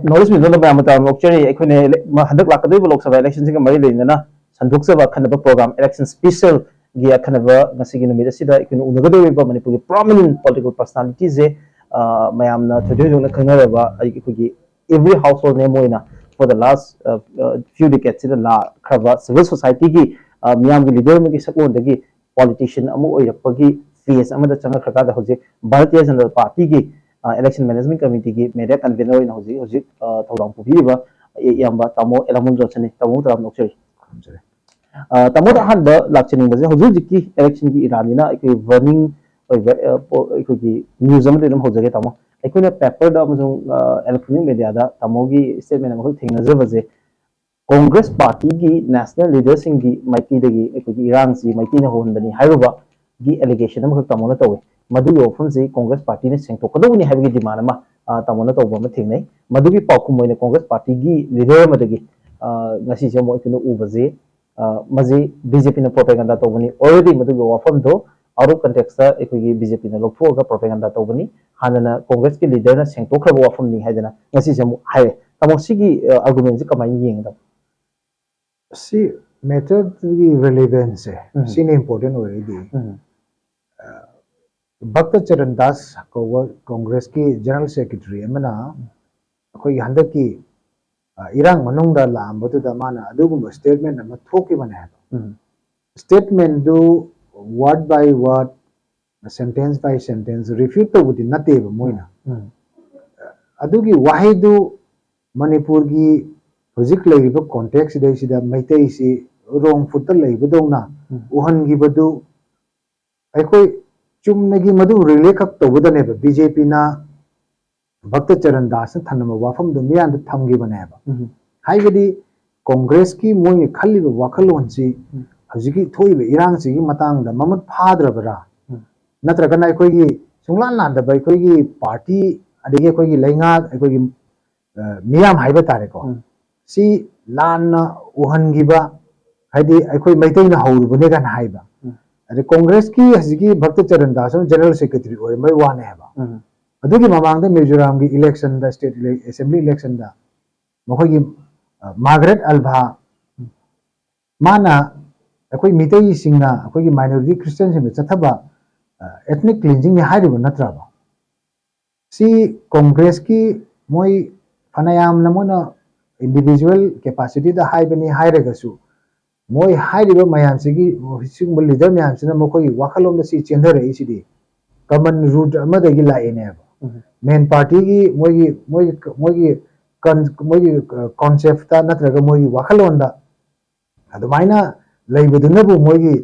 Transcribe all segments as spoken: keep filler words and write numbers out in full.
North east ꯃꯤꯅꯣꯗ ꯃꯌꯥꯝ ꯑꯃ term ꯑꯣꯛꯆꯔꯤ꯫ ꯑꯩꯈꯣꯏꯅ ꯏꯂꯦꯛ-, ꯃ-, ꯍꯟꯗꯛ ꯂꯥꯛꯀꯗꯧꯔꯤꯕ ꯂꯣꯛ ꯁꯚꯥ ꯏꯂꯦꯛꯁꯟꯁꯤꯒ ꯃꯔꯤ ꯂꯩꯅꯅ ꯁꯟꯗꯣꯛꯆꯕ ꯑꯈꯟꯅꯕ ꯄ꯭ꯔꯣꯒ꯭ꯔꯥꯝ, ꯏꯂꯦꯛꯁꯟ ꯁ꯭ꯄꯤꯁꯦꯜꯒꯤ ꯑꯈꯟꯅꯕ ꯉꯁꯤꯒꯤ ꯅꯨꯃꯤꯠ ꯑꯁꯤꯗ ꯑꯩꯈꯣꯏꯅ ꯎꯅꯒꯗꯧꯔꯤꯕ ꯃꯅꯤꯄꯨꯔꯒꯤ ꯄ꯭ꯔꯣꯃꯤꯅꯦꯟ ꯄꯣꯂꯤꯇꯤꯀꯦꯜ ꯄꯔꯁꯅꯥꯂꯤꯇꯤꯁꯦ, ꯑ, ꯃꯌꯥꯝꯅ ꯊꯣꯏꯗꯣꯛ ꯍꯦꯟꯗꯣꯛꯅ ꯈꯪꯅꯔꯕ ꯑꯩ-, ꯑꯩꯈꯣꯏꯒꯤ every household name ꯑꯣꯏꯅ for the last, uh, uh, few decades ꯁꯤꯗ ꯂꯥꯛꯈ꯭ꯔꯕ ꯁꯤꯚꯤꯜ ꯁꯣꯁꯥꯏꯇꯤꯒꯤ, ꯑ, ꯃꯤꯌꯥꯝꯒꯤ ꯂꯤꯗꯔ ꯑꯃꯒꯤ ꯁꯛꯂꯣꯟꯗꯒꯤ ꯄꯣꯂꯤꯇꯤꯁꯤꯌꯟ ꯑꯃ ꯑꯣꯏꯔꯛꯄꯒꯤ ꯐꯦꯖ ꯑꯃꯗ ꯆꯪꯉꯛꯈ꯭ꯔꯀꯥꯟꯗ ꯍꯧꯖꯤꯛ ꯚꯥꯔꯇꯤꯌ ꯖꯅꯇꯥ ꯄꯥꯔꯇꯤꯒꯤ, ꯑ, ꯏꯂꯦꯛꯁꯟ ꯃꯦꯅꯦꯖꯃꯦꯟꯠ ꯀꯃꯤꯇꯤꯒꯤ ꯃꯦꯗꯤꯌꯥ ꯀꯟꯚꯦꯅꯔ ꯑꯣꯏꯅ ꯍꯧꯖꯤꯛ ꯍꯧꯖꯤꯛ, ꯑ, ꯊꯧꯗꯥꯡ ꯄꯨꯕꯤꯔꯤꯕ ꯏꯌꯥꯝꯕ ꯇꯥꯃꯣ ꯑꯦꯂꯥꯃꯨꯟ ꯖꯣꯟꯁꯟꯅꯤ꯫ ꯇꯥꯃꯣ ꯇꯔꯥꯝꯅ ꯑꯣꯛꯆꯔꯤ꯫ ꯈꯨꯔꯨꯝꯖꯔꯤ꯫ ꯑ, ꯇꯥꯃꯣꯗ ꯑꯍꯥꯟꯕ ꯂꯥꯛꯆꯅꯤꯡꯕꯁꯦ, ꯍꯧꯖꯤꯛ ꯍꯧꯖꯤꯛꯀꯤ ꯏꯂꯦꯛꯁꯟꯒꯤ ꯏꯔꯥꯅꯤꯅ ꯑꯩꯈꯣꯏ ꯕꯔꯅꯤꯡ ꯑꯣꯏꯕ, ꯑ, ꯄꯣ-, ꯑꯩꯈꯣꯏꯒꯤ ꯅ꯭ꯌꯨꯁ ꯑꯃꯗꯤ ꯑꯗꯨꯝ ꯍꯧꯖꯒꯦ ꯇꯥꯃꯣ꯫ ꯑꯩꯈꯣꯏꯅ ꯄꯦꯄꯔꯗ ꯑꯃꯁꯨꯡ, ꯑ, ꯏꯂꯦꯛꯇ꯭ꯔꯣꯅꯤꯛ ꯃꯦꯗꯤꯌꯥꯗ ꯇꯥꯃꯣꯒꯤ ꯁ꯭ꯇꯦꯠꯃꯦꯟ ꯑꯃꯈꯛ ꯊꯦꯡꯅꯖꯕꯁꯦ, ꯀꯣꯡꯒ꯭ꯔꯦꯁ ꯄꯥꯔꯇꯤꯒꯤ ꯅꯦꯁꯅꯦꯜ ꯂꯤꯗꯔꯁꯤꯡꯒꯤ ꯃꯥꯏꯀꯩꯗꯒꯤ ꯑꯩꯈꯣꯏꯒꯤ ꯏꯔꯥꯡꯁꯤ ꯃꯩꯇꯩꯅ ꯍꯧꯍꯟꯕꯅꯤ ꯍꯥꯏꯔꯨꯕꯒꯤ ꯑꯦꯂꯤꯒꯦꯁꯟ ꯑꯃꯈꯛ ꯇꯥꯃꯣꯅ ꯇꯧꯏ꯫ ꯃꯗꯨꯒꯤ ꯋꯥꯐꯝꯁꯤ ꯀꯣꯡꯒ꯭ꯔꯦꯁ ꯄꯥꯔꯇꯤꯅ ꯁꯦꯡꯗꯣꯛꯀꯗꯧꯕꯅꯤ ꯍꯥꯏꯕꯒꯤ ꯗꯤꯃꯥꯟ ꯑꯃ, ꯑ, ꯇꯥꯃꯣꯅ ꯇꯧꯕ ꯑꯃ ꯊꯦꯡꯅꯩ꯫ ꯃꯗꯨꯒꯤ ꯄꯥꯎꯈꯨꯝ ꯑꯣꯏꯅ ꯀꯣꯡꯒ꯭ꯔꯦꯁ ꯄꯥꯔꯇꯤꯒꯤ ꯂꯤꯗꯔ ꯑꯃꯗꯒꯤ, ꯑ, ꯉꯁꯤꯁꯦ ꯑꯃꯨꯛ ꯑꯩꯈꯣꯏꯅ ꯎꯕꯁꯤ, ꯑ, ꯃꯁꯤ ꯕꯤ ꯖꯦ ꯄꯤꯅ ꯄ꯭ꯔꯣꯄꯦꯒꯟꯗꯥ ꯇꯧꯕꯅꯤ꯫ Already ꯃꯗꯨꯒꯤ ꯋꯥꯐꯝꯗꯣ ꯑꯥꯎꯠ ꯑꯣꯐ ꯀꯟꯇꯦꯛꯁꯇ ꯑꯩꯈꯣꯏꯒꯤ ꯕꯤ ꯖꯦ ꯄꯤꯅ ꯂꯧꯊꯣꯛꯑꯒ ꯄ꯭ꯔꯣꯄꯦꯒꯟꯗꯥ ꯇꯧꯕꯅꯤ꯫ ꯍꯥꯟꯅꯅ ꯀꯣꯡꯒ꯭ꯔꯦꯁꯀꯤ ꯂꯤꯗꯔꯅ ꯁꯦꯡꯗꯣꯛꯈ꯭ꯔꯕ ꯋꯥꯐꯝꯅꯤ ꯍꯥꯏꯗꯅ ꯉꯁꯤꯁꯦ ꯑꯃꯨꯛ ꯍꯥꯏꯔꯦ꯫ ꯇꯥꯃꯣ, ꯁꯤꯒꯤ, ꯑ, ꯑꯥꯔꯒꯨꯃꯦꯟꯁꯤ ꯀꯃꯥꯏꯅ ꯌꯦꯡꯒꯗꯕ? ꯁꯤ ꯃꯦꯇꯔꯗꯨꯒꯤ ꯔꯤꯂꯦꯚꯦꯟꯁꯁꯦ ꯎꯝ꯫ ꯁꯤꯅ ꯏꯝꯄꯣꯔꯇꯦꯟ ꯑꯣꯏꯔꯛꯏꯗꯤ꯫ ꯎꯝ꯫ ꯑ, ꯚꯛꯇ ꯆꯔꯟ ꯗꯥꯁ ꯀꯧꯕ ꯀꯣꯡꯒ꯭ꯔꯦꯁꯀꯤ ꯖꯦꯅꯔꯦꯜ ꯁꯦꯀ꯭ꯔꯦꯇꯔꯤ ꯑꯃꯅ ꯑꯩꯈꯣꯏꯒꯤ ꯍꯟꯗꯛꯀꯤ, ꯑ, ꯏꯔꯥꯡ ꯃꯅꯨꯡꯗ ꯂꯥꯛꯑꯝꯕꯗꯨꯗ ꯃꯥꯅ ꯑꯗꯨꯒꯨꯝꯕ ꯁ꯭ꯇꯦꯠꯃꯦꯟ ꯑꯃ ꯊꯣꯛꯈꯤꯕꯅꯦ ꯍꯥꯏꯕ꯫ ꯎꯝ꯫ ꯁ꯭ꯇꯦꯠꯃꯦꯟꯗꯨ word by word, sentence by sentence refute ꯇꯧꯕꯗꯤ ꯅꯠꯇꯦꯕ ꯃꯣꯏꯅ꯫ ꯎꯝ꯫ ꯑꯗꯨꯒꯤ ꯋꯥꯍꯩꯗꯨ ꯃꯅꯤꯄꯨꯔꯒꯤ ꯍꯧꯖꯤꯛ ꯂꯩꯔꯤꯕ ꯀꯣꯟꯇꯦꯛꯁ ꯁꯤꯗꯩꯁꯤꯗ ꯃꯩꯇꯩꯁꯤ ꯔꯣꯡ ꯐꯨꯠꯇ ꯂꯩꯕꯗꯧꯅ ꯎꯝ꯫ ꯎꯍꯟꯈꯤꯕꯗꯨ ꯑꯩꯈꯣꯏ ꯆꯨꯝꯅꯒꯤ ꯃꯗꯨ ꯔꯤꯂꯦ ꯈꯛ ꯇꯧꯕꯗꯅꯦꯕ ꯕꯤ ꯖꯦ ꯄꯤꯅ ꯚꯛꯇ ꯆꯔꯟ ꯗꯥꯁꯅ ꯊꯝꯂꯝꯕ ꯋꯥꯐꯝꯗꯨ ꯃꯤꯌꯥꯝꯗ ꯊꯝꯈꯤꯕꯅꯦꯕ꯫ ꯎꯝ꯫ ꯍꯥꯏꯕꯗꯤ ꯀꯣꯡꯒ꯭ꯔꯦꯁꯀꯤ ꯃꯣꯏꯅ ꯈꯜꯂꯤꯕ ꯋꯥꯈꯜꯂꯣꯟꯁꯤ ꯎꯝ꯫ ꯍꯧꯖꯤꯛꯀꯤ ꯊꯣꯛꯏꯕ ꯏꯔꯥꯡꯁꯤꯒꯤ ꯃꯇꯥꯡꯗ ꯃꯃꯨꯠ ꯐꯥꯗ꯭ꯔꯕ꯭ꯔꯥ? ꯎꯝ꯫ ꯅꯠꯇ꯭ꯔꯒꯅ ꯑꯩꯈꯣꯏꯒꯤ ꯁꯨꯡꯂꯥꯟ ꯂꯥꯟꯗꯕ ꯑꯩꯈꯣꯏꯒꯤ ꯄꯥꯔꯇꯤ, ꯑꯗꯒꯤ ꯑꯩꯈꯣꯏꯒꯤ ꯂꯩꯉꯥꯛ, ꯑꯩꯈꯣꯏꯒꯤ, ꯑ, ꯃꯤꯌꯥꯝ ꯍꯥꯏꯕ ꯇꯥꯔꯦꯀꯣ, ꯎꯝ꯫ ꯁꯤ ꯂꯥꯟꯅ ꯎꯍꯟꯈꯤꯕ, ꯍꯥꯏꯗꯤ ꯑꯩꯈꯣꯏ ꯃꯩꯇꯩꯅ ꯍꯧꯔꯨꯕꯅꯦ ꯀꯥꯏꯅ ꯍꯥꯏꯕ꯫ ꯎꯝ꯫ ꯑꯗꯩ ꯀꯣꯡꯒ꯭ꯔꯦꯁꯀꯤ ꯍꯧꯖꯤꯛꯀꯤ ꯚꯛꯇ ꯆꯔꯟ ꯗꯥꯁ ꯑꯃ ꯖꯦꯅꯔꯦꯜ ꯁꯦꯀ꯭ꯔꯦꯇꯔꯤ ꯑꯣꯏꯔꯝꯕꯩ ꯋꯥꯅꯦ ꯍꯥꯏꯕ꯫ ꯎꯝ꯫ ꯑꯗꯨꯒꯤ ꯃꯃꯥꯡꯗ ꯃꯤꯖꯣꯔꯥꯝꯒꯤ ꯏꯂꯦꯛꯁꯟꯗ, ꯁ꯭ꯇꯦꯠ ꯏꯂꯦ-, ꯑꯦꯁꯦꯝꯕ꯭ꯂꯤ ꯏꯂꯦꯛꯁꯟꯗ ꯃꯈꯣꯏꯒꯤ, ꯑ, ꯃꯥꯔꯒꯔꯦꯠ ꯑꯜꯚꯥ, ꯃꯥꯅ ꯑꯩꯈꯣꯏ ꯃꯤꯇꯩꯁꯤꯡꯅ ꯑꯩꯈꯣꯏꯒꯤ ꯃꯥꯏꯅꯣꯔꯤꯇꯤ ꯈ꯭ꯔꯤꯁꯇꯤꯌꯟꯁꯤꯡꯗ ꯆꯠꯊꯕ, ꯑ, ethnic cleansing ꯅꯤ ꯍꯥꯏꯔꯤꯕ ꯅꯠꯇ꯭ꯔꯕ? ꯁꯤ ꯀꯣꯡꯒ꯭ꯔꯦꯁꯀꯤ ꯃꯣꯏ ꯐꯅꯌꯥꯝꯅ ꯃꯣꯏꯅ individual capacity ꯗ ꯍꯥꯏꯕꯅꯤ ꯍꯥꯏꯔꯒꯁꯨ, ꯃꯣꯏ ꯍꯥꯏꯔꯤꯕ ꯃꯌꯥꯝꯁꯤꯒꯤ, ꯁꯤꯒꯨꯝꯕ ꯂꯤꯗꯔ ꯃꯌꯥꯝꯁꯤꯅ ꯃꯈꯣꯏꯒꯤ ꯋꯥꯈꯜꯂꯣꯟꯗ ꯁꯤ ꯆꯦꯟꯊꯔꯛꯏꯁꯤꯗꯤ common root ꯑꯃꯗꯒꯤ ꯂꯥꯛꯏꯅꯦꯕ꯫ ꯎꯝ꯫ ꯃꯦꯟ ꯄꯥꯔꯇꯤꯒꯤ ꯃꯣꯏꯒꯤ, ꯃꯣꯏꯒꯤ, ꯃꯣꯏꯒꯤ ꯀꯟ-, ꯃꯣꯏꯒꯤ ꯀꯣꯟꯁꯦꯞꯇ ꯅꯠꯇ꯭ꯔꯒ ꯃꯣꯏꯒꯤ ꯋꯥꯈꯜꯂꯣꯟꯗ ꯑꯗꯨꯃꯥꯏꯅ ꯂꯩꯕꯗꯨꯅꯕꯨ ꯃꯣꯏꯒꯤ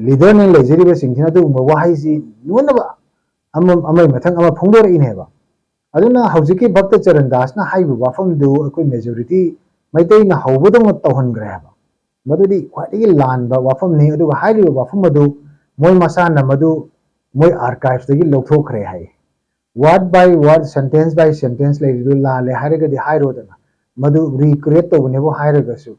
ꯂꯤꯗꯔꯅ ꯂꯩꯖꯔꯤꯕꯁꯤꯡꯁꯤꯅ ꯑꯗꯨꯒꯨꯝꯕ ꯋꯥꯍꯩꯁꯤ ꯂꯣꯏꯅꯃꯛ ꯑꯃ, ꯑꯃꯒꯤ ꯃꯊꯪ ꯑꯃ ꯐꯣꯡꯗꯣꯔꯛꯏꯅꯦꯕ꯫ ꯑꯗꯨꯅ ꯍꯧꯖꯤꯛꯀꯤ ꯚꯛꯇ ꯆꯔꯟ ꯗꯥꯁꯅ ꯍꯥꯏꯔꯤꯕ ꯋꯥꯐꯝꯗꯨ ꯑꯩꯈꯣꯏ ꯃꯦꯖꯣꯔꯤꯇꯤ ꯃꯩꯇꯩꯅ ꯍꯧꯕꯗꯧꯅ ꯇꯧꯍꯟꯈ꯭ꯔꯦ ꯍꯥꯏꯕ꯫ ꯃꯗꯨꯗꯤ ꯈ꯭ꯋꯥꯏꯗꯒꯤ ꯂꯥꯟꯕ ꯋꯥꯐꯝꯅꯤ꯫ ꯑꯗꯨꯒ ꯍꯥꯏꯔꯤꯕ ꯋꯥꯐꯝ ꯑꯗꯨ ꯃꯣꯏ ꯃꯁꯥꯅ ꯃꯗꯨ ꯃꯣꯏ ꯑꯥꯔꯀꯥꯏꯚꯇꯒꯤ ꯂꯧꯊꯣꯛꯈ꯭ꯔꯦ ꯍꯥꯏ꯫ Word by word, sentence by sentence ꯂꯩꯔꯤꯗꯨ ꯂꯥꯜꯂꯦ ꯍꯥꯏꯔꯒꯗꯤ ꯍꯥꯏꯔꯣꯗꯅ, ꯃꯗꯨ recreate ꯇꯧꯕꯅꯦꯕꯨ ꯍꯥꯏꯔꯒꯁꯨ꯫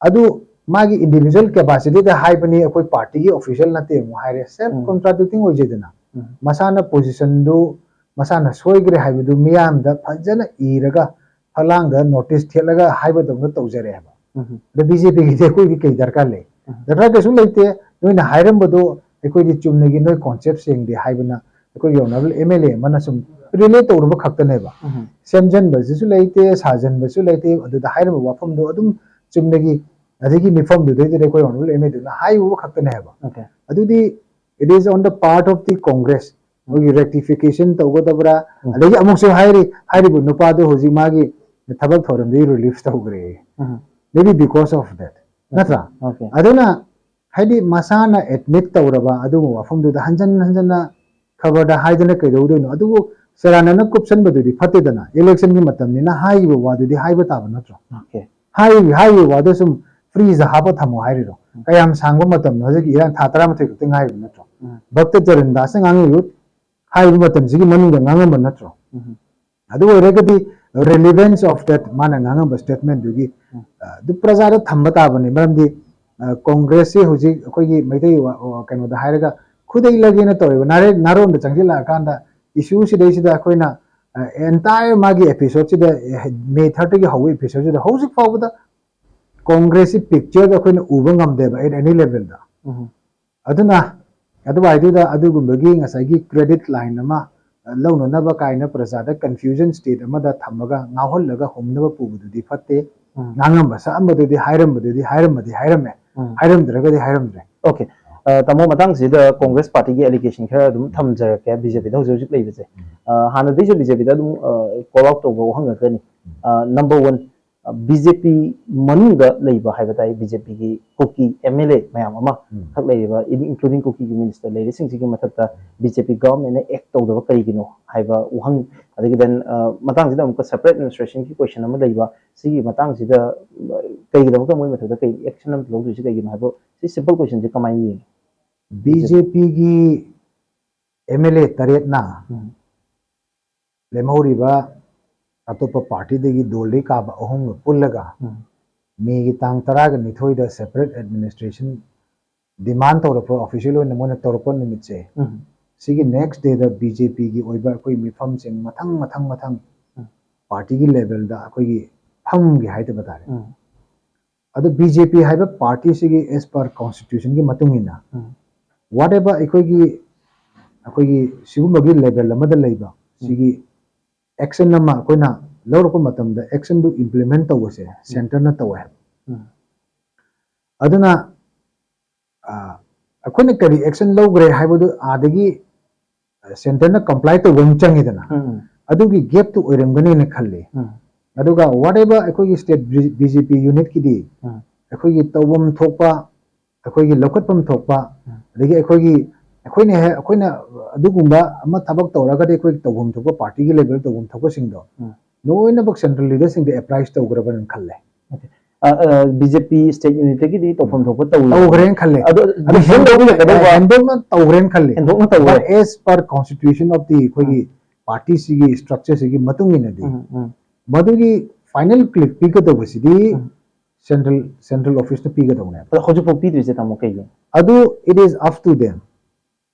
ꯑꯗꯨ ꯃꯥꯒꯤ individual capacity ꯗ ꯍꯥꯏꯕꯅꯤ, ꯑꯩꯈꯣꯏ ꯄꯥꯔꯇꯤꯒꯤ ꯑꯣꯐꯤꯁꯤꯌꯦꯜ ꯅꯠꯇꯦ ꯑꯃꯨꯛ ꯍꯥꯏꯔꯦ, self ꯎꯝ꯫ contradicting ꯑꯣꯏꯖꯩꯗꯅ꯫ ꯎꯝ꯫ ꯃꯁꯥꯅ ꯄꯣꯖꯤꯁꯟꯗꯨ ꯃꯁꯥꯅ ꯁꯣꯏꯈ꯭ꯔꯦ ꯍꯥꯏꯕꯗꯨ ꯃꯤꯌꯥꯝꯗ ꯐꯖꯅ ꯏꯔꯒ ꯐꯛꯂꯥꯡꯗ ꯅꯣꯇꯤꯁ ꯊꯦꯠꯂꯒ ꯍꯥꯏꯕꯗꯧꯅ ꯇꯧꯖꯔꯦ ꯍꯥꯏꯕ꯫ ꯎꯝ꯫ ꯑꯗ ꯕꯤ ꯖꯦ ꯄꯤꯒꯤꯗꯤ ꯑꯩꯈꯣꯏꯗꯤ ꯀꯩ ꯗꯔꯀꯥꯔ ꯂꯩ? ꯎꯝ꯫ ꯗꯔꯀꯥꯔ ꯀꯩꯁꯨ ꯂꯩꯇꯦ꯫ ꯅꯣꯏꯅ ꯍꯥꯏꯔꯝꯕꯗꯣ ꯑꯩꯈꯣꯏꯗꯤ ꯆꯨꯝꯅꯒꯤ ꯅꯣꯏ ꯀꯣꯟꯁꯦꯞ ꯁꯦꯡꯗꯦ ꯍꯥꯏꯕꯅ ꯑꯩꯈꯣꯏꯒꯤ ꯑꯣꯅꯔꯦꯕꯜ ꯑꯦꯝ ꯑꯦꯜ ꯑꯦ ꯑꯃꯅ ꯁꯨꯝ ꯔꯤꯂꯦꯠ ꯇꯧꯔꯨꯕ ꯈꯛꯇꯅꯦꯕ꯫ ꯎꯝ꯫ ꯁꯦꯝꯖꯟꯕꯁꯤꯁꯨ ꯂꯩꯇꯦ, ꯁꯥꯖꯟꯕꯁꯨ ꯂꯩꯇꯦ꯫ ꯑꯗꯨꯗ ꯍꯥꯏꯔꯤꯕ ꯋꯥꯐꯝꯗꯣ ꯑꯗꯨꯝ ꯆꯨꯝꯅꯒꯤ ꯑꯗꯨꯒꯤ ꯃꯤꯐꯝꯗꯨꯗꯩꯗꯨꯗ ꯑꯩꯈꯣꯏ ꯑꯣꯅꯔꯦꯕꯜ ꯑꯦꯝ ꯑꯦꯜ ꯑꯦꯗꯨꯅ ꯍꯥꯏꯔꯨꯕ ꯈꯛꯇꯅꯦ ꯍꯥꯏꯕ꯫ Okay. ꯑꯗꯨꯗꯤ it is on the part of the Congress꯫ ꯃꯣꯏꯒꯤ ꯔꯦꯛꯇꯤꯐꯤꯀꯦꯁꯟ ꯇꯧꯒꯗꯕ꯭ꯔꯥ? ꯎꯝ꯫ ꯑꯗꯒꯤ ꯑꯃꯨꯛꯁꯨ ꯍꯥꯏꯔꯤ, ꯍꯥꯏꯔꯤꯕ ꯅꯨꯄꯥꯗꯣ ꯍꯧꯖꯤꯛ ꯃꯥꯒꯤ ꯊꯕꯛ ꯊꯧꯔꯝꯗꯒꯤ ꯔꯤꯂꯤꯐ ꯇꯧꯈ꯭ꯔꯦ꯫ ꯎꯝ꯫ Maybe because of that. ꯅꯠꯇ꯭ꯔꯥ? Okay. ꯑꯗꯨꯅ ꯍꯥꯏꯗꯤ ꯃꯁꯥꯅ ꯑꯦꯗꯃꯤꯠ ꯇꯧꯔꯕ ꯑꯗꯨꯒꯨꯝꯕ ꯋꯥꯐꯝꯗꯨꯗ ꯍꯟꯖꯟ ꯍꯟꯖꯟꯅ ꯈꯕꯔꯗ ꯍꯥꯏꯗꯅ ꯀꯩꯗꯧꯗꯣꯏꯅꯣ? ꯑꯗꯨꯕꯨ ꯆꯔꯥꯟꯅꯅ ꯀꯨꯞꯁꯟꯕꯗꯨꯗꯤ ꯐꯠꯇꯦꯗꯅ꯫ ꯏꯂꯦꯛꯁꯟꯒꯤ ꯃꯇꯝꯅꯤꯅ ꯍꯥꯏꯔꯤꯕ ꯋꯥꯗꯨꯗꯤ ꯍꯥꯏꯕ ꯇꯥꯕ ꯅꯠꯇ꯭ꯔꯣ? Okay. ꯍꯥꯏꯔꯤꯕ, ꯍꯥꯏꯔꯤꯕ ꯋꯥꯗꯣ ꯁꯨꯝ ꯐ꯭ꯔꯤꯖꯇ ꯍꯥꯞꯄ ꯊꯝꯃꯣ ꯍꯥꯏꯔꯤꯔꯣ? ꯀꯌꯥꯝ ꯁꯥꯡꯕ ꯃꯇꯝꯅꯣ? ꯍꯧꯖꯤꯛ ꯏꯔꯥꯡ ꯊꯥ ꯇꯔꯥꯃꯥꯊꯣꯏ ꯈꯛꯇ ꯉꯥꯏꯔꯤꯕ ꯅꯠꯇ꯭ꯔꯣ? ꯎꯝ꯫ ꯚꯛꯇ ꯆꯔꯟ ꯗꯥꯁꯅ ꯉꯥꯡꯉꯤꯕ ꯍꯥꯏꯔꯤꯕ ꯃꯇꯝꯁꯤꯒꯤ ꯃꯅꯨꯡꯗ ꯉꯥꯡꯉꯝꯕ ꯅꯠꯇ꯭ꯔꯣ? ꯎꯝ꯫ ꯑꯗꯨ ꯑꯣꯏꯔꯒꯗꯤ relevance of that ꯃꯥꯅ ꯉꯥꯡꯉꯝꯕ ꯁ꯭ꯇꯦꯠꯃꯦꯟꯗꯨꯒꯤ, ꯎꯝ꯫ ꯑ, ꯑꯗꯨ ꯄ꯭ꯔꯖꯥꯗ ꯊꯝꯕ ꯇꯥꯕꯅꯤ꯫ ꯃꯔꯝꯗꯤ, ꯑ, ꯀꯣꯡꯒ꯭ꯔꯦꯁꯁꯤ ꯍꯧꯖꯤꯛ ꯑꯩꯈꯣꯏꯒꯤ ꯃꯩꯇꯩ ꯋꯥ-, ꯋꯥ-, ꯀꯩꯅꯣꯗ ꯍꯥꯏꯔꯒ ꯈꯨꯗꯩ ꯂꯒꯦꯅ ꯇꯧꯔꯤꯕ ꯅꯥꯔꯦ-, ꯅꯥꯔꯣꯟꯗ ꯆꯪꯁꯤꯜꯂꯛꯑꯀꯥꯟꯗ issue ꯁꯤꯗꯩꯁꯤꯗ ꯑꯩꯈꯣꯏꯅ ꯑꯦꯟꯇꯥꯌꯔ ꯃꯥꯒꯤ ꯑꯦꯄꯤꯁꯣꯗꯁꯤꯗ, ꯃꯦ ꯊꯥꯔꯇꯤꯒꯤ ꯍꯧꯕ ꯑꯦꯄꯤꯁꯣꯗꯁꯤꯗ ꯍꯧꯖꯤꯛ ꯐꯥꯎꯕꯗ ꯀꯣꯡꯒ꯭ꯔꯦꯁꯁꯤ ꯄꯤꯛꯆꯔꯗ ꯑꯩꯈꯣꯏꯅ ꯎꯕ ꯉꯝꯗꯦꯕ at any levelꯗ꯫ ꯎꯝ꯫ ꯑꯗꯨꯅ ꯑꯗꯨꯋꯥꯏꯗꯨꯗ ꯑꯗꯨꯒꯨꯝꯕꯒꯤ ꯉꯁꯥꯏꯒꯤ credit line ꯑꯃ ꯂꯧꯅꯅꯕ ꯀꯥꯏꯅ ꯄ꯭ꯔꯖꯥꯗ confusion state ꯑꯃꯗ ꯊꯝꯃꯒ ꯉꯥꯎꯍꯜꯂꯒ ꯍꯨꯝꯅꯕ ꯄꯨꯕꯗꯨꯗꯤ ꯐꯠꯇꯦ꯫ ꯎꯝ꯫ ꯉꯥꯡꯉꯝꯕ ꯁꯛꯑꯝꯕꯗꯨꯗꯤ ꯍꯥꯏꯔꯝꯕꯗꯨꯗꯤ ꯍꯥꯏꯔꯝꯃꯗꯤ ꯍꯥꯏꯔꯝꯃꯦ, ꯎꯝ꯫ ꯍꯥꯏꯔꯝꯗ꯭ꯔꯒꯗꯤ ꯍꯥꯏꯔꯝꯗ꯭ꯔꯦ꯫ Okay꯫ ꯑ, ꯇꯥꯃꯣ, ꯃꯇꯥꯡꯁꯤꯗ ꯀꯣꯡꯒ꯭ꯔꯦꯁ ꯄꯥꯔꯇꯤꯒꯤ allegation ꯈꯔ ꯑꯗꯨꯝ ꯊꯝꯖꯔꯛꯀꯦ, BJPꯗ ꯍꯧꯖꯤꯛ ꯍꯧꯖꯤꯛ ꯂꯩꯕꯁꯦ꯫ ꯑ, ꯍꯥꯟꯅꯗꯩꯁꯨ BJPꯗ ꯑꯗꯨꯝ, ꯑ, call out ꯇꯧꯕ ꯋꯥꯍꯪ ꯉꯥꯛꯇꯅꯤ꯫ ꯑ, number one, ꯑ, BJP ꯃꯅꯨꯡꯗ ꯂꯩꯕ ꯍꯥꯏꯕ ꯇꯥꯏ, BJPꯒꯤ ꯀꯨꯀꯤ MLA ꯃꯌꯥꯝ ꯑꯃ ꯎꯝ꯫ ꯈꯛ ꯂꯩꯔꯤꯕ, including ꯀꯨꯀꯤ ꯀꯝꯃ꯭ꯌꯨꯅꯤꯁꯇ ꯂꯩꯔꯤꯁꯤꯡꯁꯤꯒꯤ ꯃꯊꯛꯇ BJP governmentꯅ act ꯇꯧꯗꯕ ꯀꯔꯤꯒꯤꯅꯣ ꯍꯥꯏꯕ ꯋꯥꯍꯪ, ꯑꯗꯒꯤ then, ꯑ, ꯃꯇꯥꯡꯁꯤꯗ ꯑꯃꯨꯛꯀ separate administrationꯒꯤ question ꯑꯃ ꯂꯩꯕ, ꯁꯤꯒꯤ ꯃꯇꯥꯡꯁꯤꯗ, ꯑ, ꯀꯩꯒꯤꯗꯃꯛꯇ ꯃꯣꯏ ꯃꯊꯛꯇ ꯀꯩ action ꯑꯃ ꯂꯧꯗꯣꯏꯁꯤ ꯀꯩꯒꯤꯅꯣ ꯍꯥꯏꯕ, ꯁꯤ simple questionꯁꯦ ꯀꯃꯥꯏꯅ ꯌꯦꯡꯉꯤ? BJPꯒꯤ MLA ꯇꯔꯦꯠꯅ ꯎꯝ꯫ ꯂꯦꯝꯍꯧꯔꯤꯕ ꯑꯇꯣꯞꯄ ꯄꯥꯔꯇꯤꯗꯒꯤ ꯗꯣꯜꯗꯒꯤ ꯀꯥꯕ ꯑꯍꯨꯝꯒ ꯄꯨꯜꯂꯒ ꯎꯝ꯫ ꯃꯦꯒꯤ ꯇꯥꯡ ꯇꯔꯥꯒ ꯅꯤꯊꯣꯏꯗ separate administration demand ꯇꯧꯔꯛꯄ, official ꯑꯣꯏꯅ ꯃꯣꯏꯅ ꯇꯧꯔꯛꯄ ꯅꯨꯃꯤꯠꯁꯦ, ꯎꯝ꯫ ꯁꯤꯒꯤ next dayꯗ BJPꯒꯤ ꯑꯣꯏꯕ ꯑꯩꯈꯣꯏ ꯃꯤꯐꯝꯁꯤꯡ ꯃꯊꯪ ꯃꯊꯪ ꯃꯊꯪ ꯎꯝ꯫ partyꯒꯤ levelꯗ ꯑꯩꯈꯣꯏꯒꯤ ꯐꯝꯒꯦ ꯍꯥꯏꯗꯕ ꯇꯥꯔꯦ꯫ ꯎꯝ꯫ ꯑꯗꯣ BJP ꯍꯥꯏꯕ ꯄꯥꯔꯇꯤꯁꯤꯒꯤ as per constitutionꯒꯤ ꯃꯇꯨꯡ ꯏꯟꯅ ꯎꯝ꯫ whatever ꯑꯩꯈꯣꯏꯒꯤ, ꯑꯩꯈꯣꯏꯒꯤ ꯁꯤꯒꯨꯝꯕꯒꯤ level ꯑꯃꯗ ꯂꯩꯕ ꯁꯤꯒꯤ action ꯑꯃ ꯑꯩꯈꯣꯏꯅ ꯂꯧꯔꯛꯄ ꯃꯇꯝꯗ actionꯗꯨ implement ꯇꯧꯕꯁꯦ centreꯅ ꯇꯧꯋꯦ ꯍꯥꯏꯕ꯫ ꯎꯝ꯫ ꯑꯗꯨꯅ, ꯑ, ꯑꯩꯈꯣꯏꯅ ꯀꯔꯤ action ꯂꯧꯈ꯭ꯔꯦ ꯍꯥꯏꯕꯗꯨ ꯑꯥꯗꯒꯤ, ꯑ, centreꯅ comply ꯇꯧꯕ ꯑꯃ ꯆꯪꯉꯤꯗꯅ, ꯎꯝ꯫ ꯑꯗꯨꯒꯤ gapꯇꯨ ꯑꯣꯏꯔꯝꯒꯅꯦꯅ ꯈꯜꯂꯤ꯫ ꯎꯝ꯫ ꯑꯗꯨꯒ whatever ꯑꯩꯈꯣꯏꯒꯤ state BJP unitꯀꯤꯗꯤ ꯎꯝ꯫ ꯑꯩꯈꯣꯏꯒꯤ ꯇꯧꯐꯝ ꯊꯣꯛꯄ, ꯑꯩꯈꯣꯏꯒꯤ ꯂꯧꯈꯠꯐꯝ ꯊꯣꯛꯄ, ꯎꯝ꯫ ꯑꯗꯒꯤ ꯑꯩꯈꯣꯏꯒꯤ, ꯑꯩꯈꯣꯏꯅ ꯍꯦꯛ, ꯑꯩꯈꯣꯏꯅ ꯑꯗꯨꯒꯨꯝꯕ ꯑꯃ ꯊꯕꯛ ꯇꯧꯔꯒꯗꯤ ꯑꯩꯈꯣꯏꯒꯤ ꯇꯧꯐꯝ ꯊꯣꯛꯄ, partyꯒꯤ level ꯇꯧꯐꯝ ꯊꯣꯛꯄꯁꯤꯡꯗꯣ ꯎꯝ꯫ ꯂꯣꯏꯅꯃꯛ central leaderꯁꯤꯡꯗ apprise ꯇꯧꯈ꯭ꯔꯕꯅ ꯈꯜꯂꯦ꯫ ꯑ, ꯑ, BJP state unitꯇꯒꯤꯗꯤ ꯇꯧꯐꯝ ꯊꯣꯛꯄ ꯇꯧꯔꯦ꯫ ꯇꯧꯈ꯭ꯔꯦꯅ ꯈꯜꯂꯦ꯫ ꯑꯗꯣ ꯑꯗꯣ ꯍꯦꯟꯗꯣꯛꯅ ꯀꯩꯗꯧꯕ? ꯍꯦꯟꯗꯣꯛꯅ ꯇꯧꯈ꯭ꯔꯦꯅ ꯈꯜꯂꯦ꯫ ꯍꯦꯟꯗꯣꯛꯅ ꯇꯧꯔꯦ꯫ But as per constitution of the ꯑꯩꯈꯣꯏꯒꯤ partyꯁꯤꯒꯤ structureꯁꯤꯒꯤ ꯃꯇꯨꯡ ꯏꯟꯅꯗꯤ ꯎꯝ, ꯎꯝ꯫ ꯃꯗꯨꯒꯤ final click ꯄꯤꯒꯗꯧꯕꯁꯤꯗꯤ ꯎꯝ꯫ central, central officeꯇ ꯄꯤꯒꯗꯧꯅꯦꯕ꯫ ꯑꯗꯣ ꯍꯧꯖꯤꯛꯐꯥꯎ ꯄꯤꯗ꯭ꯔꯤꯁꯦ ꯇꯥꯃꯣ ꯀꯩꯒꯤꯅꯣ? ꯑꯗꯨ it is up to them꯫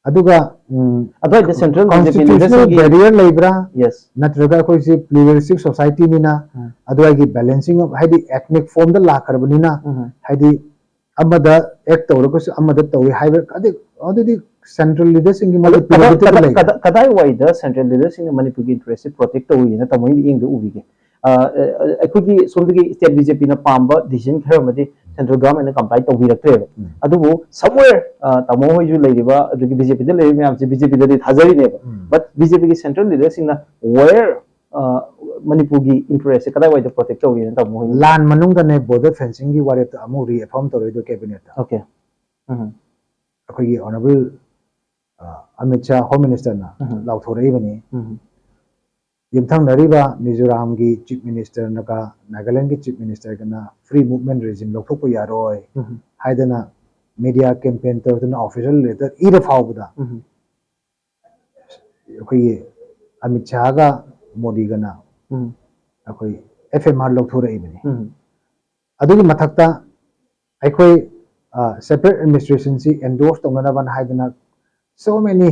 ꯑꯗꯨꯒ ꯎꯝ, ꯑꯗꯨꯋꯥꯏꯗ central constitutional leadership ꯒꯤ- barrier ꯂꯩꯕ꯭ꯔꯥ? Yes. ꯅꯠꯇ꯭ꯔꯒ ꯑꯩꯈꯣꯏꯁꯤ pluralistic society ꯅꯤꯅ ꯎꯝ. ꯑꯗꯨꯋꯥꯏꯒꯤ balancing of, ꯍꯥꯏꯗꯤ ethnic form ꯗ ꯂꯥꯛꯈ꯭ꯔꯕꯅꯤꯅ ꯎꯝ. ꯍꯥꯏꯗꯤ ꯑꯃꯗ act ꯇꯧꯔꯒꯁꯨ ꯑꯃꯗ ꯇꯧꯏ ꯍꯥꯏꯕ, ꯑꯗꯨ ꯑꯗꯨꯗꯤ central leader ꯁꯤꯡꯒꯤ ꯑꯗꯨ ꯃꯗꯨ prerogative ꯀꯗꯥ- ꯂꯩ꯫ ꯀꯗꯥ- ꯀꯗꯥꯏꯋꯥꯏꯗ central leader ꯁꯤꯡꯅ ꯃꯅꯤꯄꯨꯔꯒꯤ interest ꯁꯤ protect ꯇꯧꯏꯅ ꯇꯥꯃꯣꯒꯤ ꯃꯤꯠꯌꯦꯡꯗ ꯎꯕꯤꯒꯦ? ꯑ, ꯑ, ꯑꯩꯈꯣꯏꯒꯤ ꯁꯣꯝꯗꯒꯤ state B J P ꯅ ꯄꯥꯝꯕ decision ꯈꯔ ꯑꯃꯗꯤ central government ꯅ comply ꯇꯧꯕꯤꯔꯛꯇ꯭ꯔꯦꯕ꯫ ꯎꯝ. ꯑꯗꯨꯕꯨ somewhere, ꯑ, ꯇꯥꯃꯣ ꯍꯣꯏꯁꯨ ꯂꯩꯔꯤꯕ, ꯑꯗꯒꯤ B J P ꯗ ꯂꯩꯔꯤꯕ ꯃꯌꯥꯝꯁꯦ B J P ꯗꯗꯤ ꯊꯥꯖꯔꯤꯅꯦꯕ꯫ ꯎꯝ. But B J P ꯒꯤ central leader ꯁꯤꯡꯅ where, ꯑ, ꯃꯅꯤꯄꯨꯔꯒꯤ interest ꯁꯦ ꯀꯗꯥꯏꯋꯥꯏꯗ protect ꯇꯧꯔꯤꯅ ꯇꯥꯃꯣ ꯍꯣꯏ? ꯂꯥꯟ ꯃꯅꯨꯡꯗꯅꯦ border fencing ꯒꯤ ꯋꯥꯔꯦꯞꯇ ꯑꯃꯨꯛ reaffirm ꯇꯧꯔꯛꯏꯗꯣ cabinet ꯇ꯫ Okay. ꯎꯝ. ꯑꯩꯈꯣꯏꯒꯤ honourable, ꯑ, ꯑꯃꯤꯠ ꯁꯥꯍ Home Minister ꯅ ꯎꯝ. ꯂꯥꯎꯊꯣꯔꯛꯏꯕꯅꯤ꯫ ꯎꯝ. ꯌꯨꯝꯊꯪꯅꯔꯤꯕ ꯃꯤꯖꯣꯔꯥꯝꯒꯤ Chief Minister ꯅꯒ ꯅꯥꯒꯥꯂꯦꯟꯒꯤ Chief Minister ꯒꯅ free movement regime ꯂꯧꯊꯣꯛꯄ ꯌꯥꯔꯣꯏ ꯎꯝ. ꯍꯥꯏꯗꯅ media campaign ꯇꯧꯗꯨꯅ official letter ꯏꯔ ꯐꯥꯎꯕꯗ ꯎꯝ. ꯑꯩꯈꯣꯏꯒꯤ ꯑꯃꯤꯠ ꯁꯥꯍꯒ ꯃꯣꯗꯤꯒꯅ ꯎꯝ. ꯑꯩꯈꯣꯏ F M R ꯂꯧꯊꯣꯔꯛꯏꯕꯅꯤ꯫ ꯎꯝ. ꯑꯗꯨꯒꯤ ꯃꯊꯛꯇ ꯑꯩꯈꯣꯏ separate administration ꯁꯤ endorse ꯇꯧꯅꯅꯕꯅ ꯍꯥꯏꯗꯅ so many,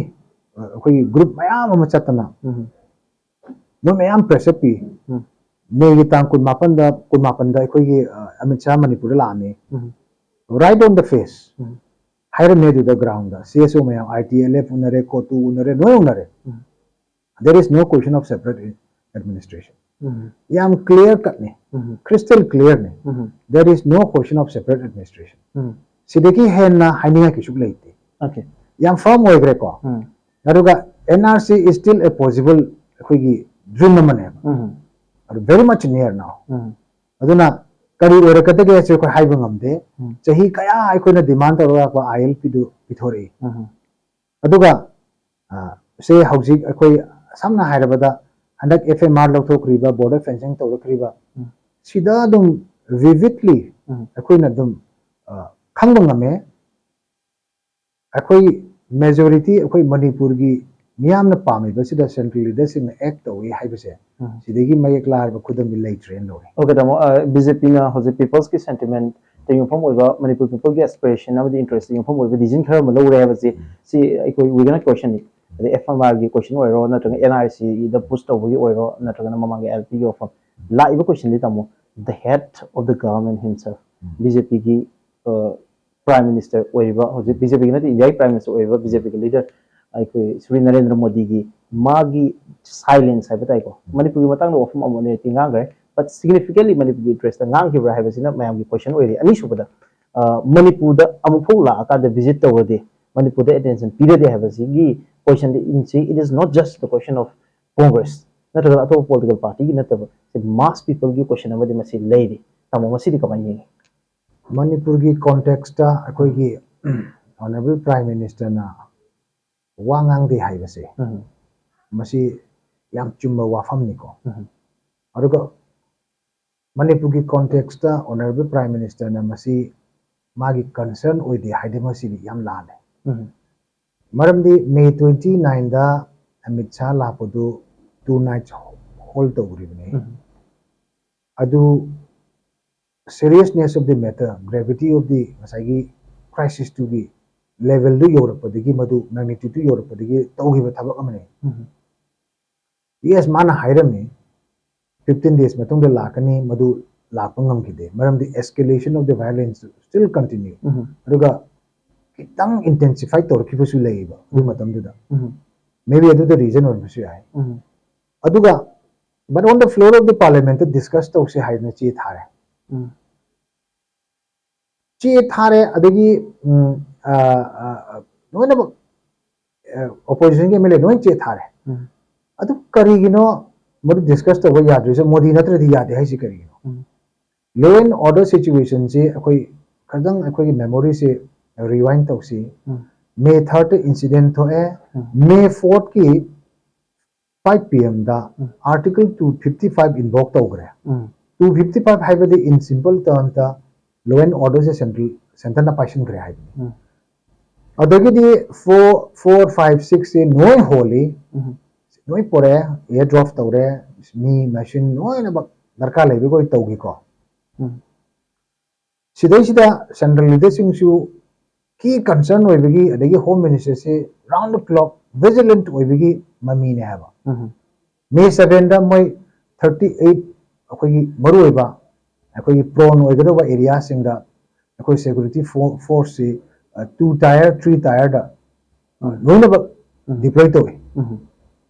ꯑ, ꯑꯩꯈꯣꯏꯒꯤ group ꯃꯌꯥꯝ ꯑꯃ ꯆꯠꯇꯅ ꯎꯝ. ꯃꯣꯏ ꯃꯌꯥꯝ pressure ꯄꯤ꯫ ꯎꯝ. May ꯒꯤ ꯇꯥꯡ ꯀꯨꯟꯃꯥꯄꯟꯗ, ꯀꯨꯟꯃꯥꯄꯟꯗ ꯑꯩꯈꯣꯏꯒꯤ, ꯑ, ꯑꯃꯤꯠ ꯁꯥꯍ ꯃꯅꯤꯄꯨꯔꯗ ꯂꯥꯛꯑꯝꯃꯤ꯫ ꯎꯝ. Right on the face. ꯎꯝ. ꯍꯥꯏꯔꯝꯃꯦ ꯑꯗꯨꯗ ground ꯗ C S O ꯃꯌꯥꯝ, I T L F ꯎꯅꯔꯦ, COTU ꯎꯅꯔꯦ, ꯂꯣꯏ ꯎꯅꯔꯦ꯫ ꯎꯝ. There is no question of separate administration. ꯎꯝ. ꯌꯥꯝ clear cut ꯅꯤ, ꯎꯝ. crystal clear ꯅꯤ꯫ ꯎꯝ. There is no question of separate administration. ꯎꯝ. ꯁꯤꯗꯒꯤ ꯍꯦꯟꯅ ꯍꯥꯏꯅꯤꯡꯉꯥꯏ ꯀꯩꯁꯨ ꯂꯩꯇꯦ꯫ Okay. ꯌꯥꯝ firm ꯑꯣꯏꯈ꯭ꯔꯦꯀꯣ꯫ ꯎꯝ. ꯑꯗꯨꯒ N R C is still a possible ꯑꯩꯈꯣꯏꯒꯤ dream ꯑꯃꯅꯦꯕ꯫ ꯎꯝ. ꯑꯗꯨ very much near now. ꯎꯝ. ꯑꯗꯨꯅ ꯀꯔꯤ ꯑꯣꯏꯔꯛꯀꯗꯒꯦ ꯍꯥꯏꯁꯦ ꯑꯩꯈꯣꯏ ꯍꯥꯏꯕ ꯉꯝꯗꯦ꯫ ꯎꯝ. ꯆꯍꯤ ꯀꯌꯥ ꯑꯩꯈꯣꯏꯅ demand ꯇꯧꯔꯒ ꯂꯥꯛꯄ I L P ꯗꯨ ꯄꯤꯊꯣꯔꯛꯏ꯫ ꯎꯝ. ꯑꯗꯨꯒ, ꯑ, ꯁꯦ ꯍꯧꯖꯤꯛ ꯑꯩꯈꯣꯏ ꯁꯝꯅ ꯍꯥꯏꯔꯕꯗ ꯍꯟꯗꯛ F M R ꯂꯧꯊꯣꯛꯈ꯭ꯔꯤꯕ, border fencing ꯇꯧꯔꯛꯈ꯭ꯔꯤꯕ, ꯎꯝ. ꯁꯤꯗ ꯑꯗꯨꯝ vividly ꯎꯝ. ꯑꯩꯈꯣꯏꯅ ꯑꯗꯨꯝ, ꯑ, ꯈꯪꯕ ꯉꯝꯃꯦ꯫ ꯑꯩꯈꯣꯏ majority, ꯑꯩꯈꯣꯏ ꯃꯅꯤꯄꯨꯔꯒꯤ ꯃꯤꯌꯥꯝꯅ ꯄꯥꯝꯃꯤꯕꯁꯤꯗ central leader ꯁꯤꯡꯅ act ꯇꯧꯏ ꯍꯥꯏꯕꯁꯦ ꯎꯝ. ꯁꯤꯗꯒꯤ ꯃꯌꯦꯛ ꯂꯥꯔꯕ ꯈꯨꯗꯝꯗꯤ ꯂꯩꯇ꯭ꯔꯦꯅ ꯂꯧꯏ꯫ Okay, ꯇꯥꯃꯣ, ꯑ, B J P ꯅ ꯍꯧꯖꯤꯛ people's ꯀꯤ sentiment ꯌꯨꯝꯐꯝ ꯑꯣꯏꯕ ꯃꯅꯤꯄꯨꯔ ꯄꯤꯄꯜꯒꯤ ꯑꯦꯁꯄꯤꯔꯦꯁꯟ ꯑꯃꯗꯤ ꯏꯟꯇꯔꯦꯁꯇ ꯌꯨꯝꯐꯝ ꯑꯣꯏꯕ ꯗꯤꯁꯤꯖꯟ ꯈꯔ ꯑꯃ ꯂꯧꯔꯦ ꯍꯥꯏꯕꯁꯤ ꯁꯤ ꯑꯩꯈꯣꯏ ꯋꯤꯒꯅ ꯀꯣꯏꯁꯟꯅꯤ꯫ ꯑꯗꯩ ꯑꯦꯐ ꯑꯥꯏ ꯑꯥꯔꯒꯤ ꯀꯣꯏꯁꯟ ꯑꯣꯏꯔꯣ, ꯅꯠꯇ꯭ꯔꯒ ꯑꯦꯟ ꯑꯥꯔ ꯁꯤꯗ ꯄꯨꯁ ꯇꯧꯕꯒꯤ ꯑꯣꯏꯔꯣ, ꯅꯠꯇ꯭ꯔꯒꯅ ꯃꯃꯥꯡꯒꯤ ꯑꯦꯜ ꯄꯤꯒꯤ ꯋꯥꯐꯝ, ꯂꯥꯛꯏꯕ ꯀꯣꯏꯁꯟꯗꯤ ꯇꯥꯃꯣ, the head of the government himself, B J ꯄꯤꯒꯤ ꯄ꯭ꯔꯥꯏꯝ ꯃꯤꯅꯤꯁꯇꯔ ꯑꯣꯏꯔꯤꯕ, ꯍꯧꯖꯤꯛ ꯕꯤ ꯖꯦ ꯄꯤꯒꯤ ꯅꯠꯇꯦ, ꯏꯟꯗꯤꯌꯥꯒꯤ ꯄ꯭ꯔꯥꯏꯝ ꯃꯤꯅꯤꯁꯇꯔ ꯑꯣꯏꯔꯤꯕ ꯕꯤ ꯖꯦ ꯄꯤꯒꯤ ꯂꯤꯗꯔ ꯑꯩꯈꯣꯏ ꯁ꯭ꯔꯤ ꯅꯔꯦꯟꯗ꯭ꯔ ꯃꯣꯗꯤꯒꯤ ꯃꯥꯒꯤ ꯁꯥꯏꯂꯦꯟꯁ ꯍꯥꯏꯕ ꯇꯥꯏꯀꯣ, ꯃꯅꯤꯄꯨꯔꯒꯤ ꯃꯇꯥꯡꯗ ꯋꯥꯐꯝ ꯑꯃ ꯑꯅꯤꯔꯛꯇꯤ ꯉꯥꯡꯈ꯭ꯔꯦ, but significantly ꯃꯅꯤꯄꯨꯔꯒꯤ ꯏꯟꯇꯔꯦꯁꯇ ꯉꯥꯡꯈꯤꯕ꯭ꯔꯥ ꯍꯥꯏꯕꯁꯤꯅ ꯃꯌꯥꯝꯒꯤ ꯀꯣꯏꯁꯟ ꯑꯣꯏꯔꯤ꯫ ꯑꯅꯤꯁꯨꯕꯗ, ꯑ, ꯃꯅꯤꯄꯨꯔꯗ ꯑꯃꯨꯛꯐꯥꯎ ꯂꯥꯛꯑꯀꯥꯟꯗ ꯚꯤꯖꯤꯠ ꯇꯧꯔꯗꯤ, ꯃꯅꯤꯄꯨꯔꯗ ꯑꯦꯇꯦꯟꯁꯟ ꯄꯤꯔꯗꯤ ꯍꯥꯏꯕꯁꯤꯒꯤ ꯀꯣꯏꯁꯟꯗꯤ ꯏꯟꯁꯤ, it is not just the question of Congress ꯅꯠꯇ꯭ꯔꯒ ꯑꯇꯣꯞꯄ ꯄꯣꯂꯤꯇꯤꯀꯦꯜ ꯄꯥꯔꯇꯤꯒꯤ ꯅꯠꯇꯕ, ꯁꯤ ꯃꯥꯁ ꯄꯤꯄꯜꯒꯤ ꯀꯣꯏꯁꯟ ꯑꯃꯗꯤ ꯃꯁꯤ ꯂꯩꯔꯤ꯫ ꯇꯥꯃꯣ, ꯃꯁꯤꯗꯤ ꯀꯃꯥꯏꯅ ꯌꯦꯡꯉꯤ? ꯃꯅꯤꯄꯨꯔꯒꯤ ꯀꯣꯟꯇꯦꯛꯁꯇ ꯑꯩꯈꯣꯏꯒꯤ ꯑꯣꯅꯔꯦꯕꯜ ꯄ꯭ꯔꯥꯏꯝ ꯃꯤꯅꯤꯁꯇꯔꯅ ꯋꯥ ꯉꯥꯡꯗꯦ ꯍꯥꯏꯕꯁꯦ, ꯎꯝ꯫ ꯃꯁꯤ ꯌꯥꯝ ꯆꯨꯝꯕ ꯋꯥꯐꯝꯅꯤꯀꯣ꯫ ꯎꯝ꯫ ꯑꯗꯨꯒ ꯃꯅꯤꯄꯨꯔꯒꯤ ꯀꯣꯟꯇꯦꯛꯁꯇ ꯑꯣꯅꯔꯦꯕꯜ ꯄ꯭ꯔꯥꯏꯝ ꯃꯤꯅꯤꯁꯇꯔꯅ ꯃꯁꯤ ꯃꯥꯒꯤ ꯀꯟꯁꯔꯟ ꯑꯣꯏꯗꯦ ꯍꯥꯏꯗꯤ ꯃꯁꯤꯗꯤ ꯌꯥꯝ ꯂꯥꯜꯂꯦ꯫ ꯎꯝ꯫ ꯃꯔꯝꯗꯤ ꯃꯦ ꯇ꯭ꯋꯦꯟꯇꯤ ꯅꯥꯏꯟꯗ ꯑꯃꯤꯠ ꯁꯥꯍ ꯂꯥꯛꯄꯗꯨ ꯇꯨ ꯅꯥꯏꯠꯁ ꯍꯣꯜ ꯇꯧꯈ꯭ꯔꯤꯕꯅꯤ꯫ ꯎꯝ꯫ ꯑꯗꯨ seriousness of the matter, gravity of the ꯉꯁꯥꯏꯒꯤ ꯀ꯭ꯔꯥꯏꯁꯤꯁꯇꯨꯒꯤ ꯂꯦꯚꯦꯜꯗꯨ ꯌꯧꯔꯛꯄꯗꯒꯤ, ꯃꯗꯨ ꯃꯦꯒꯅꯤꯇ꯭ꯌꯨꯗꯇꯨ ꯌꯧꯔꯛꯄꯗꯒꯤ ꯇꯧꯈꯤꯕ ꯊꯕꯛ ꯑꯃꯅꯤ꯫ ꯎꯝ꯫ ꯌꯦꯁ, ꯃꯥꯅ ꯍꯥꯏꯔꯝꯃꯤ, ꯐꯤꯐꯇꯤꯟ ꯗꯦꯖ ꯃꯇꯨꯡꯗ ꯂꯥꯛꯀꯅꯤ, ꯃꯗꯨ ꯂꯥꯛꯄ ꯉꯝꯈꯤꯗꯦ, ꯃꯔꯝꯗꯤ escalation of the violence still continue꯫ ꯎꯝ꯫ ꯑꯗꯨꯒ ꯈꯤꯇꯪ ꯏꯟꯇꯦꯟꯁꯤꯐꯥꯏ ꯇꯧꯔꯛꯈꯤꯕꯁꯨ ꯂꯩꯌꯦꯕ ꯑꯗꯨ ꯎꯝ꯫ ꯃꯇꯝꯗꯨꯗ꯫ ꯎꯝ꯫ ꯃꯦꯕꯤ ꯑꯗꯨꯗ ꯔꯤꯖꯟ ꯑꯣꯏꯔꯝꯕꯁꯨ ꯌꯥꯏ꯫ ꯎꯝ꯫ ꯑꯗꯨꯒ, but on the floor of the parliament the discuss ꯇꯧꯁꯦ ꯍꯥꯏꯗꯅ ꯆꯦ ꯊꯥꯔꯦ꯫ ꯎꯝ꯫ ꯆꯦ ꯊꯥꯔꯦ, ꯑꯗꯒꯤ, ꯎꯝ, ꯑ, ꯑ, ꯑ, ꯂꯣꯏꯅꯃꯛ, ꯑ, ꯑꯣꯄꯣꯖꯤꯁꯟꯒꯤ ꯑꯦꯝ ꯑꯦꯜ ꯑꯦ ꯂꯣꯏ ꯆꯦ ꯊꯥꯔꯦ꯫ ꯎꯝ꯫ ꯑꯗꯨ ꯀꯔꯤꯒꯤꯅꯣ ꯃꯗꯨ ꯗꯤꯁꯀꯁ ꯇꯧꯕ ꯌꯥꯗ꯭ꯔꯤꯁꯦ? ꯃꯣꯗꯤ ꯅꯠꯇ꯭ꯔꯗꯤ ꯌꯥꯗꯦ ꯍꯥꯏꯁꯤ ꯀꯔꯤꯒꯤꯅꯣ? ꯎꯝ꯫ Law and order situation ꯁꯤ ꯑꯩꯈꯣꯏ ꯈꯤꯇꯪ ꯑꯩꯈꯣꯏꯒꯤ ꯃꯦꯃꯣꯔꯤꯁꯦ ꯔꯤꯋꯥꯏꯟ ꯇꯧꯁꯤ꯫ ꯎꯝ꯫ ꯃꯦ ꯊꯥꯔꯠꯇ ꯏꯟꯁꯤꯗꯦꯟ ꯊꯣꯛꯑꯦ꯫ ꯎꯝ꯫ ꯃꯦ ꯐꯣꯔꯠꯀꯤ ꯐꯥꯏꯚ ꯄꯤ ꯑꯦꯝꯗ ꯎꯝ꯫ ꯑꯥꯔꯇꯤꯀꯜ ꯇꯨ ꯐꯤꯐꯇꯤ ꯐꯥꯏꯚ ꯏꯟꯚꯣꯛ ꯇꯧꯈ꯭ꯔꯦ꯫ ꯎꯝ꯫ ꯇꯨ ꯐꯤꯐꯇꯤ ꯐꯥꯏꯚ ꯍꯥꯏꯕꯗꯤ in simple terms the law and order say central, ꯁꯦꯟꯇꯔꯅ ꯄꯥꯏꯁꯤꯟꯈ꯭ꯔꯦ ꯍꯥꯏꯕꯅꯤ꯫ ꯎꯝ꯫ ꯑꯗꯒꯤꯗꯤ ꯐꯣꯔ, ꯐꯣꯔ, ꯐꯥꯏꯚ, ꯁꯤꯛꯁꯁꯤ ꯂꯣꯏ ꯍꯣꯜꯂꯤ꯫ ꯎꯝ꯫ ꯂꯣꯏ ꯄꯣꯔꯛꯑꯦ, ꯑꯦꯌꯔ ꯗ꯭ꯔꯣꯞ ꯇꯧꯔꯦ, ꯃꯤ ꯃꯦꯁꯤꯟ ꯂꯣꯏꯅꯃꯛ ꯗꯔꯀꯥꯔ ꯂꯩꯕꯈꯣꯏ ꯇꯧꯈꯤꯀꯣ꯫ ꯎꯝ꯫ ꯁꯤꯗꯩꯁꯤꯗ ꯁꯦꯟꯇ꯭ꯔꯦꯜ ꯂꯤꯗꯔꯁꯤꯡꯁꯨ ꯀꯤ ꯀꯟꯁꯔꯟ ꯑꯣꯏꯕꯒꯤ, ꯑꯗꯒꯤ ꯍꯣꯝ ꯃꯤꯅꯤꯁꯇꯔꯁꯤ ꯔꯥꯎꯟ ꯗ ꯀ꯭ꯂꯣꯛ ꯚꯤꯖꯤꯂꯦꯟꯠ ꯑꯣꯏꯕꯒꯤ ꯃꯃꯤꯅꯦ ꯍꯥꯏꯕ꯫ ꯎꯝ ꯃꯦ ꯁꯕꯦꯟꯗ ꯃꯣꯏ ꯊꯥꯔꯇꯤ ꯑꯩꯠ ꯑꯩꯈꯣꯏꯒꯤ ꯃꯔꯨꯑꯣꯏꯕ, ꯑꯩꯈꯣꯏꯒꯤ ꯄ꯭ꯔꯣꯟ ꯑꯣꯏꯒꯗꯧꯕ ꯑꯦꯔꯤꯌꯥꯁꯤꯡꯗ ꯑꯩꯈꯣꯏ ꯁꯦꯀ꯭ꯌꯨꯔꯤꯇꯤ ꯐꯣꯔꯁꯁꯤ ꯇꯨ ꯇꯥꯌꯔ, ꯊ꯭ꯔꯤ ꯇꯥꯌꯔꯗ ꯎꯝ ꯂꯣꯏꯅꯃꯛ ꯎꯝ ꯗꯤꯄ꯭ꯂꯣꯏ ꯇꯧꯏ꯫ ꯎꯝ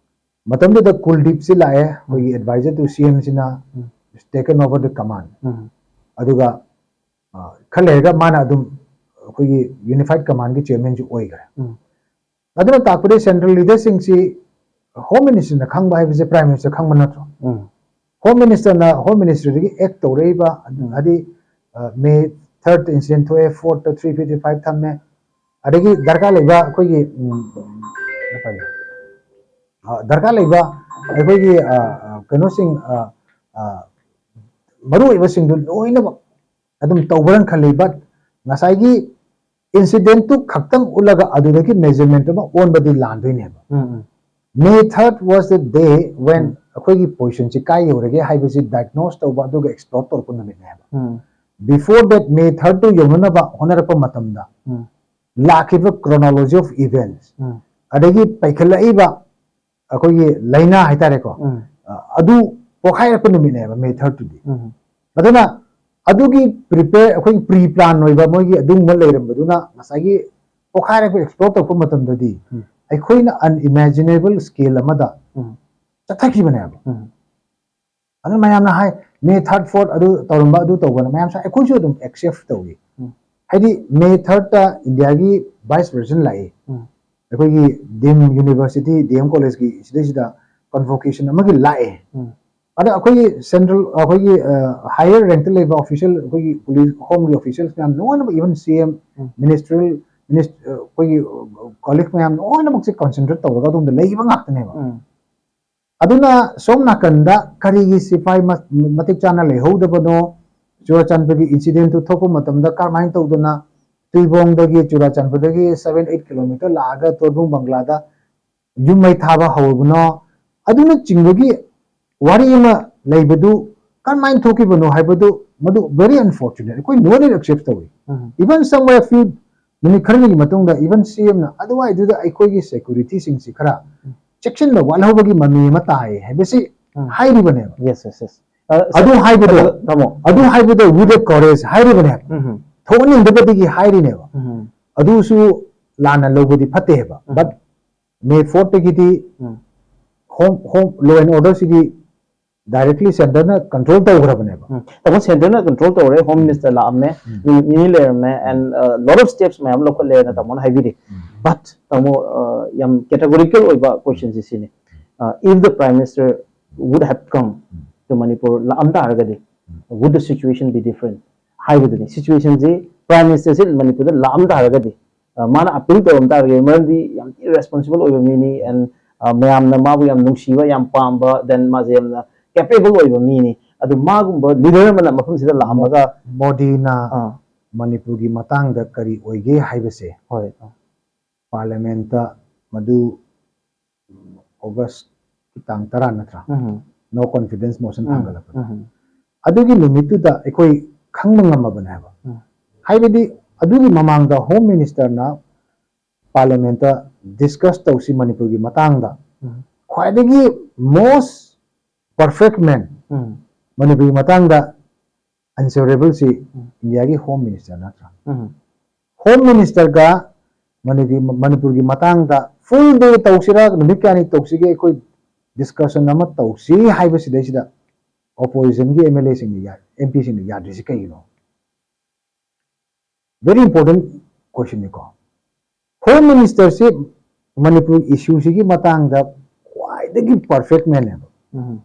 ꯃꯇꯝꯗꯨꯗ ꯀꯨꯜꯗꯤꯞꯁꯤ ꯂꯥꯛꯑꯦ, ꯑꯩꯈꯣꯏꯒꯤ ꯑꯦꯗꯚꯥꯏꯖꯔ ꯇꯨ ꯁꯤ ꯑꯦꯝꯁꯤꯅ ꯎꯝ taken over the command꯫ ꯎꯝ ꯑꯗꯨꯒ ꯑ, ꯈꯔ ꯂꯩꯔꯒ ꯃꯥꯅ ꯑꯗꯨꯝ ꯑꯩꯈꯣꯏꯒꯤ ꯌꯨꯅꯤꯐꯥꯏꯠ ꯀꯃꯥꯟꯒꯤ ꯆꯤꯌꯔꯃꯦꯟꯁꯨ ꯑꯣꯏꯈ꯭ꯔꯦ꯫ ꯎꯝ ꯑꯗꯨꯅ ꯇꯥꯛꯄꯗꯤ ꯁꯦꯟꯇ꯭ꯔꯦꯜ ꯂꯤꯗꯔꯁꯤꯡꯁꯤ ꯍꯣꯝ ꯃꯤꯅꯤꯁꯇꯔꯅ ꯈꯪꯕ ꯍꯥꯏꯕꯁꯦ ꯄ꯭ꯔꯥꯏꯝ ꯃꯤꯅꯤꯁꯇꯔ ꯈꯪꯕ ꯅꯠꯇ꯭ꯔꯣ? ꯎꯝ ꯍꯣꯝ ꯃꯤꯅꯤꯁꯇꯔꯅ ꯍꯣꯝ ꯃꯤꯅꯤꯁꯇ꯭ꯔꯤꯗꯒꯤ ꯑꯦꯛ ꯇꯧꯔꯛꯏꯕ, ꯑꯗꯨ- ꯎꯝ꯫ ꯍꯥꯏꯗꯤ ꯃꯦ ꯊꯥꯔꯠ ꯏꯟꯁꯤꯗꯦꯟ ꯊꯣꯛꯑꯦ, ꯐꯣꯔꯠꯇ ꯊ꯭ꯔꯤ ꯐꯤꯐꯇꯤ ꯐꯥꯏꯚ ꯊꯝꯃꯦ, ꯑꯗꯒꯤ ꯗꯔꯀꯥꯔ ꯂꯩꯕ ꯑꯩꯈꯣꯏꯒꯤ ꯎꯝ, ꯀꯔꯤ? ꯑ, ꯗꯔꯀꯥꯔ ꯂꯩꯕ ꯑꯩꯈꯣꯏꯒꯤ ꯑ, ꯑ, ꯀꯩꯅꯣꯁꯤꯡ ꯑ, ꯑ, ꯃꯔꯨꯑꯣꯏꯕꯁꯤꯡꯗꯨ ꯂꯣꯏꯅꯃꯛ ꯑꯗꯨꯝ ꯇꯧꯕ꯭ꯔꯅ ꯈꯜꯂꯤ꯫ But ꯉꯁꯥꯏꯒꯤ ꯏꯟꯁꯤꯗꯦꯟꯠꯇꯨ ꯈꯛꯇꯪ ꯎꯠꯂꯒ ꯑꯗꯨꯗꯒꯤ ꯃꯦꯖꯔꯃꯦꯟꯠ ꯑꯃ ꯑꯣꯟꯕꯗꯤ ꯂꯥꯟꯗꯣꯏꯅꯦꯕ꯫ ꯎꯝ ꯎꯝ May third was the day when ꯎꯝ꯫ ꯑꯩꯈꯣꯏꯒꯤ ꯄꯣꯖꯤꯁꯟꯁꯤ ꯀꯥꯏ ꯌꯧꯔꯒꯦ ꯍꯥꯏꯕꯁꯤ ꯗꯥꯏꯒꯅꯣꯁ ꯇꯧꯕ ꯑꯗꯨꯒ ꯑꯦꯛꯁꯄ꯭ꯂꯣꯔ ꯇꯧꯔꯛꯄ ꯅꯨꯃꯤꯠꯅꯦꯕ꯫ ꯎꯝ Before that, May thirdꯇꯨ ꯌꯧꯅꯅꯕ ꯍꯣꯠꯅꯔꯛꯄ ꯃꯇꯝꯗ ꯎꯝ ꯂꯥꯛꯈꯤꯕ chronology of events, ꯎꯝ ꯑꯗꯒꯤ ꯄꯩꯈꯠꯂꯛꯏꯕ ꯑꯩꯈꯣꯏꯒꯤ ꯂꯥꯏꯅꯥ ꯍꯥꯏꯇꯥꯔꯦꯀꯣ, ꯎꯝ ꯑ, ꯑꯗꯨ ꯄꯣꯛꯈꯥꯏꯔꯛꯄ ꯅꯨꯃꯤꯠꯅꯦꯕ ꯃꯦ ꯊꯥꯔꯠꯇꯨꯗꯤ꯫ ꯎꯝ ꯑꯗꯨꯅ ꯑꯗꯨꯒꯤ ꯄ꯭ꯔꯤꯄꯦꯌꯔ, ꯑꯩꯈꯣꯏꯒꯤ ꯄ꯭ꯔꯤ ꯄ꯭ꯂꯥꯟ ꯑꯣꯏꯕ ꯃꯣꯏꯒꯤ ꯑꯗꯨꯒꯨꯝꯕ ꯂꯩꯔꯝꯕꯗꯨꯅ ꯉꯁꯥꯏꯒꯤ ꯄꯣꯛꯈꯥꯏꯔꯛꯄ ꯑꯦꯛꯁꯄ꯭ꯂꯣꯔ ꯇꯧꯔꯛꯄ ꯃꯇꯝꯗꯗꯤ ꯎꯝ꯫ ꯑꯩꯈꯣꯏꯅ ꯑꯟꯏꯃꯦꯖꯤꯅꯦꯕꯜ ꯁ꯭ꯀꯦꯜ ꯑꯃꯗ ꯎꯝ ꯆꯠꯊꯈꯤꯕꯅꯦꯕ꯫ ꯎꯝ ꯑꯗꯨꯅ ꯃꯌꯥꯝꯅ ꯍꯥꯏ ꯃꯦ ꯊꯥꯔꯠ ꯐꯣꯔꯠ ꯑꯗꯨ ꯇꯧꯔꯝꯕ, ꯑꯗꯨ ꯇꯧꯕꯅ ꯃꯌꯥꯝꯁꯨ ꯑꯩꯈꯣꯏꯁꯨ ꯑꯗꯨꯝ ꯑꯦꯛꯁꯦꯞ ꯇꯧꯏ꯫ ꯎꯝ꯫ ꯍꯥꯏꯗꯤ ꯃꯦ ꯊꯥꯔꯠꯇ ꯏꯟꯗꯤꯌꯥꯒꯤ ꯚꯥꯏꯁ ꯄ꯭ꯔꯦꯁꯤꯗꯦꯟꯠ ꯂꯥꯛꯏ꯫ ꯎꯝ꯫ ꯑꯩꯈꯣꯏꯒꯤ D M university, D M ꯀꯣꯂꯦꯖꯀꯤ ꯁꯤꯗꯩꯁꯤꯗ ꯀꯟꯚꯣꯀꯦꯁꯟ ꯑꯃꯒꯤ ꯂꯥꯛꯑꯦ꯫ ꯎꯝ꯫ ꯑꯗ ꯑꯩꯈꯣꯏꯒꯤ ꯁꯦꯟꯇ꯭ꯔꯦꯜ, ꯑꯩꯈꯣꯏꯒꯤ ꯍꯥꯏꯌꯔ ꯔꯦꯡꯛꯇ ꯂꯩꯕ ꯑꯣꯐꯤꯁꯤꯌꯦꯜ, ꯑꯩꯈꯣꯏꯒꯤ ꯄꯨꯂꯤꯁ ꯍꯣꯝꯒꯤ ꯑꯣꯐꯤꯁꯤꯌꯦꯜꯁ ꯃꯌꯥꯝ ꯂꯣꯏꯅꯃꯛ, ꯏꯚꯟ ꯁꯤ ꯑꯦꯝ, ꯎꯝ꯫ ꯃꯤꯅꯤꯁꯇ꯭ꯔꯦꯜ, ꯑꯩꯈꯣꯏꯒꯤ ꯀꯣꯂꯤꯛ ꯃꯌꯥꯝ ꯂꯣꯏꯅꯃꯛꯁꯦ ꯀꯟꯁꯦꯟꯇ꯭ꯔꯦꯠ ꯇꯧꯔꯒ ꯑꯗꯣꯝꯗ ꯂꯩꯕ ꯉꯥꯛꯇꯅꯦꯕ꯫ ꯎꯝ꯫ ꯑꯗꯨꯅ ꯁꯣꯝ ꯅꯥꯀꯟꯗ ꯀꯔꯤꯒꯤ ꯁꯤꯐꯥꯏ ꯃ-, ꯃꯇꯤꯛ ꯆꯥꯅ ꯂꯩꯍꯧꯗꯕꯅꯣ, ꯆꯨꯔꯥꯆꯥꯟꯄꯨꯔꯒꯤ ꯏꯟꯁꯤꯗꯦꯟꯠꯇꯨ ꯊꯣꯛꯄ ꯃꯇꯝꯗ ꯀꯔꯝꯍꯥꯏꯅ ꯇꯧꯗꯅ ꯇꯨꯏꯕꯣꯡꯗꯒꯤ, ꯆꯨꯔꯥꯆꯥꯟꯄꯨꯔꯗꯒꯤ seven eight kilometre ꯂꯥꯛꯑꯒ ꯇꯣꯔꯕꯨꯡ ꯕꯪꯒ꯭ꯂꯥꯗ ꯌꯨꯝ ꯃꯩ ꯊꯥꯕ ꯍꯧꯔꯕꯅꯣ, ꯑꯗꯨꯅꯆꯤꯡꯕꯒꯤ ꯋꯥꯔꯤ ꯑꯃ ꯂꯩꯕꯗꯨ ꯀꯔꯝꯍꯥꯏꯅ ꯊꯣꯛꯈꯤꯕꯅꯣ ꯍꯥꯏꯕꯗꯨ ꯃꯗꯨ very unfortunate, ꯑꯩꯈꯣꯏ ꯅꯣꯏꯅ ꯑꯦꯛꯁꯦꯞ ꯇꯧꯏ꯫ ꯎꯝ. Even somewhere few ꯅꯨꯃꯤꯠ ꯈꯔꯅꯤꯒꯤ ꯃꯇꯨꯡꯗ even C M ꯅ ꯑꯗꯨꯋꯥꯏꯗꯨꯗ ꯑꯩꯈꯣꯏꯒꯤ security ꯁꯤꯡꯁꯤ ꯈꯔ ꯎꯝ. ꯆꯦꯛꯁꯤꯟꯕ ꯋꯥꯠꯍꯧꯕꯒꯤ ꯃꯃꯤ ꯑꯃ ꯇꯥꯏ ꯍꯥꯏꯕꯁꯤ ꯎꯝ. ꯍꯥꯏꯔꯤꯕꯅꯦꯕ꯫ Yes, yes, yes. ꯑꯗꯨ ꯍꯥꯏꯕꯗꯣ ꯇꯥꯃꯣ. ꯑꯗꯨ ꯍꯥꯏꯕꯗꯣ with the courage ꯍꯥꯏꯔꯤꯕꯅꯦꯕ꯫ ꯎꯝ. ꯊꯣꯛꯍꯟꯅꯤꯡꯗꯕꯗꯒꯤ ꯍꯥꯏꯔꯤꯅꯦꯕ꯫ ꯎꯝ. ꯑꯗꯨꯁꯨ ꯂꯥꯟꯅ ꯂꯧꯕꯗꯤ ꯐꯠꯇꯦ ꯍꯥꯏꯕ꯫ ꯎꯝ. But May fourth ꯇꯒꯤꯗꯤ um. home home law and order CD directly center ꯅ control ꯇꯧꯈ꯭ꯔꯕꯅꯦꯕ꯫ ꯎꯝ. ꯇꯥꯃꯣ, center ꯅ control ꯇꯧꯔꯦ, home minister ꯂꯥꯛꯑꯝꯃꯦ, ꯎꯝ. ꯅꯨꯃꯤꯠ ꯅꯤꯅꯤ ꯂꯩꯔꯝꯃꯦ, and lot of steps ꯃꯌꯥꯝ ꯂꯧꯈꯠꯂꯦꯅ ꯇꯥꯃꯣꯅ ꯍꯥꯏꯕꯤꯔꯤ꯫ ꯎꯝ. But ꯇꯥꯃꯣ, ꯑ, ꯌꯥꯝ categorical ꯑꯣꯏꯕ question ꯁꯤ ꯁꯤꯅꯤ꯫ ꯑ, if the prime minister would have come to Manipur, ꯂꯥꯛꯑꯝ ꯇꯥꯔꯒꯗꯤ, would the situation be different? ꯍꯥꯏꯕꯗꯨꯅꯤ꯫ Situation ꯁꯤ prime minister ꯁꯤ ꯃꯅꯤꯄꯨꯔꯗ ꯂꯥꯛꯑꯝ ꯇꯥꯔꯒꯗꯤ, ꯑ, ꯃꯥꯅ appeal ꯇꯧꯔꯝ ꯇꯥꯔꯒꯗꯤ, ꯃꯔꯝꯗꯤ ꯌꯥꯝ ꯊꯤ responsible ꯑꯣꯏꯕ ꯃꯤꯅꯤ, and, ꯑ, ꯃꯌꯥꯝꯅ ꯃꯥꯕꯨ ꯌꯥꯝ ꯅꯨꯡꯁꯤꯕ, ꯌꯥꯝ ꯄꯥꯝꯕ, then ꯃꯥꯁꯦ ꯌꯥꯝꯅ capable ꯑꯣꯏꯕ ꯃꯤꯅꯤ꯫ ꯑꯗꯨ ꯃꯥꯒꯨꯝꯕ leader ꯑꯃꯅ ꯃꯐꯝꯁꯤꯗ ꯂꯥꯛꯑꯝꯃꯒ, ꯃꯣꯗꯤꯅ ꯑꯥ, ꯃꯅꯤꯄꯨꯔꯒꯤ ꯃꯇꯥꯡꯗ ꯀꯔꯤ ꯑꯣꯏꯒꯦ ꯍꯥꯏꯕꯁꯦ ꯍꯣꯏ, parliament ꯇ ꯃꯗꯨ August ꯀꯤ ꯇꯥꯡ ꯇꯔꯥ ꯅꯠꯇ꯭ꯔꯥ? ꯎꯝ, No confidence motion ꯎꯝ, ꯊꯥꯡꯒꯠꯂꯛꯄꯗꯣ꯫ ꯎꯝ, ꯑꯗꯨꯒꯤ ꯅꯨꯃꯤꯠꯇꯨꯗ ꯑꯩꯈꯣꯏ ꯈꯪꯕ ꯉꯝꯃꯕꯅꯦ ꯍꯥꯏꯕ꯫ ꯎꯝ. ꯍꯥꯏꯕꯗꯤ ꯑꯗꯨꯒꯤ ꯃꯃꯥꯡꯗ home minister ꯅ parliament ꯇ discuss ꯇꯧꯁꯤ ꯃꯅꯤꯄꯨꯔꯒꯤ ꯃꯇꯥꯡꯗ꯫ ꯎꯝ. ꯈ꯭ꯋꯥꯏꯗꯒꯤ most perfect man ꯎꯝ. ꯃꯅꯤꯄꯨꯔꯒꯤ ꯃꯇꯥꯡꯗ answerable ꯁꯤ ꯎꯝ. India ꯒꯤ home minister ꯅꯠꯇ꯭ꯔꯥ? ꯎꯝ. Home minister ꯒ ꯃꯅꯤꯄꯨꯔ, ꯃꯅꯤꯄꯨꯔꯒꯤ ꯃꯇꯥꯡꯗ full day ꯇꯧꯁꯤꯔꯥ, ꯅꯨꯃꯤꯠ ꯀꯌꯥꯅꯤ ꯇꯧꯁꯤꯒꯦ, ꯑꯩꯈꯣꯏ discussion ꯑꯃ ꯇꯧꯁꯤ ꯍꯥꯏꯕꯁꯤꯗꯩꯁꯤꯗ opposition ꯒꯤ M L A ꯁꯤꯡꯅ ꯌꯥ-, M P ꯁꯤꯡꯅ ꯌꯥꯗ꯭ꯔꯤꯁꯤ ꯀꯩꯒꯤꯅꯣ? Very important question ꯅꯤꯀꯣ꯫ Home minister ꯁꯤ ꯃꯅꯤꯄꯨꯔ issue ꯁꯤꯒꯤ ꯃꯇꯥꯡꯗ ꯈ꯭ꯋꯥꯏꯗꯒꯤ perfect man ꯅꯦꯕ꯫ ꯎꯝ.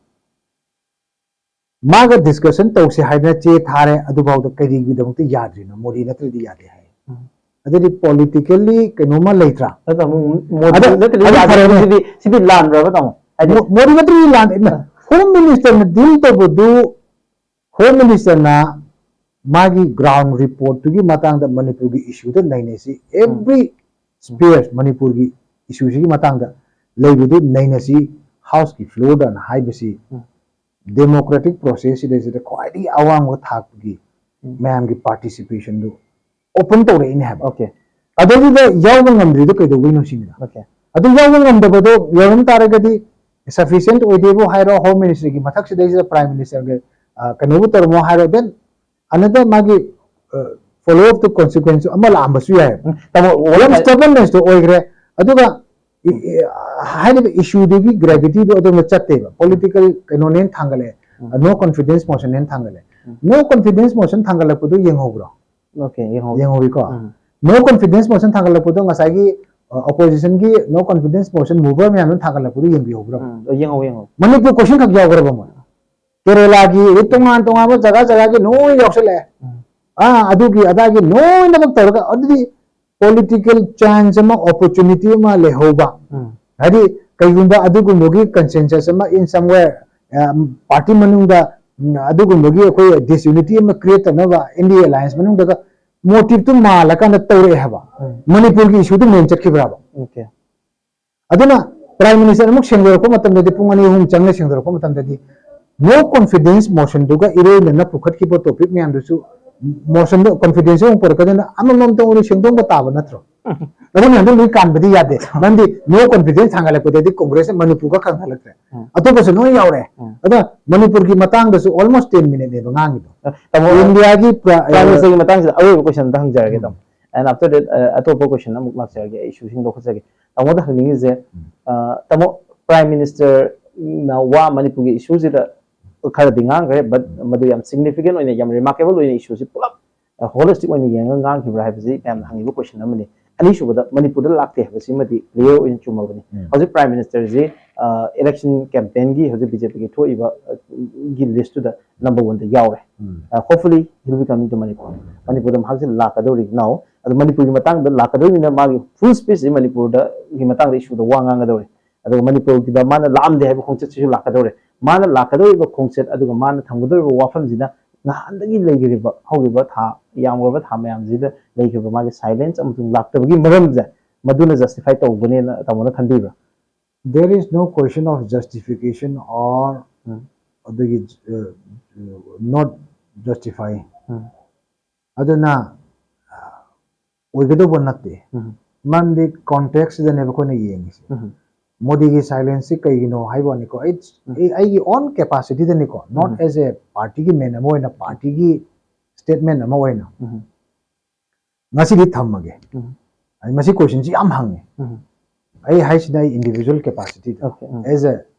ꯃꯥꯒ discussion ꯇꯧꯁꯦ ꯍꯥꯏꯗꯅ ꯆꯦ ꯊꯥꯔꯦ, ꯑꯗꯨꯐꯥꯎꯗ ꯀꯔꯤꯒꯤꯗꯃꯛꯇ ꯌꯥꯗ꯭ꯔꯤꯅꯣ? ꯃꯣꯗꯤ ꯅꯠꯇ꯭ꯔꯗꯤ ꯌꯥꯗꯦ ꯍꯥꯏ꯫ ꯎꯝ. ꯑꯗꯨꯗꯤ politically ꯀꯩꯅꯣꯝꯃ ꯂꯩꯇ꯭ꯔꯥ? ꯑꯗ ꯑꯃꯨꯛ ꯃꯣꯗꯤ ꯑꯗ-, ꯅꯠꯇ꯭ꯔꯗꯤ ꯑꯗꯨ ꯌꯥꯗꯦ ꯐꯔꯦꯅꯦ꯫ ꯍꯥꯏꯕꯁꯤꯗꯤ, ꯁꯤꯗꯤ ꯂꯥꯟꯕ꯭ꯔꯕ ꯇꯥꯃꯣ? ꯍꯥꯏꯗꯤ, ꯃꯣ-, ꯃꯣꯗꯤ ꯅꯠꯇ꯭ꯔꯗꯤ ꯂꯥꯟ-, ꯏꯃ, home minister ꯅ deal ꯇꯧꯕꯗꯨ, home minister ꯅ ꯃꯥꯒꯤ ground report ꯇꯨꯒꯤ ꯃꯇꯥꯡꯗ ꯃꯅꯤꯄꯨꯔꯒꯤ issue ꯗ ꯅꯩꯅꯁꯤ, every space ꯃꯅꯤꯄꯨꯔꯒꯤ issue ꯁꯤꯒꯤ ꯃꯇꯥꯡꯗ ꯂꯩꯕꯗꯨ ꯅꯩꯅꯁꯤ, house ꯀꯤ floor ꯗꯅ ꯍꯥꯏꯕꯁꯤ ꯎꯝ. ꯗꯦꯃꯣꯀ꯭ꯔꯦꯇꯤꯛ ꯄ꯭ꯔꯣꯁꯦꯁꯁꯤꯗꯩꯁꯤꯗ ꯈ꯭ꯋꯥꯏꯗꯒꯤ ꯑꯋꯥꯡꯕ ꯊꯥꯛꯀꯤ ꯎꯝ. ꯃꯌꯥꯝꯒꯤ ꯄꯥꯔꯇꯤꯁꯤꯄꯦꯁꯟꯗꯨ ꯑꯣꯄꯟ ꯇꯧꯔꯛꯏꯅꯦ ꯍꯥꯏꯕ꯫ Okay. ꯑꯗꯨꯗꯨꯗ ꯌꯥꯎꯕ ꯉꯝꯗ꯭ꯔꯤꯗꯣ ꯀꯩꯗꯧꯕꯩꯅꯣ ꯁꯤꯅꯤꯗ꯫ Okay. ꯑꯗꯨ ꯌꯥꯎꯕ ꯉꯝꯗꯕꯗꯣ ꯌꯥꯎꯔꯝ ꯇꯥꯔꯒꯗꯤ ꯁꯐꯤꯁꯤꯌꯦꯟꯠ ꯑꯣꯏꯗꯦꯕꯨ ꯍꯥꯏꯔꯣ, ꯍꯣꯝ ꯃꯤꯅꯤꯁꯇ꯭ꯔꯤꯒꯤ ꯃꯊꯛꯁꯤꯗꯩꯁꯤꯗ ꯄ꯭ꯔꯥꯏꯝ ꯃꯤꯅꯤꯁꯇꯔꯒ ꯀꯩꯅꯣꯕꯨ ꯇꯧꯔꯝꯃꯣ ꯍꯥꯏꯔꯣ, ꯗꯦꯟ ꯑꯅꯗꯔ ꯃꯥꯒꯤ ꯐꯣꯂꯣ ꯑꯞꯇꯨ ꯀꯣꯟꯁꯤꯀ꯭ꯋꯦꯟꯁ ꯑꯃ ꯂꯥꯛꯑꯝꯕꯁꯨ ꯌꯥꯏ꯫ ꯇꯥꯃꯣ, what ꯌꯥꯝ am I- ꯁ꯭ꯇꯕꯟꯅꯦꯁꯇꯣ ꯑꯣꯏꯈ꯭ꯔꯦ꯫ ꯑꯗꯨꯒ ꯏ- ꯏ- ꯍꯥꯏꯔꯤꯕ ꯏꯁꯨꯗꯨꯒꯤ ꯒ꯭ꯔꯦꯚꯤꯇꯤꯗꯣ ꯑꯗꯣꯝꯗ ꯆꯠꯇꯦꯕ꯫ ꯄꯣꯂꯤꯇꯤꯀꯦꯜ ꯀꯩꯅꯣꯅꯦꯅ ꯊꯥꯡꯒꯠꯂꯛꯑꯦ, ꯎꯝ. ꯅꯣ ꯀꯣꯟꯐꯤꯗꯦꯟꯁ ꯃꯣꯁꯟꯅꯦꯅ ꯊꯥꯡꯒꯠꯂꯦ꯫ ꯎꯝ. ꯅꯣ ꯀꯣꯟꯐꯤꯗꯦꯟꯁ ꯃꯣꯁꯟ ꯊꯥꯡꯒꯠꯂꯛꯄꯗꯣ ꯌꯦꯡꯍꯧꯕ꯭ꯔꯣ? Okay, ꯌꯦꯡꯍꯧ- ꯌꯦꯡꯍꯧꯋꯤꯀꯣ꯫ ꯎꯝ. ꯅꯣ ꯀꯣꯟꯐꯤꯗꯦꯟꯁ ꯃꯣꯁꯟ ꯊꯥꯡꯒꯠꯂꯛꯄꯗꯣ ꯉꯁꯥꯏꯒꯤ ꯑꯣꯄꯣꯖꯤꯁꯟꯒꯤ ꯅꯣ ꯀꯣꯟꯐꯤꯗꯦꯟꯁ ꯃꯣꯁꯟ ꯃꯨꯚꯔ ꯃꯌꯥꯝꯗꯨꯅ ꯊꯥꯡꯒꯠꯂꯛꯄꯗꯣ ꯌꯦꯡꯕꯤꯍꯧꯕ꯭ꯔꯣ? ꯎꯝ, ꯌꯦꯡꯍꯧ ꯌꯦꯡꯍꯧ ꯃꯅꯤꯄꯨꯔ ꯀꯣꯏꯁꯟ ꯈꯛ ꯌꯥꯎꯈ꯭ꯔꯕ ꯃꯣꯏ? ꯀꯦꯔꯦꯂꯥꯒꯤ ꯑꯗꯩ ꯇꯣꯉꯥꯟ ꯇꯣꯉꯥꯟꯕ ꯖꯒꯥ ꯖꯒꯥꯒꯤ ꯂꯣꯏ ꯌꯥꯎꯁꯜꯂꯛꯑꯦ꯫ ꯎꯝ. ꯑꯥ, ꯑꯗꯨꯒꯤ ꯑꯗꯥꯒꯤ ꯂꯣꯏꯅꯃꯛ ꯇꯧꯔꯒ, ꯑꯗꯨꯗꯤ ꯄꯣꯂꯤꯇꯤꯀꯦꯜ ꯆꯥꯟꯁ ꯑꯃ, ꯑꯣꯄꯣꯔꯆꯨꯅꯤꯇꯤ ꯑꯃ ꯂꯩꯍꯧꯕ꯫ ꯎꯝ. ꯍꯥꯏꯗꯤ ꯀꯩꯒꯨꯝꯕ ꯑꯗꯨꯒꯨꯝꯕꯒꯤ ꯀꯟꯁꯦꯟꯁꯁ ꯑꯃ in somewhere ꯄꯥꯔꯇꯤ ꯃꯅꯨꯡꯗ ꯎꯝ, ꯑꯗꯨꯒꯨꯝꯕꯒꯤ ꯑꯩꯈꯣꯏ ꯗꯤꯁꯌꯨꯅꯤꯇꯤ ꯑꯃ ꯀ꯭ꯔꯤꯌꯦꯠ ꯇꯧꯅꯕ ꯑꯦꯟ ꯗꯤ ꯑꯦ ꯑꯦꯂꯥꯌꯟꯁ ꯃꯅꯨꯡꯗꯒ ꯃꯣꯇꯤꯚꯇꯨ ꯃꯥꯜꯂꯀꯥꯟꯗ ꯇꯧꯔꯛꯑꯦ ꯍꯥꯏꯕ꯫ ꯎꯝ. ꯃꯅꯤꯄꯨꯔꯒꯤ ꯏꯁꯨꯗꯨ ꯃꯦꯟ ꯆꯠꯈꯤꯕ꯭ꯔꯥꯕ? Okay. ꯑꯗꯨꯅ ꯄ꯭ꯔꯥꯏꯝ ꯃꯤꯅꯤꯁꯇꯔ ꯑꯃꯨꯛ ꯁꯦꯡꯗꯣꯔꯛꯄ ꯃꯇꯝꯗꯗꯤ, ꯄꯨꯡ ꯑꯅꯤ ꯑꯍꯨꯝ ꯆꯪꯅ ꯁꯦꯡꯗꯣꯔꯛꯄ ꯃꯇꯝꯗꯗꯤ, ꯅꯣ ꯀꯣꯟꯐꯤꯗꯦꯟꯁ ꯃꯣꯁꯟꯗꯨꯒ ꯏꯔꯣꯏꯅꯅ ꯄꯨꯈꯠꯈꯤꯕ ꯇꯣꯄꯤꯛ ꯃꯌꯥꯝꯗꯨꯁꯨ, ꯃꯣꯁꯟꯗꯣ ꯀꯣꯟꯐꯤꯗꯦꯟꯁ ꯑꯃꯨꯛ ꯄꯨꯔꯛꯀꯗꯣꯏꯅ ꯑꯃꯃꯝꯇ ꯑꯣꯏꯅ ꯁꯦꯡꯗꯣꯛꯄ ꯇꯥꯕ ꯅꯠꯇ꯭ꯔꯣ? ꯑꯗꯨ ꯃꯌꯥꯝꯗꯣ ꯂꯣꯏ ꯀꯥꯟꯕꯗꯤ ꯌꯥꯗꯦ꯫ ꯃꯔꯝꯗꯤ ꯅꯣ ꯀꯣꯟꯐꯤꯗꯦꯟꯁ ꯊꯥꯡꯒꯠꯂꯛꯄꯗꯗꯤ ꯀꯣꯡꯒ꯭ꯔꯦꯁꯅ ꯃꯅꯤꯄꯨꯔꯒ ꯈꯪꯍꯜꯂꯛꯇ꯭ꯔꯦ꯫ ꯎꯝ. ꯑꯇꯣꯞꯄꯁꯨ ꯂꯣꯏ ꯌꯥꯎꯔꯦ꯫ ꯎꯝ. ꯑꯗ ꯃꯅꯤꯄꯨꯔꯒꯤ ꯃꯇꯥꯡꯗꯁꯨ almost ten minute ꯅꯦꯕ ꯉꯥꯡꯉꯤꯗꯣ꯫ ꯇꯥꯃꯣ, ꯏꯟꯗꯤꯌꯥꯒꯤ ꯄ꯭ꯔ- ꯄ꯭ꯔꯥꯏꯝ ꯃꯤꯅꯤꯁꯇꯔꯒꯤ ꯃꯇꯥꯡꯁꯤꯗ ꯑꯔꯣꯏꯕ ꯀꯣꯏꯁꯟ ꯑꯝꯇ ꯍꯪꯖꯔꯒꯦ, ꯎꯝ. ꯇꯥꯃꯣ꯫ And after that, ꯑ, ꯑꯇꯣꯞꯄ ꯀꯣꯏꯁꯟ ꯑꯃꯨꯛ ꯂꯥꯛꯆꯔꯒꯦ, ꯑꯩ ꯏꯁꯨꯁꯤꯡ ꯂꯧꯈꯠꯆꯒꯦ꯫ ꯇꯥꯃꯣꯗ ꯍꯪꯅꯤꯡꯉꯤꯁꯦ, ꯑ, ꯇꯥꯃꯣ, ꯄ꯭ꯔꯥꯏꯝ ꯃꯤꯅꯤꯁꯇꯔꯅ ꯋꯥ ꯃꯅꯤꯄꯨꯔꯒꯤ ꯏꯁꯨꯁꯤꯗ ꯈꯔꯗꯤ ꯉꯥꯡꯈ꯭ꯔꯦ, but ꯃꯗꯨ ꯌꯥꯝ ꯁꯤꯒꯅꯤꯐꯤꯀꯦꯟ ꯑꯣꯏꯅ, ꯌꯥꯝ ꯔꯤꯃꯥꯔꯀꯦꯕꯜ ꯑꯣꯏꯅ ꯏꯁꯨꯁꯤ ꯄꯨꯂꯞ ꯍꯣꯂꯤꯁꯇꯤꯛ ꯑꯣꯏꯅ ꯌꯦꯡꯉꯒ ꯉꯥꯡꯈꯤꯕ꯭ꯔꯥ ꯍꯥꯏꯕꯁꯤ ꯃꯌꯥꯝꯅ ꯍꯪꯉꯤꯕ ꯀꯣꯏꯁꯟ ꯑꯃꯅꯤ꯫ ꯑꯅꯤꯁꯨꯕꯗ, ꯃꯅꯤꯄꯨꯔꯗ ꯂꯥꯛꯇꯦ ꯍꯥꯏꯕꯁꯤꯃꯗꯤ ꯀ꯭ꯂꯤꯌꯥꯔ ꯑꯣꯏꯅ ꯆꯨꯝꯃꯕꯅꯤ꯫ ꯎꯝ. ꯍꯧꯖꯤꯛ ꯄ꯭ꯔꯥꯏꯝ ꯃꯤꯅꯤꯁꯇꯔꯁꯤ, ꯑ, ꯏꯂꯦꯛꯁꯟ ꯀꯦꯝꯄꯦꯟꯒꯤ ꯍꯧꯖꯤꯛ ꯕꯤ ꯖꯦ ꯄꯤꯒꯤ ꯊꯣꯛꯏꯕ, ꯑ, ꯒꯤ ꯂꯤꯁꯇꯨꯗ ꯅꯝꯕꯔ ꯋꯥꯟꯗ ꯌꯥꯎꯔꯦ꯫ ꯎꯝ. ꯑ, hopefully he will be coming to Manipur. ꯃꯅꯤꯄꯨꯔꯗ ꯃꯍꯥꯛꯁꯤ ꯂꯥꯛꯀꯗꯧꯔꯤ now꯫ ꯑꯗꯨ ꯃꯅꯤꯄꯨꯔꯒꯤ ꯃꯇꯥꯡꯗ ꯂꯥꯛꯀꯗꯧꯔꯤꯅ ꯃꯥꯒꯤ ꯐꯨꯜ ꯁ꯭ꯄꯤꯆꯁꯤ ꯃꯅꯤꯄꯨꯔꯗꯒꯤ ꯃꯇꯥꯡꯗ ꯏꯁꯨꯗ ꯋꯥ ꯉꯥꯡꯒꯗꯧꯔꯤ꯫ ꯑꯗꯨꯒ ꯃꯅꯤꯄꯨꯔꯒꯤꯗ ꯃꯥꯅ ꯂꯥꯛꯑꯝꯗꯦ ꯍꯥꯏꯕ ꯈꯣꯡꯆꯠꯁꯤꯁꯨ ꯂꯥꯛꯀꯗꯧꯔꯦ꯫ ꯃꯥꯅ ꯂꯥꯛꯀꯗꯧꯔꯤꯕ ꯈꯣꯡꯆꯠ ꯑꯗꯨꯒ ꯃꯥꯅ ꯊꯝꯒꯗꯧꯔꯤꯕ ꯋꯥꯐꯝꯁꯤꯅ ꯅꯍꯥꯟꯗꯒꯤ ꯂꯩꯈ꯭ꯔꯤꯕ, ꯍꯧꯈꯤꯕ ꯊꯥ, ꯌꯥꯝꯈ꯭ꯔꯕ ꯊꯥ ꯃꯌꯥꯝꯁꯤꯗ ꯂꯩꯈ꯭ꯔꯤꯕ ꯃꯥꯒꯤ ꯁꯥꯏꯂꯦꯟꯁ ꯑꯃꯁꯨꯡ ꯂꯥꯛꯇꯕꯒꯤ ꯃꯔꯝꯁꯦ, ꯃꯗꯨꯅ ꯖꯁꯇꯤꯐꯥꯏ ꯇꯧꯕꯅꯦꯅ ꯇꯥꯃꯣꯅ ꯈꯟꯕꯤꯕ꯭ꯔꯥ? There is no question of justification or ꯎꯝ. ꯑꯗꯒꯤ not justify. ꯎꯝ. ꯑꯗꯨꯅ ꯑꯣꯏꯒꯗꯧꯕ ꯅꯠꯇꯦ. ꯎꯝ. ꯃꯔꯝꯗꯤ ꯀꯣꯟꯇꯦꯛꯁꯤꯗꯅꯦꯕ ꯑꯩꯈꯣꯏꯅ ꯌꯦꯡꯉꯤꯁꯦ. ꯎꯝ. ꯃꯣꯗꯤꯒꯤ ꯁꯥꯏꯂꯦꯟꯁꯁꯤ ꯀꯩꯒꯤꯅꯣ ꯍꯥꯏꯕ ꯋꯥꯅꯤꯀꯣ, ꯑꯩ ꯎꯝ. ꯑꯩ- ꯑꯩꯒꯤ ꯑꯣꯟ ꯀꯦꯄꯥꯁꯤꯇꯤꯗꯅꯤꯀꯣ, not ꯎꯝ. as a partyꯒꯤ ꯃꯦꯟ ꯑꯃ ꯑꯣꯏꯅ, partyꯒꯤ statement ꯑꯃ ꯑꯣꯏꯅ ꯎꯝ. ꯉꯁꯤꯗꯤ ꯊꯝꯃꯒꯦ. ꯎꯝ. ꯑꯩ ꯃꯁꯤ ꯀꯣꯏꯁꯟꯁꯤ ꯌꯥꯝ ꯍꯪꯉꯦ. ꯎꯝ. ꯑꯩ ꯍꯥꯏꯁꯤꯅ ꯑꯩ individual capacityꯗ, Okay, um. as a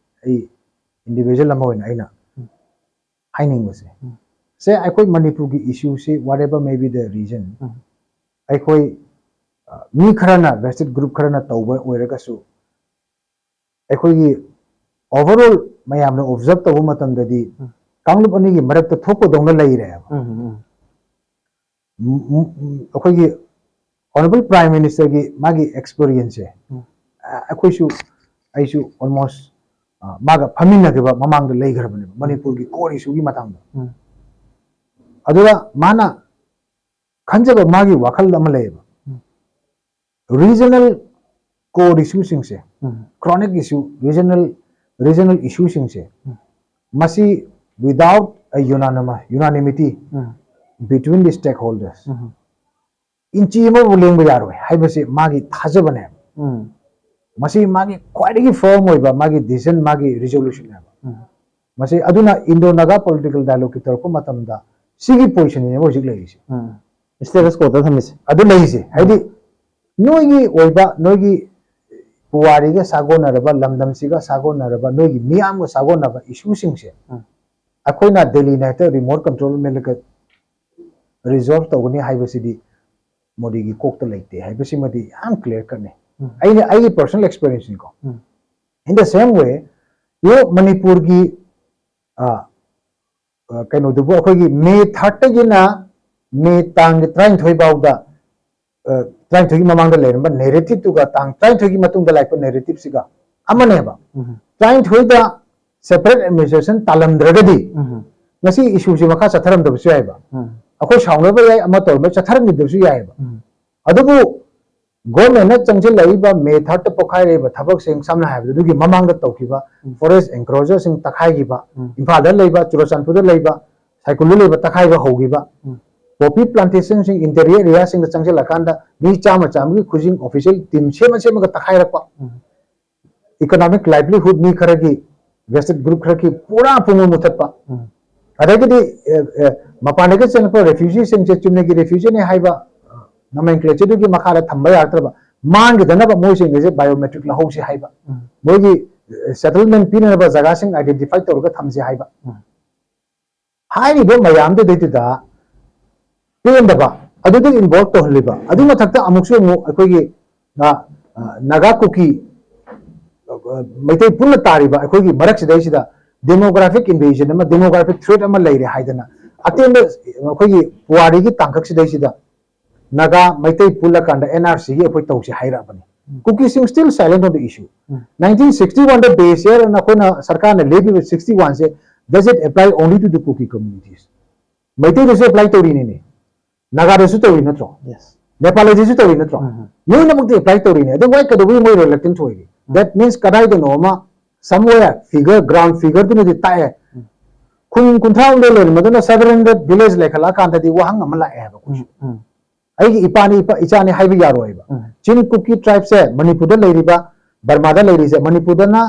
ꯑꯩ individual ꯑꯃ ꯑꯣꯏꯅ ꯑꯩꯅ ꯎꯝ. ꯍꯥꯏꯅꯤꯡꯕꯁꯦ, ꯎꯝ. ꯁꯦ, ꯑꯩꯈꯣꯏ ꯃꯅꯤꯄꯨꯔꯒꯤ issueꯁꯤ, whatever may be the reason, ꯎꯝ. ꯑꯩꯈꯣꯏ ꯑ, ꯃꯤ ꯈꯔꯅ, vested group ꯈꯔꯅ ꯇꯧꯕ ꯑꯣꯏꯔꯒꯁꯨ, ꯑꯩꯈꯣꯏꯒꯤ overall ꯃꯌꯥꯝꯅ observe ꯇꯧꯕ ꯃꯇꯝꯗꯗꯤ ꯎꯝ. ꯀꯥꯡꯂꯨꯞ ꯑꯅꯤꯒꯤ ꯃꯔꯛꯇ ꯊꯣꯛꯄꯗꯧꯅ ꯂꯩꯔꯦꯕ. ꯎꯝ. ꯎꯝ. ꯎꯝ, ꯎꯝ, ꯎꯝ, ꯑꯩꯈꯣꯏꯒꯤ Honourable Prime Ministerꯒꯤ ꯃꯥꯒꯤ experienceꯁꯦ, ꯎꯝ. ꯑ, ꯑꯩꯈꯣꯏꯁꯨ, ꯑꯩꯁꯨ almost, ꯑ, ꯃꯥꯒ ꯐꯝꯃꯤꯟꯅꯈꯤꯕ ꯃꯃꯥꯡꯗ ꯂꯩꯈ꯭ꯔꯕꯅꯦꯕ, ꯃꯅꯤꯄꯨꯔꯒꯤ core issueꯒꯤ ꯃꯇꯥꯡꯗ. ꯎꯝ. ꯑꯗꯨꯒ ꯃꯥꯅ ꯈꯟꯖꯕ ꯃꯥꯒꯤ ꯋꯥꯈꯜ ꯑꯃ ꯂꯩꯌꯦꯕ. ꯎꯝ. Regional core issueꯁꯤꯡꯁꯦ, ꯎꯝ. chronic issue, regional regional issueꯁꯤꯡꯁꯦ, ꯎꯝ. ꯃꯁꯤ without a unanimous unanimity um. between the stakeholders, ꯎꯝ. ꯏꯟꯆꯤ ꯑꯃꯕꯨ ꯂꯦꯡꯕ ꯌꯥꯔꯣꯏ ꯍꯥꯏꯕꯁꯤ ꯃꯥꯒꯤ ꯊꯥꯖꯕꯅꯦꯕ. ꯎꯝ. ꯃꯁꯤ ꯃꯥꯒꯤ ꯈ꯭ꯋꯥꯏꯗꯒꯤ firm ꯑꯣꯏꯕ ꯃꯥꯒꯤ decision, ꯃꯥꯒꯤ resolutionꯅꯦꯕ. ꯎꯝ. ꯃꯁꯤ ꯑꯗꯨꯅ Indo-Naga political dialogueꯀꯤ ꯇꯧꯔꯛꯄ ꯃꯇꯝꯗ ꯁꯤꯒꯤ positionꯅꯦꯕ ꯍꯧꯖꯤꯛ ꯂꯩꯔꯤꯁꯦ. ꯎꯝ. Status quoꯗ ꯊꯝꯃꯤꯁꯦ. ꯑꯗꯨ ꯂꯩꯔꯤꯁꯦ, ꯍꯥꯏꯗꯤ ꯅꯣꯏꯒꯤ ꯑꯣꯏꯕ, ꯅꯣꯏꯒꯤ ꯄꯨꯋꯥꯔꯤꯒ ꯁꯥꯒꯣꯟꯅꯔꯕ, ꯂꯝꯗꯝꯁꯤꯒ ꯁꯥꯒꯣꯟꯅꯔꯕ, ꯅꯣꯏꯒꯤ ꯃꯤꯌꯥꯝꯒ ꯁꯥꯒꯣꯟꯅꯕ issueꯁꯤꯡꯁꯦ ꯎꯝ. ꯑꯩꯈꯣꯏꯅ ꯗꯦꯜꯂꯤꯅ ꯍꯦꯛꯇ remote control ꯃꯦꯠꯂꯒ resolve ꯇꯧꯒꯅꯤ ꯍꯥꯏꯕꯁꯤꯗꯤ ꯃꯣꯗꯤꯒꯤ ꯀꯣꯛꯇ ꯂꯩꯇꯦ ꯍꯥꯏꯕꯁꯤꯃꯗꯤ ꯌꯥꯝ clear cutꯅꯤ. ꯎꯝ. ꯑꯩꯅ ꯑꯩꯒꯤ personal experienceꯅꯤꯀꯣ. Um. In the same way, you know, ꯃꯅꯤꯄꯨꯔꯒꯤ, ꯑ, ꯑ, ꯀꯩꯅꯣꯗꯨꯕꯨ ꯑꯩꯈꯣꯏꯒꯤ May thirdꯇꯒꯤꯅ May ꯇꯥꯡ ꯇꯔꯥꯅꯤꯊꯣꯏ ꯐꯥꯎꯗ, ꯑ, ꯇꯔꯥꯅꯤꯊꯣꯏꯒꯤ ꯃꯃꯥꯡꯗ ꯂꯩꯔꯝꯕ narrativeꯇꯨꯒ ꯇꯥꯡ ꯇꯔꯥꯅꯤꯊꯣꯏꯒꯤ ꯃꯇꯨꯡꯗ ꯂꯥꯛꯄ narrativeꯁꯤꯒ ꯑꯃꯅꯦꯕ. ꯎꯝ. ꯇꯔꯥꯅꯤꯊꯣꯏꯗ separate administration ꯇꯥꯜꯂꯝꯗ꯭ꯔꯒꯗꯤ ꯎꯝ. ꯉꯁꯤ issueꯁꯤ ꯃꯈꯥ ꯆꯠꯊꯔꯝꯗꯕꯁꯨ ꯌꯥꯏꯕ. ꯎꯝ. ꯑꯩꯈꯣꯏ ꯁꯥꯎꯅꯕ ꯌꯥꯏ, ꯑꯃ ꯇꯧꯔꯝꯕ ꯆꯠꯊꯔꯝꯈꯤꯗꯕꯁꯨ ꯌꯥꯏꯕ. ꯎꯝ. ꯑꯗꯨꯕꯨ ꯒꯣꯔꯃꯦꯟꯅ ꯆꯪꯁꯤꯜꯂꯛꯏꯕ ꯃꯦ ꯊꯥꯔꯠꯇ ꯄꯣꯛꯈꯥꯏꯔꯛꯏꯕ ꯊꯕꯛꯁꯤꯡ, ꯁꯝꯅ ꯍꯥꯏꯔꯕꯗ ꯑꯗꯨꯒꯤ ꯃꯃꯥꯡꯗ ꯇꯧꯈꯤꯕ ꯎꯝ. ꯐꯣꯔꯦꯁ ꯑꯦꯟꯀ꯭ꯔꯣꯆꯔꯁꯤꯡ ꯇꯛꯈꯥꯏꯈꯤꯕ, ꯎꯝ. ꯏꯝꯐꯥꯜꯗ ꯂꯩꯕ, ꯆꯨꯔꯆꯥꯟꯄꯨꯔꯗ ꯂꯩꯕ, ꯁꯥꯏꯀꯨꯜꯗ ꯂꯩꯕ ꯇꯛꯈꯥꯏꯕ ꯍꯧꯈꯤꯕ, ꯎꯝ. ꯄꯣꯄꯤ ꯄ꯭ꯂꯥꯟꯇꯦꯁꯟꯁꯤꯡ ꯏꯟꯇꯦꯔꯤꯌꯔ ꯑꯦꯔꯤꯌꯥꯁꯤꯡꯗ ꯆꯪꯁꯤꯜꯂꯛꯀꯥꯟꯗ ꯃꯤ ꯆꯥꯝꯃ ꯆꯥꯝꯃꯒꯤ ꯈꯨꯖꯤꯡ ꯑꯣꯐꯤꯁꯤꯌꯦꯜ ꯇꯤꯝ ꯁꯦꯝꯃ ꯁꯦꯝꯃꯒ ꯇꯛꯈꯥꯏꯔꯛꯄ, ꯎꯝ. ꯏꯀꯣꯅꯣꯃꯤꯛ ꯂꯥꯏꯚꯂꯤꯍꯨꯗ ꯃꯤ ꯈꯔꯒꯤ, ꯚꯦꯁꯇꯦꯗ ꯒ꯭ꯔꯨꯞ ꯈꯔꯒꯤ ꯄꯨꯔꯥ ꯄꯨꯡꯃꯨꯠ ꯃꯨꯊꯠꯄ, ꯎꯝ. ꯑꯗꯒꯤꯗꯤ ꯑꯦ, ꯑꯦ, ꯃꯄꯥꯟꯗꯒꯤ ꯆꯪꯂꯛꯄ ꯔꯦꯐ꯭ꯌꯨꯖꯤꯁꯤꯡꯁꯦ ꯆꯨꯝꯅꯒꯤ ꯔꯦꯐ꯭ꯌꯨꯖꯤꯅꯤ ꯍꯥꯏꯕ ꯅꯣꯃꯦꯟꯀ꯭ꯂꯦꯆꯔꯗꯨꯒꯤ ꯃꯈꯥꯗ ꯊꯝꯕ ꯌꯥꯔꯛꯇ꯭ꯔꯕ, ꯃꯥꯡꯈꯤꯗꯅꯕ ꯃꯣꯏꯁꯤꯡ ꯑꯁꯦ ꯕꯥꯏꯑꯣꯃꯦꯇ꯭ꯔꯤꯛ ꯂꯧꯍꯧꯁꯤ ꯍꯥꯏꯕ, ꯎꯝ. ꯃꯣꯏꯒꯤ ꯁꯦꯇꯜꯃꯦꯟ ꯄꯤꯅꯅꯕ ꯖꯒꯥꯁꯤꯡ ꯑꯥꯏꯗꯦꯟꯇꯤꯐꯥꯏ ꯇꯧꯔꯒ ꯊꯝꯁꯤ ꯍꯥꯏꯕ, ꯎꯝ. ꯍꯥꯏꯔꯤꯕ ꯃꯌꯥꯝꯗꯨꯗꯩꯗꯨꯗ ꯄꯦꯟꯗꯕ, ꯑꯗꯨꯗ ꯏꯟꯚꯣꯜꯕ ꯇꯧꯍꯜꯂꯤꯕ, ꯑꯗꯨꯒꯤ ꯃꯊꯛꯇ ꯑꯃꯨꯛꯁꯨ ꯑꯃꯨꯛ ꯑꯩꯈꯣꯏꯒꯤ, ꯑ, ꯑ, ꯅꯥꯒꯥ ꯀꯨꯀꯤ, ꯑ, ꯃꯩꯇꯩ ꯄꯨꯟꯅ ꯇꯥꯔꯤꯕ ꯑꯩꯈꯣꯏꯒꯤ ꯃꯔꯛꯁꯤꯗꯩꯁꯤꯗ ꯗꯦꯃꯣꯒ꯭ꯔꯥꯐꯤꯛ ꯏꯟꯚꯦꯖꯟ ꯑꯃ, ꯗꯦꯃꯣꯒ꯭ꯔꯥꯐꯤꯛ ꯊ꯭ꯔꯦꯠ ꯑꯃ ꯂꯩꯔꯦ ꯍꯥꯏꯗꯅ ꯑꯇꯦꯟꯕ ꯑꯩꯈꯣꯏꯒꯤ ꯄꯨꯋꯥꯔꯤꯒꯤ ꯇꯥꯡꯀꯛꯁꯤꯗꯩꯁꯤꯗ ꯅꯥꯒꯥ ꯃꯩꯇꯩ ꯄꯨꯜꯂꯀꯥꯟꯗ ꯑꯦꯟ ꯑꯥꯔ ꯁꯤꯒꯤ ꯑꯩꯈꯣꯏ ꯇꯧꯁꯤ ꯍꯥꯏꯔꯛꯑꯕꯅꯤ꯫ ꯎꯝ. Kuki sing still silent on the issue. Um. Nineteen sixty one the base year ꯑꯅ ꯑꯩꯈꯣꯏꯅ ꯁꯔꯀꯥꯔꯅ ꯂꯦꯞꯄꯤꯕ ꯁꯤꯛꯁꯇꯤ ꯋꯥꯟꯁꯦ, does it apply only to the Kuki communities? ꯃꯩꯇꯩꯗꯁꯨ ꯑꯦꯄ꯭ꯂꯥꯏ ꯇꯧꯔꯤꯅꯤꯅꯦ, ꯅꯥꯒꯥꯗꯁꯨ ꯇꯧꯔꯤ ꯅꯠꯇ꯭ꯔꯣ? Yes. ꯅꯦꯄꯥꯂꯤꯗꯁꯨ ꯇꯧꯔꯤ ꯅꯠꯇ꯭ꯔꯣ? ꯎꯝ. ꯂꯣꯏꯅꯃꯛꯇ ꯑꯦꯄ꯭ꯂꯥꯏ ꯇꯧꯔꯤꯅꯦ꯫ ꯑꯗꯨ ꯋꯥꯏ ꯀꯩꯗꯧꯕꯒꯤ ꯃꯣꯏ ꯔꯤꯂꯛꯇꯦꯟ ꯑꯣꯏꯔꯤ? That means ꯀꯗꯥꯏꯗꯅꯣ ꯑꯃ somewhere figure, ground figure ꯗꯨꯅꯗꯤ ꯇꯥꯛꯑꯦ꯫ ꯎꯝ. ꯈꯨꯟ ꯀꯨꯟꯊ꯭ꯔꯥ ꯍꯨꯝꯗꯣꯏ ꯂꯩꯔꯝꯕꯗꯨꯅ seven hundred village ꯂꯩꯈꯠꯂꯛꯑꯀꯥꯟꯗꯗꯤ ꯋꯥꯍꯪ ꯑꯃ ꯂꯥꯛꯑꯦ ꯍꯥꯏꯕ ꯑꯩꯈꯣꯏꯁꯨ꯫ ꯎꯝ. ꯑꯩꯒꯤ ꯏꯄꯥꯅꯤ, ꯏꯄꯥ, ꯏꯆꯥꯅꯤ ꯍꯥꯏꯕ ꯌꯥꯔꯣꯏꯕ꯫ ꯎꯝ. ꯆꯤꯟ ꯀꯨꯀꯤ ꯇ꯭ꯔꯥꯏꯕꯁꯦ ꯃꯅꯤꯄꯨꯔꯗ ꯂꯩꯔꯤꯕ, ꯕꯔꯃꯥꯗ ꯂꯩꯔꯤꯁꯦ, ꯃꯅꯤꯄꯨꯔꯗꯅ,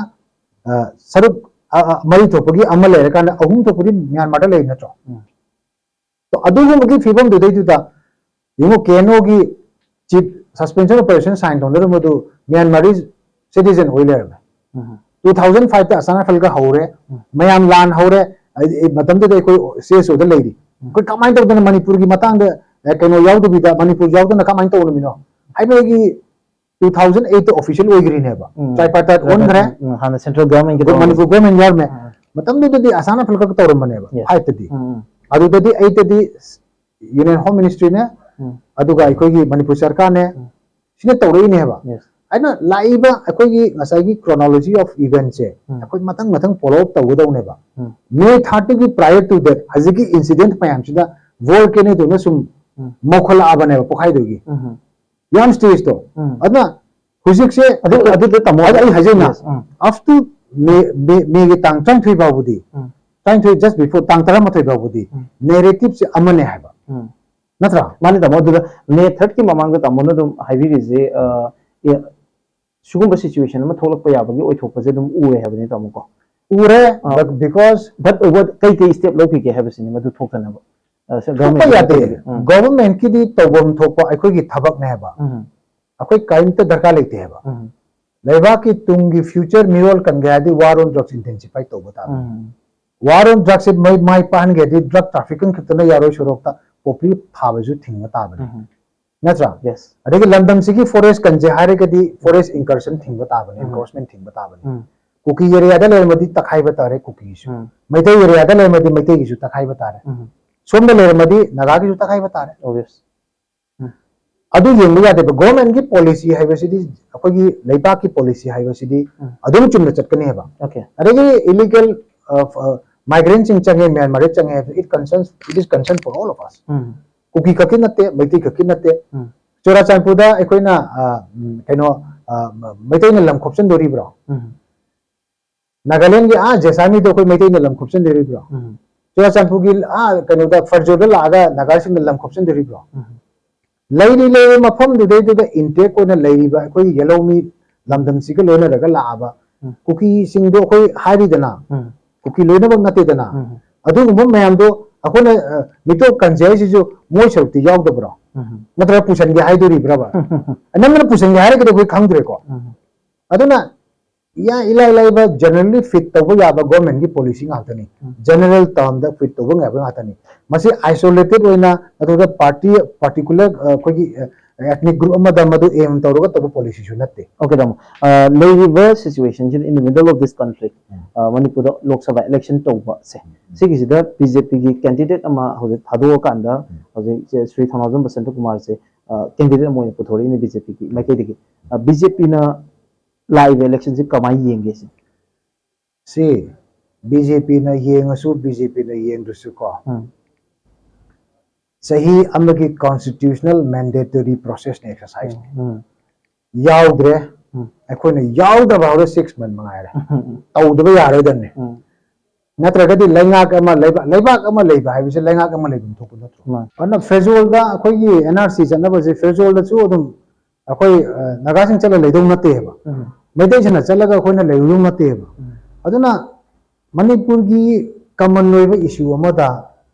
ꯑ, ꯁꯔꯨꯛ, ꯑ, ꯑ, ꯃꯔꯤ ꯊꯣꯛꯄꯒꯤ ꯑꯃ ꯂꯩꯔꯀꯥꯟꯗ ꯑꯍꯨꯝ ꯊꯣꯛꯄꯗꯤ ꯃ꯭ꯌꯥꯟꯃꯥꯔꯗ ꯂꯩꯔꯤ ꯅꯠꯇ꯭ꯔꯣ? ꯎꯝ. ꯇꯣ, ꯑꯗꯨꯒꯨꯝꯕꯒꯤ ꯐꯤꯕꯝꯗꯨꯗꯩꯗꯨꯗ ꯌꯦꯡꯉꯣ, ꯀꯦ ꯑꯦꯟ ꯑꯣꯒꯤ ꯆꯤꯐ ꯁꯁꯄꯦꯟꯁꯟ ꯑꯣꯄꯔꯦꯁꯟ ꯁꯥꯏꯟ ꯇꯧꯅꯔꯝꯕꯗꯨ ꯃ꯭ꯌꯥꯟꯃꯥꯔꯤ ꯁꯤꯇꯤꯖꯟ ꯑꯣꯏ ꯂꯩꯔꯝꯃꯦ꯫ ꯎꯝ. ꯇꯨ ꯊꯥꯎꯖꯟ ꯐꯥꯏꯚꯇ ꯑꯁꯥꯝ ꯔꯥꯏꯐꯜꯒ ꯍꯧꯔꯦ, ꯎꯝ. ꯃꯌꯥꯝ ꯂꯥꯟ ꯍꯧꯔꯦ, ꯍꯥꯏꯗꯤ, ꯑꯦ, ꯃꯇꯝꯗꯨꯗ ꯑꯩꯈꯣꯏ ꯁꯤ ꯑꯦꯁ ꯑꯣꯗ ꯂꯩꯔꯤ꯫ ꯎꯝ. ꯑꯩꯈꯣꯏ ꯀꯃꯥꯏꯅ ꯇꯧꯗꯅ ꯃꯅꯤꯄꯨꯔꯒꯤ ꯃꯇꯥꯡꯗ, ꯑꯦ, ꯀꯩꯅꯣ ꯌꯥꯎꯗꯕꯤꯗ, ꯃꯅꯤꯄꯨꯔ ꯌꯥꯎꯗꯅ ꯀꯃꯥꯏꯅ ꯇꯧꯔꯝꯃꯤꯅꯣ ꯍꯥꯏꯕꯒꯤ ꯇꯨ ꯊꯥꯎꯖꯟ ꯑꯩꯠꯇ ꯑꯣꯐꯤꯁꯤꯌꯦꯜ ꯑꯣꯏꯈ꯭ꯔꯤꯅꯦꯕ꯫ ꯎꯝ. ꯇ꯭ꯔꯥꯏꯄꯥꯔꯇꯥꯏꯠ ꯑꯣꯟꯈ꯭ꯔꯦ꯫ ꯎꯝ, ꯍꯥꯟꯅ ꯁꯦꯟꯇ꯭ꯔꯦꯜ ꯒꯚꯔꯟꯃꯦꯟꯠꯀꯤ ꯑꯗꯨ ꯃꯅꯤꯄꯨꯔ ꯒꯚꯔꯟꯃꯦꯟꯠ ꯌꯥꯎꯔꯝꯃꯦ꯫ ꯎꯝ. ꯃꯇꯝꯗꯨꯗꯗꯤ ꯑꯁꯥꯝ ꯔꯥꯏꯐꯜ ꯈꯛ ꯇꯧꯔꯝꯕꯅꯦꯕ, Yes. ꯐꯥꯏꯚꯇꯗꯤ꯫ ꯎꯝ, ꯎꯝ. ꯑꯗꯨꯗꯗꯤ ꯑꯩꯠꯇꯗꯤ ꯌꯨꯅꯤꯌꯟ ꯍꯣꯝ ꯃꯤꯅꯤꯁꯇ꯭ꯔꯤꯅꯦ, ꯎꯝ. ꯑꯗꯨꯒ ꯑꯩꯈꯣꯏꯒꯤ ꯃꯅꯤꯄꯨꯔ ꯁꯔꯀꯥꯔꯅꯦ, ꯎꯝ. ꯁꯤꯅ ꯇꯧꯔꯛꯏꯅꯦꯕ꯫ Yes. ꯑꯩꯅ ꯂꯥꯛꯏꯕ ꯑꯩꯈꯣꯏꯒꯤ ꯉꯁꯥꯏꯒꯤ ꯀ꯭ꯔꯣꯅꯣꯂꯣꯖꯤ ꯑꯣꯐ ꯏꯚꯦꯟꯠꯁꯦ ꯎꯝ. ꯑꯩꯈꯣꯏ ꯃꯊꯪ ꯃꯊꯪ ꯐꯣꯂꯣ ꯑꯞ ꯇꯧꯒꯗꯧꯅꯦꯕ꯫ ꯎꯝ. ꯃꯦ ꯊꯥꯔꯠꯇꯒꯤ prior to that ꯍꯧꯖꯤꯛꯀꯤ ꯏꯟꯁꯤꯗꯦꯟꯠ ꯃꯌꯥꯝꯁꯤꯗ ꯚꯣꯜꯀꯦꯅꯣꯗꯨꯅ ꯁꯨꯝ ꯎꯝ. ꯃꯧꯈꯠꯂꯛꯑꯕꯅꯦꯕ ꯄꯣꯛꯈꯥꯏꯗꯨꯒꯤ꯫ ꯎꯝ. ꯌꯥꯝ stageꯇꯣ꯫ ꯎꯝ꯫ ꯑꯗꯨꯅ ꯍꯧꯖꯤꯛꯁꯦ ꯑꯗꯨ ꯑꯗꯨꯗ ꯇꯥꯃꯣ ꯑꯗꯨ ꯑꯩ ꯍꯥꯏꯖꯩꯅ, Yes, um. Up to May, May, Mayꯒꯤ ꯇꯥꯡ ꯇꯔꯥꯅꯤꯊꯣꯏ ꯐꯥꯎꯕꯗꯤ, ꯎꯝ꯫ ꯇꯔꯥꯅꯤꯊꯣꯏ, just before, ꯇꯥꯡ ꯇꯔꯥꯃꯥꯊꯣꯏ ꯐꯥꯎꯕꯗꯤ ꯎꯝ꯫ Narrativeꯁꯦ ꯑꯃꯅꯦ ꯍꯥꯏꯕ꯫ ꯎꯝ꯫ ꯅꯠꯇ꯭ꯔꯥ? ꯃꯥꯅꯤ ꯇꯥꯃꯣ, ꯑꯗꯨꯗ May thirdꯀꯤ ꯃꯃꯥꯡꯗ ꯇꯥꯃꯣꯅ ꯑꯗꯨꯝ ꯍꯥꯏꯕꯤꯔꯤꯁꯦ, ꯑ, ꯑꯦ, ꯁꯤꯒꯨꯝꯕ situation ꯑꯃ ꯊꯣꯛꯂꯛꯄ ꯌꯥꯕꯒꯤ ꯑꯣꯏꯊꯣꯛꯄꯁꯦ ꯑꯗꯨꯝ ꯎꯔꯦ ꯍꯥꯏꯕꯅꯤ ꯇꯥꯃꯣ ꯀꯣ꯫ ꯎꯔꯦ, ꯑꯥ꯫ But because But what, ꯀꯩ ꯀꯩ step ꯂꯧꯈꯤꯒꯦ ꯍꯥꯏꯕꯁꯤꯅꯤ ꯃꯗꯨ ꯊꯣꯛꯇꯅꯕ꯫ ꯑ, ꯁ-, ꯊꯣꯛꯄ government ꯌꯥꯗꯦ꯫ ꯀꯩ-, ꯎꯝ꯫ Governmentꯀꯤꯗꯤ ꯇꯧꯐꯝ ꯊꯣꯛꯄ ꯑꯩꯈꯣꯏꯒꯤ ꯊꯕꯛꯅꯦ ꯍꯥꯏꯕ꯫ ꯎꯝ꯫ ꯑꯩꯈꯣꯏ ꯀꯔꯤꯝꯇ ꯗꯔꯀꯥꯔ ꯂꯩꯇꯦ ꯍꯥꯏꯕ꯫ ꯎꯝ꯫ ꯂꯩꯕꯥꯛꯀꯤ ꯇꯨꯡꯒꯤ future ꯃꯤꯔꯣꯜ ꯀꯟꯒꯦ ꯍꯥꯏꯔꯗꯤ war on drugs intensify ꯇꯧꯕ ꯇꯥꯕꯅꯤ꯫ ꯎꯝ꯫ War on drugsꯁꯦ ꯃꯩ, ꯃꯥꯏ ꯄꯥꯛꯍꯟꯒꯦ ꯍꯥꯏꯔꯗꯤ drug trafficking ꯈꯛꯇꯅ ꯌꯥꯔꯣꯏ, ꯁꯣꯔꯣꯛꯇ poppy ꯊꯥꯕꯁꯨ ꯊꯤꯡꯕ ꯇꯥꯕꯅꯤ꯫ ꯎꯝ꯫ ꯅꯠꯇ꯭ꯔꯥ? Yes. ꯑꯗꯒꯤ ꯂꯝꯗꯝꯁꯤꯒꯤ forest ꯀꯟꯁꯦ ꯍꯥꯏꯔꯒꯗꯤ forest incursion ꯊꯤꯡꯕ ꯇꯥꯕꯅꯤ, ꯎꯝ꯫ encroachment ꯊꯤꯡꯕ ꯇꯥꯕꯅꯤ꯫ ꯎꯝ꯫ ꯀꯨꯀꯤ areaꯗ ꯂꯩꯔꯝꯃꯗꯤ ꯇꯛꯈꯥꯏꯕ ꯇꯥꯔꯦ ꯀꯨꯀꯤꯒꯤꯁꯨ꯫ ꯎꯝ꯫ ꯃꯩꯇꯩ areaꯗ ꯂꯩꯔꯝꯃꯗꯤ ꯃꯩꯇꯩꯒꯤꯁꯨ ꯇꯛꯈꯥꯏꯕ ꯇꯥꯔꯦ꯫ ꯎꯝ꯫ ꯁꯣꯝꯗ ꯂꯩꯔꯝꯃꯗꯤ ꯅꯥꯒꯥꯒꯤꯁꯨ ꯇꯛꯈꯥꯏꯕ ꯇꯥꯔꯦ꯫ Obvious. ꯑꯗꯨ ꯌꯦꯡꯕ ꯌꯥꯗꯦꯕ꯫ Governmentꯀꯤ policy ꯍꯥꯏꯕꯁꯤꯗꯤ, ꯑꯩꯈꯣꯏꯒꯤ ꯂꯩꯕꯥꯛꯀꯤ policy ꯍꯥꯏꯕꯁꯤꯗꯤ ꯎꯝ꯫ ꯑꯗꯨꯝ ꯆꯨꯝꯅ ꯆꯠꯀꯅꯦꯕ꯫ Okay. ꯑꯗꯒꯤ illegal, ꯑ, ꯑ, migrantꯁꯤꯡ ꯆꯪꯉꯦ, ꯃ꯭ꯌꯥꯟꯃꯥꯔꯗ ꯆꯪꯉꯦ ꯍꯥꯏꯕꯁꯦ, it concerns, it is concern for all of us. ꯎꯝ꯫ ꯀꯨꯀꯤ ꯈꯛꯀꯤ ꯅꯠꯇꯦ, ꯃꯩꯇꯩ ꯈꯛꯀꯤ ꯅꯠꯇꯦ꯫ ꯎꯝ꯫ ꯆꯨꯔꯥꯆꯥꯟꯄꯨꯔꯗ ꯑꯩꯈꯣꯏꯅ, ꯑ, ꯎꯝ, ꯀꯩꯅꯣ, ꯑ, ꯃꯩꯇꯩꯅ ꯂꯝ ꯈꯣꯞꯆꯤꯟꯗꯣꯔꯤꯕ꯭ꯔꯣ? ꯎꯝ꯫ ꯅꯥꯒꯥꯂꯦꯟꯒꯤ ꯑꯥ ꯖꯦꯁꯥꯃꯤꯗ ꯑꯩꯈꯣꯏ ꯃꯩꯇꯩꯅ ꯂꯝ ꯈꯣꯞꯆꯤꯟꯗꯣꯔꯤꯕ꯭ꯔꯣ? ꯎꯝ꯫ ꯆꯨꯔꯥꯆꯥꯟꯄꯨꯔꯒꯤ ꯑꯥ ꯀꯩꯅꯣꯗ ꯐꯔꯖꯣꯗ ꯂꯥꯛꯑꯒ ꯅꯥꯒꯥꯁꯤꯡꯅ ꯂꯝ ꯈꯣꯞꯆꯤꯟꯗꯣꯔꯤꯕ꯭ꯔꯣ? ꯎꯝ꯫ ꯂꯩꯔꯤ ꯂꯩꯔꯤ ꯃꯐꯝꯗꯨꯗꯩꯗꯨꯗ intact ꯑꯣꯏꯅ ꯂꯩꯔꯤꯕ ꯑꯩꯈꯣꯏꯒꯤ ꯌꯦꯜꯍꯧꯃꯤ ꯂꯝꯗꯝꯁꯤꯒ ꯂꯣꯏꯅꯔꯒ ꯂꯥꯛꯑꯕ ꯎꯝ꯫ ꯀꯨꯀꯤꯁꯤꯡꯗꯣ ꯑꯩꯈꯣꯏ ꯍꯥꯏꯔꯤꯗꯅ, ꯎꯝ꯫ ꯀꯨꯀꯤ ꯂꯣꯏꯅꯃꯛ ꯅꯠꯇꯦꯗꯅ, ꯎꯝ꯫ ꯑꯗꯨꯒꯨꯝꯕ ꯃꯌꯥꯝꯗꯣ ꯑꯩꯈꯣꯏꯅ, ꯑ, ꯃꯤꯇꯣꯞ ꯀꯟꯁꯦ ꯍꯥꯏꯁꯤꯁꯨ ꯃꯣꯏ ꯁꯔꯨꯛꯇꯤ ꯌꯥꯎꯗꯕ꯭ꯔꯣ? ꯎꯝ꯫ ꯅꯠꯇ꯭ꯔꯒ ꯄꯨꯁꯟꯒꯦ ꯍꯥꯏꯗꯣꯔꯤꯕ꯭ꯔꯕ? ꯅꯝꯗꯅ ꯄꯨꯁꯟꯒꯦ ꯍꯥꯏꯔꯒꯗꯤ ꯑꯩꯈꯣꯏ ꯈꯪꯗ꯭ꯔꯦꯀꯣ꯫ ꯎꯝ꯫ ꯑꯗꯨꯅ ꯏꯌꯥ-, ꯏꯂꯥꯏ ꯂꯥꯏꯕ generally fit ꯇꯧꯕ ꯌꯥꯕ governmentꯀꯤ policy ꯉꯥꯛꯇꯅꯤ꯫ ꯎꯝ꯫ General termꯗ fit ꯇꯧꯕ ꯌꯥꯕ ꯉꯥꯛꯇꯅꯤ꯫ ꯃꯁꯤ isolated ꯑꯣꯏꯅ ꯅꯠꯇ꯭ꯔꯒ party particular, ꯑ, ꯑꯩꯈꯣꯏꯒꯤ, ꯑ, ethnic group ꯑꯃꯗ ꯃꯗꯨ aim ꯇꯧꯔꯒ ꯇꯧꯕ policyꯁꯨ ꯅꯠꯇꯦ꯫ Okay ꯇꯥꯃꯣ, ꯑ, ꯂꯩꯔꯤꯕ situationꯁꯤꯗ, in the middle of this conflict, ꯎꯝ꯫ ꯑ, ꯃꯅꯤꯄꯨꯔꯗ ꯂꯣꯛ ꯁꯚꯥ election ꯇꯧꯕꯁꯦ, ꯎꯝ꯫ ꯁꯤꯒꯤꯁꯤꯗ BJPꯒꯤ candidate ꯑꯃ ꯍꯧꯖꯤꯛ ꯊꯥꯗꯣꯛꯑꯀꯥꯟꯗ, ꯎꯝ꯫ ꯍꯧꯖꯤꯛ ꯁꯦ ꯁ꯭ꯔꯤ ꯊꯧꯅꯥꯖꯝ ꯕꯁꯟꯇ ꯀꯨꯃꯥꯔꯁꯦ, ꯑ, candidate ꯑꯃ ꯑꯣꯏꯅ ꯄꯨꯊꯣꯔꯛꯏꯅꯦ BJPꯒꯤ ꯃꯥꯏꯀꯩꯗꯒꯤ꯫ ꯑ, BJPꯅ ꯂꯥꯛꯏꯕ electionꯁꯤ ꯀꯃꯥꯏꯅ ꯌꯦꯡꯒꯦ ꯁꯤꯅꯤ? ꯁꯤ BJPꯅ ꯌꯦꯡꯉꯁꯨ, BJPꯅ ꯌꯦꯡꯗ꯭ꯔꯁꯨ ꯀꯣ, ꯎꯝ꯫ ꯆꯍꯤ ꯑꯃꯒꯤ constitutional mandatory process ꯅꯦ, exercise ꯅꯦ꯫ ꯎꯝ ꯌꯥꯎꯗ꯭ꯔꯦ꯫ ꯎꯝ ꯑꯩꯈꯣꯏꯅ ꯌꯥꯎꯗꯕ ꯍꯧꯔꯦ six month ꯃꯉꯥꯏꯔꯦ꯫ ꯎꯝ ꯇꯧꯗꯕ ꯌꯥꯔꯣꯏꯗꯕꯅꯦ꯫ ꯎꯝ ꯅꯠꯇ꯭ꯔꯒꯗꯤ ꯂꯩꯉꯥꯛ ꯑꯃ ꯂꯩꯕ, ꯂꯩꯕꯥꯛ ꯑꯃ ꯂꯩꯕ ꯍꯥꯏꯕꯁꯦ ꯂꯩꯉꯥꯛ ꯑꯃ ꯂꯩꯐꯝ ꯊꯣꯛꯄ ꯅꯠꯇ꯭ꯔꯣ? ꯃꯥꯅꯤ꯫ ꯑꯗꯨꯅ ꯐꯦꯖꯣꯜꯗ ꯑꯩꯈꯣꯏꯒꯤ N R C ꯆꯠꯅꯕꯁꯦ, ꯐꯦꯖꯣꯜꯗꯁꯨ ꯑꯗꯨꯝ ꯑꯩꯈꯣꯏ, ꯑ, ꯅꯥꯒꯥꯁꯤꯡ ꯆꯠꯂ ꯂꯩꯗꯧ ꯅꯠꯇꯦꯕ꯫ ꯎꯝ ꯃꯩꯇꯩꯁꯤꯡꯅ ꯆꯠꯂꯒ ꯑꯩꯈꯣꯏꯅ ꯂꯩꯔꯨꯗꯧ ꯅꯠꯇꯦꯕ꯫ ꯎꯝ ꯑꯗꯨꯅ ꯃꯅꯤꯄꯨꯔꯒꯤ common ꯑꯣꯏꯕ issue ꯑꯃꯗ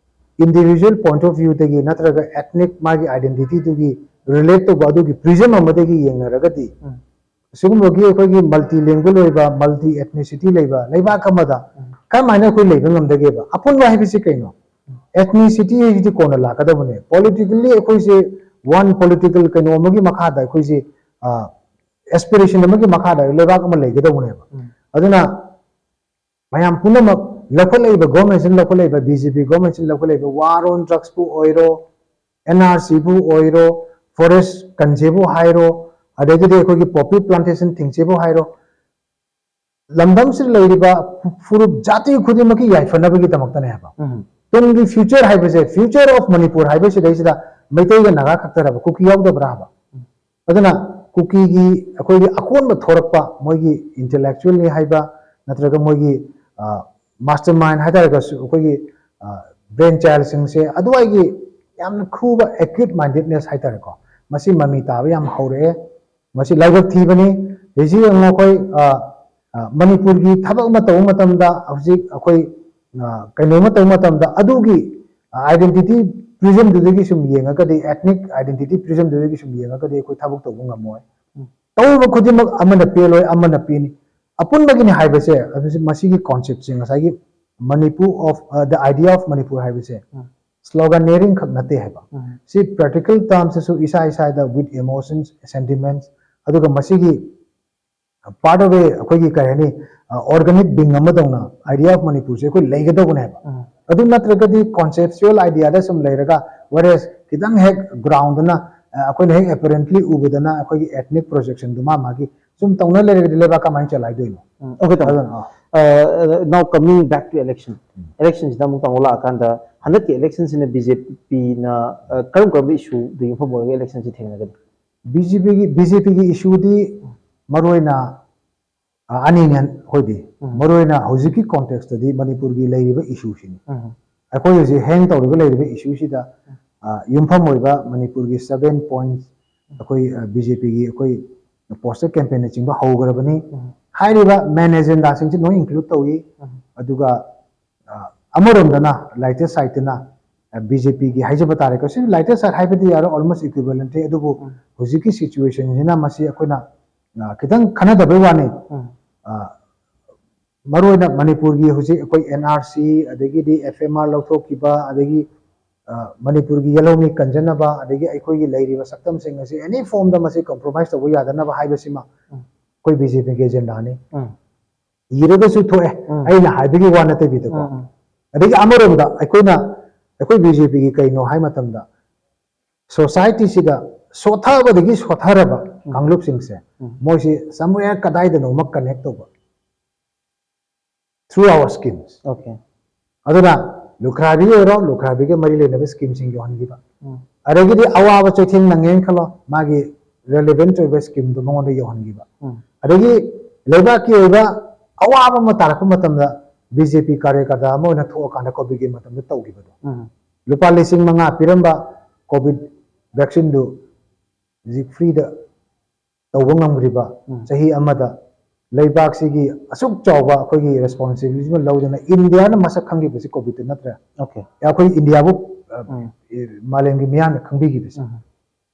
individual point of view ꯗꯒꯤ ꯅꯠꯇ꯭ꯔꯒ ethnic ꯃꯥꯒꯤ identity ꯗꯨꯒꯤ relate ꯇꯧꯕ ꯑꯗꯨꯒꯤ prism ꯑꯃꯗꯒꯤ ꯌꯦꯡꯅꯔꯒꯗꯤ, ꯎꯝ ꯑꯁꯤꯒꯨꯝꯕꯒꯤ ꯑꯩꯈꯣꯏꯒꯤ multilingual ꯑꯣꯏꯕ, multi ethnicity ꯂꯩꯕ ꯂꯩꯕꯥꯛ ꯑꯃꯗ ꯎꯝ ꯀꯔꯝꯍꯥꯏꯅ ꯑꯩꯈꯣꯏ ꯂꯩꯕ ꯉꯝꯗꯒꯦꯕ? ꯑꯄꯨꯟꯕ ꯍꯥꯏꯕꯁꯤ ꯀꯩꯅꯣ? Ethnicity ꯍꯥꯏꯁꯤꯗꯤ ꯀꯣꯟꯅ ꯂꯥꯛꯀꯗꯕꯅꯦ꯫ Politically ꯑꯩꯈꯣꯏꯁꯦ one political ꯀꯩꯅꯣ ꯑꯃꯒꯤ ꯃꯈꯥꯗ ꯑꯩꯈꯣꯏꯁꯦ, ꯑ, aspiration ꯑꯃꯒꯤ ꯃꯈꯥꯗ ꯂꯩꯕꯥꯛ ꯑꯃ ꯂꯩꯒꯗꯧꯕꯅꯦꯕ꯫ ꯎꯝ ꯑꯗꯨꯅ ꯃꯌꯥꯝ ꯄꯨꯝꯅꯃꯛ ꯂꯧꯈꯠꯂꯛꯏꯕ, government ꯁꯤꯅ ꯂꯧꯈꯠꯂꯛꯏꯕ, B J P government ꯁꯤꯅ ꯂꯧꯈꯠꯂꯛꯏꯕ war on drugs ꯄꯨ ꯑꯣꯏꯔꯣ, N R C ꯕꯨ ꯑꯣꯏꯔꯣ, forest ꯀꯟꯁꯦꯕꯨ ꯍꯥꯏꯔꯣ, ꯑꯗꯒꯤꯗꯤ ꯑꯩꯈꯣꯏꯒꯤ poppy plantation ꯊꯤꯡꯁꯦꯕꯨ ꯍꯥꯏꯔꯣ, ꯂꯝꯗꯝꯁꯤꯗ ꯂꯩꯔꯤꯕ ꯐꯨꯔꯨꯞ ꯖꯥꯇꯤ ꯈꯨꯗꯤꯡꯃꯛꯀꯤ ꯌꯥꯏꯐꯅꯕꯒꯤꯗꯃꯛꯇꯅꯦ ꯍꯥꯏꯕ꯫ ꯎꯝ ꯇꯨꯡꯒꯤ future ꯍꯥꯏꯕꯁꯦ, future of Manipur ꯍꯥꯏꯕꯁꯤꯗꯩꯁꯤꯗ ꯃꯩꯇꯩꯒ ꯅꯥꯒꯥ ꯈꯛꯇꯔꯕ, ꯀꯨꯀꯤ ꯌꯥꯎꯗꯕ꯭ꯔꯥ ꯍꯥꯏꯕ? ꯑꯗꯨꯅ ꯀꯨꯀꯤꯒꯤ ꯑꯩꯈꯣꯏꯒꯤ ꯑꯀꯣꯟꯕ ꯊꯣꯔꯛꯄ ꯃꯣꯏꯒꯤ intellectual ꯅꯤ ꯍꯥꯏꯕ, ꯅꯠꯇ꯭ꯔꯒ ꯃꯣꯏꯒꯤ, ꯑ, mastermind ꯍꯥꯏꯇꯥꯔꯒꯁꯨ, ꯑꯩꯈꯣꯏꯒꯤ, ꯑ, brain child ꯁꯤꯡꯁꯦ ꯑꯗꯨꯋꯥꯏꯒꯤ ꯌꯥꯝꯅ ꯈꯨꯕ acute mindedness ꯍꯥꯏꯇꯥꯔꯦꯀꯣ, ꯃꯁꯤ ꯃꯃꯤ ꯇꯥꯕ ꯌꯥꯝ ꯍꯧꯔꯛꯑꯦ꯫ ꯃꯁꯤ ꯂꯥꯏꯕꯛ ꯊꯤꯕꯅꯤ꯫ ꯍꯧꯖꯤꯛ ꯌꯦꯡꯉꯣ, ꯑꯩꯈꯣꯏ, ꯑ, ꯑ, ꯃꯅꯤꯄꯨꯔꯒꯤ ꯊꯕꯛ ꯑꯃ ꯇꯧꯕ ꯃꯇꯝꯗ, ꯍꯧꯖꯤꯛ ꯑꯩꯈꯣꯏ, ꯑ, ꯀꯩꯅꯣꯝꯃ ꯇꯧꯕ ꯃꯇꯝꯗ, ꯑꯗꯨꯒꯤ identity prism ꯗꯨꯗꯒꯤ ꯁꯨꯝ ꯌꯦꯡꯉꯒꯗꯤ, ethnic identity prism ꯗꯨꯗꯒꯤ ꯁꯨꯝ ꯌꯦꯡꯉꯒꯗꯤ ꯑꯩꯈꯣꯏ ꯊꯕꯛ ꯇꯧꯕ ꯉꯝꯃꯣꯏ꯫ ꯎꯝ꯫ ꯇꯧꯔꯤꯕ ꯈꯨꯗꯤꯡꯃꯛ ꯑꯃꯅ ꯄꯦꯜꯂꯣꯏ, ꯑꯃꯅ ꯄꯦꯟꯅꯤ꯫ ꯑꯄꯨꯟꯕꯒꯤꯅꯤ ꯍꯥꯏꯕꯁꯦ, ꯑꯗꯨ ꯃꯁꯤꯒꯤ concept ꯁꯦ, ꯉꯁꯥꯏꯒꯤ Manipur of, ꯑ, the idea of Manipur ꯍꯥꯏꯕꯁꯦ ꯎꯝ꯫ sloganeering ꯈꯛ ꯅꯠꯇꯦ ꯍꯥꯏꯕ꯫ ꯎꯝ꯫ ꯁꯤ practical terms ꯁꯨ ꯏꯁꯥ ꯏꯁꯥꯗ with emotions, sentiments, ꯑꯗꯨꯒ ꯃꯁꯤꯒꯤ part of a, ꯑꯩꯈꯣꯏꯒꯤ ꯀꯩ ꯍꯥꯏꯅꯤ, organic being ꯑꯃꯗꯧꯅ idea of Manipur ꯁꯦ ꯑꯩꯈꯣꯏ ꯂꯩꯒꯗꯧꯕꯅꯦꯕ꯫ ꯎꯝ꯫ ꯑꯗꯨ ꯅꯠꯇ꯭ꯔꯒꯗꯤ conceptual idea ꯗ ꯁꯨꯝ ꯂꯩꯔꯒ, whereas ꯈꯤꯇꯪ ꯍꯦꯛ ground ꯗꯅ, ꯑ, ꯑꯩꯈꯣꯏꯅ ꯍꯦꯛ apparently ꯎꯕꯗꯅ ꯑꯩꯈꯣꯏꯒꯤ ethnic projection ꯗꯨ ꯃꯥ ꯃꯥꯒꯤ ꯁꯨꯝ ꯇꯧꯅ ꯂꯩꯔꯒꯗꯤ ꯂꯩꯕꯥꯛ ꯀꯃꯥꯏꯅ ꯆꯂꯥꯏꯗꯣꯏꯅꯣ? ꯎꯝ, okay, ꯇꯥꯃꯣ꯫ ꯑꯗꯨꯅ, ꯑꯥ꯫ Uh, now coming back to election, election ꯁꯤꯗ ꯑꯃꯨꯛ ꯇꯥꯃꯣ ꯂꯥꯛꯑꯀꯥꯟꯗ ꯍꯟꯗꯛꯀꯤ ꯏꯂꯦꯛꯁꯟꯁꯤꯅ ꯕꯤ ꯖꯦ ꯄꯤꯅ ꯀꯔꯝ ꯀꯔꯝꯕ ꯏꯁꯨꯗ ꯌꯨꯝꯐꯝ ꯑꯣꯏꯔꯒ ꯏꯂꯦꯛꯁꯟꯁꯤ ꯊꯦꯡꯅꯒꯅꯤ? ꯕꯤ ꯖꯦ ꯄꯤꯒꯤ ꯕꯤ ꯖꯦ ꯄꯤꯒꯤ ꯏꯁꯨꯗꯤ ꯃꯔꯨꯑꯣꯏꯅ ꯑ, ꯑꯅꯤꯅꯤ ꯑꯩꯈꯣꯏꯗꯤ꯫ ꯎꯝ꯫ ꯃꯔꯨꯑꯣꯏꯅ ꯍꯧꯖꯤꯛꯀꯤ ꯀꯣꯟꯇꯦꯛꯁꯇꯗꯤ ꯃꯅꯤꯄꯨꯔꯒꯤ ꯂꯩꯔꯤꯕ ꯏꯁꯨꯁꯤꯅꯤ꯫ ꯎꯝ꯫ ꯑꯩꯈꯣꯏ ꯍꯧꯖꯤꯛ ꯍꯦꯡ ꯇꯧꯔꯒ ꯂꯩꯔꯤꯕ ꯏꯁꯨꯁꯤꯗ ꯑ, ꯌꯨꯝꯐꯝ ꯑꯣꯏꯕ ꯃꯅꯤꯄꯨꯔꯒꯤ ꯁꯕꯦꯟ ꯄꯣꯏꯟ ꯑꯩꯈꯣꯏ ꯕꯤ ꯖꯦ ꯄꯤꯒꯤ ꯑꯩꯈꯣꯏ ꯄꯣꯁꯇꯔ ꯀꯦꯝꯄꯦꯟꯅꯆꯤꯡꯕ ꯍꯧꯈ꯭ꯔꯕꯅꯤ꯫ ꯎꯝ꯫ ꯍꯥꯏꯔꯤꯕ ꯃꯦꯟ ꯑꯦꯖꯦꯟꯗꯥꯁꯤꯡꯁꯦ ꯂꯣꯏ ꯏꯟꯀ꯭ꯂꯨꯗ ꯇꯧꯏ꯫ ꯎꯝ꯫ ꯑꯗꯨꯒ ꯑ, ꯑꯃꯔꯣꯝꯗꯅ ꯂꯥꯏꯇꯦꯁ ꯁꯥꯏꯠꯇꯅ ꯕꯤ ꯖꯦ ꯄꯤꯒꯤ ꯍꯥꯏꯖꯕ ꯇꯥꯔꯦꯀꯣ, ꯁꯤ ꯂꯥꯏꯇꯦꯁ ꯁꯥꯏꯠ ꯍꯥꯏꯕꯗꯤ ꯌꯥꯔꯣꯏ, ꯑꯣꯜꯃꯣꯁ ꯏꯀ꯭ꯋꯤꯕꯂꯦꯟꯇ꯭ꯔꯤ꯫ ꯑꯗꯨꯕꯨ ꯎꯝ꯫ ꯍꯧꯖꯤꯛꯀꯤ ꯁꯤꯆꯨꯋꯦꯁꯟꯁꯤꯅ ꯃꯁꯤ ꯑꯩꯈꯣꯏꯅ ꯑ, ꯈꯤꯇꯪ ꯈꯟꯅꯗꯕꯩ ꯋꯥꯅꯤ꯫ ꯎꯝ꯫ ꯑ, ꯃꯔꯨꯑꯣꯏꯅ ꯃꯅꯤꯄꯨꯔꯒꯤ ꯍꯧꯖꯤꯛ ꯑꯩꯈꯣꯏ ꯑꯦꯟ ꯑꯥꯔ ꯁꯤ, ꯑꯗꯒꯤꯗꯤ ꯑꯦꯐ ꯑꯦꯝ ꯑꯥꯔ ꯂꯧꯊꯣꯛꯈꯤꯕ, ꯑꯗꯒꯤ ꯑ, ꯃꯅꯤꯄꯨꯔꯒꯤ ꯌꯦꯜꯍꯧꯃꯤ ꯀꯟꯖꯅꯕ, ꯑꯗꯒꯤ ꯑꯩꯈꯣꯏꯒꯤ ꯂꯩꯔꯤꯕ ꯁꯛꯇꯝꯁꯤꯡ ꯑꯁꯤ ꯑꯦꯅꯤ ꯐꯣꯝꯗ ꯃꯁꯤ ꯀꯝꯄ꯭ꯔꯣꯃꯥꯏꯁ ꯇꯧꯕ ꯌꯥꯗꯅꯕ ꯍꯥꯏꯕꯁꯤꯃ ꯎꯝ꯫ ꯑꯩꯈꯣꯏ ꯕꯤ ꯖꯦ ꯄꯤꯒꯤ ꯑꯦꯖꯦꯟꯗꯥꯅꯤ꯫ ꯎꯝ꯫ ꯏꯔꯒꯁꯨ ꯊꯣꯛꯑꯦ, ꯎꯝ꯫ ꯑꯩꯅ ꯍꯥꯏꯕꯒꯤ ꯋꯥ ꯅꯠꯇꯕꯤꯗꯀꯣ꯫ ꯎꯝ, ꯎꯝ꯫ ꯑꯗꯒꯤ ꯑꯃꯔꯣꯝꯗ ꯑꯩꯈꯣꯏꯅ, ꯑꯩꯈꯣꯏ ꯕꯤ ꯖꯦ ꯄꯤꯒꯤ ꯀꯩꯅꯣ ꯍꯥꯏ ꯃꯇꯝꯗ, ꯁꯣꯁꯥꯏꯇꯤꯁꯤꯗ ꯁꯣꯊꯕꯗꯒꯤ ꯁꯣꯊꯔꯕ ꯎꯝ꯫ ꯀꯥꯡꯂꯨꯞꯁꯤꯡꯁꯦ ꯎꯝ꯫ ꯃꯣꯏꯁꯤ somewhere ꯀꯗꯥꯏꯗꯅꯣꯃ ꯀꯅꯦꯛ ꯇꯧꯕ through our schemes꯫ Okay꯫ ꯑꯗꯨꯅ ꯂꯨꯈ꯭ꯔꯥꯕꯤ ꯑꯣꯏꯔꯣ, ꯂꯨꯈ꯭ꯔꯥꯕꯤꯒ ꯃꯔꯤ ꯂꯩꯅꯕ ꯁ꯭ꯀꯤꯝꯁꯤꯡ ꯌꯧꯍꯟꯈꯤꯕ꯫ ꯎꯝ꯫ ꯑꯗꯒꯤꯗꯤ ꯑꯋꯥꯕ ꯆꯩꯊꯦꯡ ꯅꯪꯉꯦꯅ ꯈꯜꯂꯣ, ꯃꯥꯒꯤ ꯔꯦꯂꯦꯚꯦꯟꯠ ꯑꯣꯏꯕ ꯁ꯭ꯀꯤꯝꯗꯨ ꯃꯉꯣꯟꯗ ꯌꯧꯍꯟꯈꯤꯕ꯫ ꯎꯝ꯫ ꯑꯗꯒꯤ ꯂꯩꯕꯥꯛꯀꯤ ꯑꯣꯏꯕ ꯑꯋꯥꯕ ꯑꯃ ꯇꯥꯔꯛꯄ ꯃꯇꯝꯗ ꯕꯤ ꯖꯦ ꯄꯤ ꯀꯥꯔꯌꯀꯔꯇꯥ ꯑꯃ ꯑꯣꯏꯅ ꯊꯣꯛꯑꯀꯥꯟꯗ ꯀꯣꯚꯤꯗꯀꯤ ꯃꯇꯝꯗ ꯇꯧꯈꯤꯕꯗꯣ꯫ ꯎꯝ꯫ ꯂꯨꯄꯥ ꯂꯤꯁꯤꯡ ꯃꯉꯥ ꯄꯤꯔꯝꯕ ꯀꯣꯚꯤꯗ ꯚꯦꯛꯁꯤꯟꯗꯨ ꯍꯧꯖꯤꯛ ꯐ꯭ꯔꯤꯗ ꯇꯧꯕ ꯉꯝꯈ꯭ꯔꯤꯕ ꯎꯝ꯫ ꯆꯍꯤ ꯑꯃꯗ ꯂꯩꯕꯥꯛꯁꯤꯒꯤ ꯑꯁꯨꯛ ꯆꯥꯎꯕ ꯑꯩꯈꯣꯏꯒꯤ ꯔꯦꯁꯄꯣꯟꯁꯤꯕꯤꯂꯤꯇꯤ ꯑꯃ ꯂꯧꯗꯅ ꯏꯟꯗꯤꯌꯥꯅ ꯃꯁꯛ ꯈꯪꯈꯤꯕꯁꯤ ꯀꯣꯚꯤꯗꯇ ꯅꯠꯇ꯭ꯔꯦ꯫ Okay꯫ ꯑꯩꯈꯣꯏ ꯏꯟꯗꯤꯌꯥꯕꯨ, ꯑ, ꯎꯝ꯫ ꯃꯥꯂꯦꯝꯒꯤ ꯃꯤꯌꯥꯝꯅ ꯈꯪꯕꯤꯈꯤꯕꯁꯦ꯫ ꯎꯝ꯫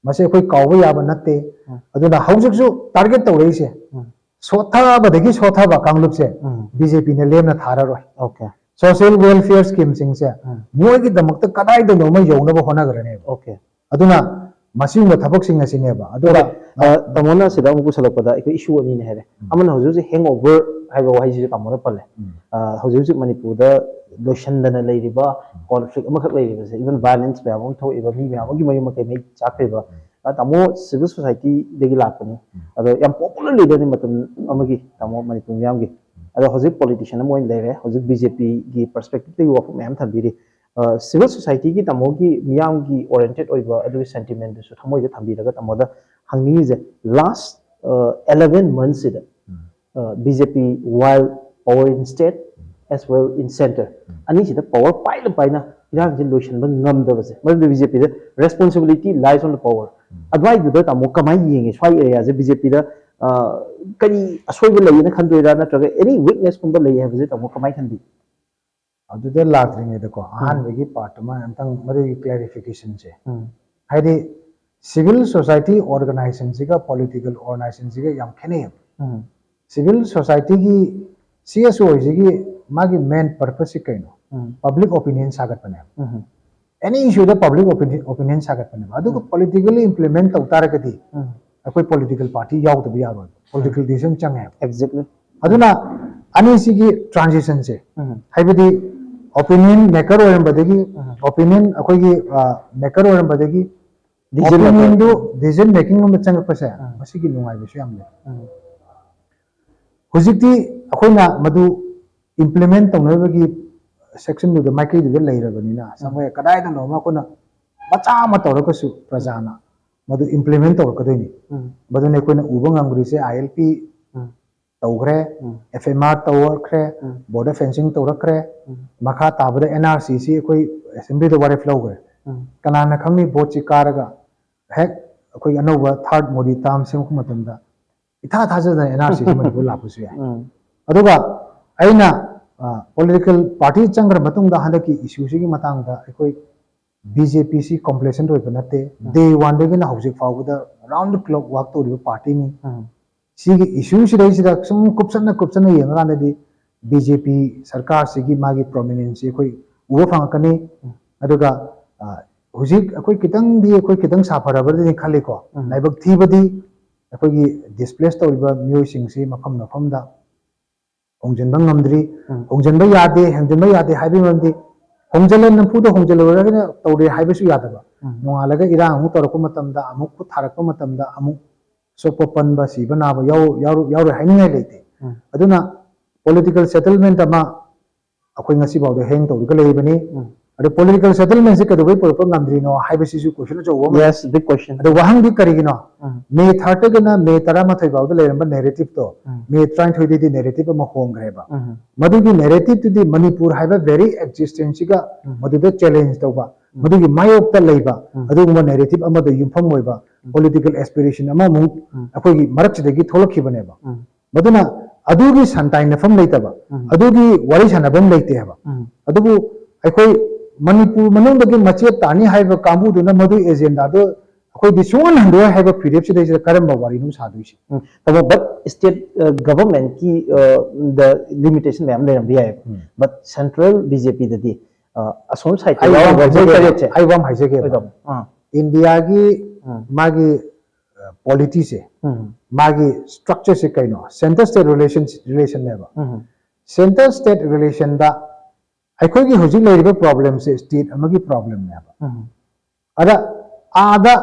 ꯃꯁꯤ ꯑꯩꯈꯣꯏ ꯀꯥꯎꯕ ꯌꯥꯕ ꯅꯠꯇꯦ꯫ ꯎꯝ꯫ ꯑꯗꯨꯅ ꯍꯧꯖꯤꯛꯁꯨ ꯇꯥꯔꯒꯦꯠ ꯇꯧꯔꯛꯏꯁꯦ ꯎꯝ꯫ ꯁꯣꯠꯊꯕꯗꯒꯤ ꯁꯣꯠꯊꯕ ꯀꯥꯡꯂꯨꯞꯁꯦ ꯎꯝ꯫ ꯕꯤ ꯖꯦ ꯄꯤꯅ ꯂꯦꯝꯅ ꯊꯥꯔꯔꯣꯏ꯫ Okay꯫ ꯁꯣꯁꯤꯌꯦꯜ ꯋꯦꯜꯐꯤꯌꯔ ꯁ꯭ꯀꯤꯝꯁꯤꯡꯁꯦ ꯎꯝ꯫ ꯃꯣꯏꯒꯤꯗꯃꯛꯇ ꯀꯗꯥꯏꯗꯅꯣꯃ ꯌꯧꯅꯕ ꯍꯣꯠꯅꯈ꯭ꯔꯅꯦꯕ꯫ Okay꯫ ꯑꯗꯨꯅ ꯃꯁꯤꯒꯨꯝꯕ ꯊꯕꯛꯁꯤꯡ ꯑꯁꯤꯅꯦꯕ꯫ ꯑꯗꯨꯒ ꯑ, ꯇꯥꯃꯣꯅ ꯁꯤꯗ ꯑꯃꯨꯛ ꯄꯨꯁꯜꯂꯛꯄꯗ ꯑꯩꯈꯣꯏ ꯏꯁꯨ ꯑꯅꯤꯅꯦ ꯍꯥꯏꯔꯦ꯫ ꯎꯝ꯫ ꯑꯃꯅ ꯍꯧꯖꯤꯛ ꯍꯧꯖꯤꯛ ꯍꯦꯡ ꯑꯣꯚꯔ ꯍꯥꯏꯕ ꯋꯥꯍꯩꯁꯤꯁꯨ ꯇꯥꯃꯣꯅ ꯄꯜꯂꯦ꯫ ꯎꯝ꯫ ꯑ, ꯍꯧꯖꯤꯛ ꯍꯧꯖꯤꯛ ꯃꯅꯤꯄꯨꯔꯗ ꯂꯣꯏꯁꯤꯟꯗꯅ ꯂꯩꯔꯤꯕ ꯀꯣꯟꯐ꯭ꯂꯤꯛ ꯑꯃꯈꯛ ꯂꯩꯔꯤꯕꯁꯦ, even violence ꯃꯌꯥꯝ ꯑꯃ ꯊꯣꯛꯏꯕ, ꯃꯤ ꯃꯌꯥꯝ ꯑꯃꯒꯤ ꯃꯌꯨꯝ ꯃꯀꯩ ꯃꯩ ꯆꯥꯛꯈ꯭ꯔꯤꯕ, ꯑ, ꯇꯥꯃꯣ ꯁꯤꯚꯤꯜ ꯁꯣꯁꯥꯏꯇꯤꯗꯒꯤ ꯂꯥꯛꯄꯅꯤ꯫ ꯎꯝ꯫ ꯑꯗꯣ ꯌꯥꯝ ꯄꯣꯄꯨꯂꯔ ꯂꯤꯗꯔꯅꯤ ꯃꯇꯝ ꯑꯃꯒꯤ ꯇꯥꯃꯣ ꯃꯅꯤꯄꯨꯔ ꯃꯤꯌꯥꯝꯒꯤ꯫ ꯑꯗꯣ ꯍꯧꯖꯤꯛ ꯄꯣꯂꯤꯇꯤꯁꯤꯌꯥꯟ ꯑꯃ ꯑꯣꯏꯅ ꯂꯩꯔꯦ꯫ ꯍꯧꯖꯤꯛ ꯕꯤ ꯖꯦ ꯄꯤꯒꯤ ꯄꯔꯁꯄꯦꯛꯇꯤꯞꯇꯒꯤ ꯋꯥꯐꯝ ꯃꯌꯥꯝ ꯊꯝꯕꯤꯔꯤ꯫ ꯁꯤꯚꯤꯜ ꯁꯣꯁꯥꯏꯇꯤꯒꯤ, ꯇꯥꯃꯣꯒꯤ ꯃꯤꯌꯥꯝꯒꯤ ꯑꯣꯔꯤꯌꯦꯟꯇꯦꯠ ꯑꯣꯏꯕ ꯑꯗꯨꯒꯤ ꯁꯦꯟꯇꯤꯃꯦꯟꯗꯨꯁꯨ ꯊꯃꯣꯏꯗ ꯊꯝꯕꯤꯔꯒ ꯇꯥꯃꯣꯗ ꯍꯪꯅꯤꯡꯉꯤꯁꯦ, ꯂꯥꯁ ꯑꯦꯂꯚꯦꯟ ꯃꯟꯁꯁꯤꯗ B J P, while power in state as well in centre, ꯑꯅꯤꯁꯤꯗ ꯄꯋꯥꯔ ꯄꯥꯏꯅ ꯄꯥꯏꯅ ꯏꯔꯥꯡꯁꯦ ꯂꯣꯏꯁꯤꯟꯕ ꯉꯝꯗꯕꯁꯦ, ꯃꯔꯝꯗꯤ ꯕꯤ ꯖꯦ ꯄꯤꯗ responsibility lies on the power, ꯑꯗꯨꯋꯥꯏꯗꯨꯗ ꯇꯥꯃꯣ ꯀꯃꯥꯏꯅ ꯌꯦꯡꯉꯤ? ꯁ꯭ꯋꯥꯏ ꯑꯦꯔꯤꯌꯥꯁꯦ ꯕꯤ ꯖꯦ ꯄꯤꯗ ꯀꯔꯤ ꯑꯁꯣꯏꯕ ꯂꯩꯌꯦꯅ ꯈꯟꯗꯣꯏꯔꯥ, ꯅꯠꯇ꯭ꯔꯒ any weakness ꯀꯨꯝꯕ ꯂꯩ ꯍꯥꯏꯕꯁꯦ ꯇꯥꯃꯣ ꯀꯃꯥꯏꯅ ꯈꯟꯕꯤ? ꯑꯗꯨꯗ ꯂꯥꯛꯇ꯭ꯔꯤꯉꯩꯗꯀꯣ, ꯑꯍꯥꯟꯕꯒꯤ ꯄꯥꯔꯠ ꯑꯃ ꯑꯝꯇꯪ ꯃꯗꯨꯒꯤ ꯀ꯭ꯂꯦꯔꯤꯐꯤꯀꯦꯁꯟꯁꯦ, ꯎꯝ, ꯍꯥꯏꯗꯤ ꯁꯤꯚꯤꯜ ꯁꯣꯁꯥꯏꯇꯤ ꯑꯣꯔꯒꯅꯥꯏꯖꯦꯁꯟꯁꯤꯒ ꯄꯣꯂꯤꯇꯤꯀꯦꯜ ꯑꯣꯔꯒꯅꯥꯏꯖꯦꯁꯟꯁꯤꯒ ꯌꯥꯝ ꯈꯦꯠꯅꯩꯌꯦꯕ꯫ ꯎꯝ, ꯁꯤꯚꯤꯜ ꯁꯣꯁꯥꯏꯇꯤꯒꯤ, ꯁꯤ ꯑꯦꯁ ꯑꯣꯁꯤꯒꯤ ꯃꯥꯒꯤ ꯃꯦꯟ ꯄꯔꯄꯁꯁꯤ ꯀꯩꯅꯣ? ꯎꯝ, ꯄꯕ꯭ꯂꯤꯛ ꯑꯣꯄꯤꯅꯤꯌꯟ ꯁꯥꯒꯠꯄꯅꯦꯕ꯫ ꯎꯝ, ꯑꯦꯅꯤ ꯏꯁꯨꯗ ꯄꯕ꯭ꯂꯤꯛ ꯑꯣꯄꯤꯅꯤꯌꯟ ꯁꯥꯒꯠꯄꯅꯦꯕ꯫ ꯑꯗꯨꯒ ꯄꯣꯂꯤꯇꯤꯀꯦꯜꯂꯤ ꯏꯝꯄ꯭ꯂꯤꯃꯦꯟ ꯇꯧ ꯇꯥꯔꯒꯗꯤ ꯎꯝ, ꯑꯩꯈꯣꯏ ꯄꯣꯂꯤꯇꯤꯀꯦꯜ ꯄꯥꯔꯇꯤ ꯌꯥꯎꯗꯕ ꯌꯥꯔꯣꯏ, ꯄꯣꯂꯤꯇꯤꯀꯦꯜ ꯗꯤꯁꯤꯖꯟ ꯆꯪꯉꯦꯕ꯫ exactly. ꯑꯗꯨꯅ ꯑꯅꯤꯁꯤꯒꯤ ꯇ꯭ꯔꯥꯟꯖꯤꯁꯟꯁꯦ, ꯎꯝ, ꯍꯥꯏꯕꯗꯤ ꯑꯣꯄꯤꯅꯤꯌꯟ ꯃꯦꯀꯔ ꯑꯣꯏꯔꯝꯕꯗꯒꯤ, ꯎꯝ, ꯑꯣꯄꯤꯅꯤꯌꯟ ꯑꯩꯈꯣꯏꯒꯤ ꯃꯦꯀꯔ ꯑꯣꯏꯔꯝꯕꯗꯒꯤ decision maker. ꯑꯣꯄꯤꯅꯤꯌꯟꯗꯨ ꯗꯤꯁꯤꯖꯟ ꯃꯦꯀꯤꯡ ꯑꯃ ꯆꯪꯉꯛꯄꯁꯦ, ꯎꯝ, ꯃꯁꯤꯒꯤ ꯅꯨꯡꯉꯥꯏꯕꯁꯨ ꯌꯥꯝ ꯂꯩ꯫ ꯎꯝ, ꯍꯧꯖꯤꯛꯇꯤ ꯑꯩꯈꯣꯏꯅ ꯃꯗꯨ ꯏꯝꯄ꯭ꯂꯤꯃꯦꯟ ꯇꯧꯅꯕꯒꯤ ꯁꯦꯛꯁꯟꯗꯨꯗ, ꯃꯥꯏꯀꯩꯗꯨꯗ ꯂꯩꯔꯕꯅꯤꯅ, ꯁꯝꯋꯦ ꯀꯗꯥꯏꯗꯅꯣ ꯑꯃ ꯑꯩꯈꯣꯏꯅ ꯃꯆꯥ ꯑꯃ ꯇꯧꯔꯒꯁꯨ ꯄ꯭ꯔꯖꯥꯅ ꯃꯗꯨ ꯏꯝꯄ꯭ꯂꯤꯃꯦꯟ ꯇꯧꯔꯛꯀꯗꯣꯏꯅꯤ꯫ ꯎꯝ, ꯃꯗꯨꯅ ꯑꯩꯈꯣꯏꯅ ꯎꯕ ꯉꯝꯈ꯭ꯔꯤꯁꯦ, ꯑꯥꯏ ꯑꯦꯜ ꯄꯤ ꯎꯝ, ꯇꯧꯈ꯭ꯔꯦ, ꯎꯝ, ꯑꯦꯐ ꯑꯦꯝ ꯑꯥꯔ ꯇꯧꯔꯛꯈ꯭ꯔꯦ, ꯎꯝ, ꯕꯣꯔꯗꯔ ꯐꯦꯟꯁꯤꯡ ꯇꯧꯔꯛꯈ꯭ꯔꯦ, ꯎꯝ, ꯃꯈꯥ ꯇꯥꯕꯗ ꯑꯦꯟ ꯑꯥꯔ ꯁꯤ ꯁꯤ ꯑꯩꯈꯣꯏ ꯑꯦꯁꯦꯝꯕ꯭ꯂꯤꯗ ꯋꯥꯔꯦꯞ ꯂꯧꯈ꯭ꯔꯦ꯫ ꯎꯝ, ꯀꯅꯥꯅ ꯈꯪꯅꯤ, ꯚꯣꯠꯁꯤ ꯀꯥꯔꯒ ꯍꯦꯛ ꯑꯩꯈꯣꯏꯒꯤ ꯑꯅꯧꯕ ꯊꯥꯔꯠ ꯃꯣꯗꯤ ꯇꯥꯔꯝ ꯁꯦꯝꯃꯛꯄ ꯃꯇꯝꯗ ꯏꯊꯥ ꯊꯥꯖꯗꯅ ꯑꯦꯟ ꯑꯥꯔ ꯁꯤ ꯁꯤ ꯃꯅꯤꯄꯨꯔ ꯂꯥꯛꯄꯁꯨ ꯌꯥꯏ꯫ ꯎꯝ, ꯑꯗꯨꯒ ꯑꯩꯅ ꯄꯣꯂꯤꯇꯤꯀꯦꯜ ꯄꯥꯔꯇꯤ ꯆꯪꯈ꯭ꯔ ꯃꯇꯨꯡꯗ ꯍꯟꯗꯛꯀꯤ ꯏꯁꯨꯁꯤꯒꯤ ꯃꯇꯥꯡꯗ ꯑꯩꯈꯣꯏ ꯕꯤ ꯖꯦ ꯄꯤ ꯁꯤ ꯀꯣꯝꯄ꯭ꯂꯦꯁꯦꯟ ꯑꯣꯏꯕ ꯅꯠꯇꯦ꯫ ꯎꯝ, ꯗꯦ ꯋꯥꯟꯗꯒꯤꯅ ꯍꯧꯖꯤꯛ ꯐꯥꯎꯕꯗ round the clock work ꯇꯧꯔꯤꯕ ꯄꯥꯔꯇꯤꯅꯤ꯫ ꯎꯝ, ꯁꯤꯒꯤ ꯏꯁꯨꯁꯤꯗꯩꯁꯤꯗ ꯁꯨꯝ ꯀꯨꯞꯁꯟꯅ ꯀꯨꯞꯁꯟꯅ ꯌꯦꯡꯉꯀꯥꯟꯗꯗꯤ ꯕꯤ ꯖꯦ ꯄꯤ ꯁꯔꯀꯥꯔꯁꯤꯒꯤ ꯃꯥꯒꯤ ꯄ꯭ꯔꯣꯃꯤꯅꯦꯟꯁꯁꯤ ꯑꯩꯈꯣꯏ ꯎꯕ ꯐꯪꯉꯛꯀꯅꯤ꯫ ꯎꯝ, ꯑꯗꯨꯒ ꯑ, ꯍꯧꯖꯤꯛ ꯑꯩꯈꯣꯏ ꯈꯤꯇꯪꯗꯤ, ꯑꯩꯈꯣꯏ ꯈꯤꯇꯪ ꯁꯥꯐꯔꯕ꯭ꯔꯗꯤ ꯈꯜꯂꯤꯀꯣ꯫ ꯎꯝ, ꯂꯥꯏꯕꯛ ꯊꯤꯕꯗꯤ ꯑꯩꯈꯣꯏꯒꯤ ꯗꯤꯁꯄ꯭ꯂꯦꯁ ꯇꯧꯔꯤꯕ ꯃꯤꯑꯣꯏꯁꯤꯡꯁꯤ ꯃꯐꯝ ꯃꯐꯝꯗ ꯍꯣꯡꯖꯤꯟꯕ ꯉꯝꯗ꯭ꯔꯤ꯫ ꯎꯝ, ꯍꯣꯡꯖꯤꯟꯕ ꯌꯥꯗꯦ, ꯍꯣꯡꯖꯤꯟꯕ ꯌꯥꯗꯦ ꯍꯥꯏꯕꯒꯤ ꯃꯔꯝꯗꯤ ꯍꯣꯡꯖꯤꯜꯂꯦ, ꯅꯝꯐꯨꯗ ꯍꯣꯡꯖꯤꯜꯂꯨꯔꯒꯅ ꯇꯧꯔꯦ ꯍꯥꯏꯕꯁꯨ ꯌꯥꯗꯕ꯫ ꯎꯝ, ꯅꯣꯡꯉꯥꯜꯂꯒ ꯏꯔꯥꯡ ꯑꯃꯨꯛ ꯇꯧꯔꯛꯄ ꯃꯇꯝꯗ, ꯑꯃꯨꯛ ꯈꯨꯠ ꯊꯥꯔꯛꯄ ꯃꯇꯝꯗ ꯑꯃꯨꯛ ꯁꯣꯛꯄ ꯄꯟꯕ, ꯁꯤꯕ ꯅꯥꯕ ꯌꯥꯎ-, ꯌꯥꯎꯔ-, ꯌꯥꯎꯔꯣꯏ ꯍꯥꯏꯅꯤꯡꯉꯥꯏ ꯂꯩꯇꯦ꯫ ꯎꯝ, ꯑꯗꯨꯅ ꯄꯣꯂꯤꯇꯤꯀꯦꯜ ꯁꯦꯇꯜꯃꯦꯟ ꯑꯃ ꯑꯩꯈꯣꯏ ꯉꯁꯤꯐꯥꯎꯗ ꯍꯦꯡ ꯇꯧꯔꯒ ꯂꯩꯔꯤꯕꯅꯤ꯫ ꯎꯝ, ꯑꯗꯣ ꯄꯣꯂꯤꯇꯤꯀꯦꯜ ꯁꯦꯇꯜꯃꯦꯟꯁꯤ ꯀꯩꯗꯧꯕꯩ ꯄꯨꯔꯛꯄ ꯉꯝꯗ꯭ꯔꯤꯅꯣ ꯍꯥꯏꯕꯁꯤꯁꯨ ꯀꯣꯏꯁꯟ ꯑꯆꯧꯕ ꯑꯃ ꯂꯩ꯫ Yes, big question. ꯑꯗꯣ ꯋꯥꯍꯪꯗꯤ ꯀꯔꯤꯒꯤꯅꯣ? ꯎꯝ. ꯃꯦ ꯊꯥꯔꯠꯇꯒꯤꯅ ꯃꯦ ꯇꯔꯥꯃꯥꯊꯣꯏ ꯐꯥꯎꯗ ꯂꯩꯔꯝꯕ ꯅꯦꯔꯦꯇꯤꯞꯇꯣ ꯎꯝ. ꯃꯦ ꯇꯔꯥꯅꯤꯊꯣꯏꯗꯗꯤ ꯅꯦꯔꯦꯇꯤꯞ ꯑꯃ ꯍꯣꯡꯈ꯭ꯔꯦꯕ꯫ ꯎꯝ. ꯃꯗꯨꯒꯤ ꯅꯦꯔꯦꯇꯤꯞꯇꯨꯗꯤ ꯃꯅꯤꯄꯨꯔ ꯍꯥꯏꯕ ꯚꯦꯔꯤ ꯑꯦꯛꯖꯤꯁꯇꯦꯟꯁꯤꯒ ꯎꯝ. ꯃꯗꯨꯗ ꯆꯦꯂꯦꯟꯖ ꯇꯧꯕ, ꯎꯝ. ꯃꯗꯨꯒꯤ ꯃꯥꯌꯣꯛꯇ ꯂꯩꯕ, ꯎꯝ. ꯑꯗꯨꯒꯨꯝꯕ ꯅꯦꯔꯦꯇꯤꯞ ꯑꯃꯗ ꯌꯨꯝꯐꯝ ꯑꯣꯏꯕ ꯎꯝ. ꯄꯣꯂꯤꯇꯤꯀꯦꯜ ꯑꯦꯁꯄꯤꯔꯦꯁꯟ ꯑꯃꯃꯨꯛ ꯎꯝ. ꯑꯩꯈꯣꯏꯒꯤ ꯃꯔꯛꯁꯤꯗꯒꯤ ꯊꯣꯛꯂꯛꯈꯤꯕꯅꯦꯕ꯫ ꯎꯝ. ꯃꯗꯨꯅ ꯑꯗꯨꯒꯤ ꯁꯟꯇꯥꯏꯅꯐꯝ ꯂꯩꯇꯕ, ꯎꯝ. ꯑꯗꯨꯒꯤ ꯋꯥꯔꯤ ꯁꯥꯟꯅꯐꯝ ꯂꯩꯇꯦ ꯍꯥꯏꯕ꯫ ꯎꯝ. ꯑꯗꯨꯕꯨ ꯑꯩꯈꯣꯏ ꯃꯅꯤꯄꯨꯔ ꯃꯅꯨꯡꯗꯒꯤ ꯃꯆꯦꯠ ꯇꯥꯅꯤ ꯍꯥꯏꯕ ꯀꯥꯡꯕꯨꯗꯨꯅ ꯃꯗꯨꯒꯤ ꯑꯦꯖꯦꯟꯗꯥꯗꯣ ꯑꯩꯈꯣꯏꯗꯤ ꯁꯨꯡꯍꯟ ꯍꯟꯗꯣꯛꯑꯣꯏ ꯍꯥꯏꯕ ꯐꯤꯔꯦꯞꯁꯤꯗꯩꯁꯤꯗ ꯀꯔꯝꯕ ꯋꯥꯔꯤꯅꯣ ꯁꯥꯗꯣꯏꯁꯦ? ꯎꯝ. ꯇꯥꯃꯣ, but state, uh, government ꯀꯤ, uh, the limitation ꯃꯌꯥꯝ ꯂꯩꯔꯝꯕ ꯌꯥꯏꯑꯕ꯫ ꯎꯝ. But central B J P ꯗꯗꯤ, uh, ꯑꯁꯣꯝ side ꯇ ꯑꯩ ꯋꯥ ꯑꯃ ꯌꯥꯎꯔꯤꯕ ꯃꯣꯏ ꯍꯥꯏꯖꯒꯦꯕ, ꯇꯔꯦꯠꯁꯦ꯫ ꯑꯩ ꯋꯥ ꯑꯃ ꯍꯥꯏꯖꯒꯦꯕ꯫ ꯍꯣꯏ, ꯇꯥꯃꯣ. ꯑꯥ. ꯏꯟꯗꯤꯌꯥꯒꯤ ꯎꯝ. ꯃꯥꯒꯤ ꯄꯣꯂꯤꯇꯤꯁꯦ, ꯎꯝ. ꯃꯥꯒꯤ ꯁ꯭ꯇ꯭ꯔꯛꯆꯔꯁꯦ ꯀꯩꯅꯣ? ꯁꯦꯟꯇꯔ ꯁ꯭ꯇꯦꯠ ꯔꯤꯂꯦꯁꯟ ꯔꯤꯂꯦꯁꯟꯅꯦꯕ꯫ ꯎꯝ. ꯁꯦꯟꯇꯔ ꯁ꯭ꯇꯦꯠ ꯔꯤꯂꯦꯁꯟꯗ ꯑꯩꯈꯣꯏꯒꯤ ꯍꯧꯖꯤꯛ ꯂꯩꯔꯤꯕ ꯄ꯭ꯔꯣꯕ꯭ꯂꯦꯝꯁꯦ ꯁ꯭ꯇꯦꯠ ꯑꯃꯒꯤ ꯄ꯭ꯔꯣꯕ꯭ꯂꯦꯝꯅꯦꯕ꯫ ꯎꯝ. ꯑꯗ ꯑꯥꯗ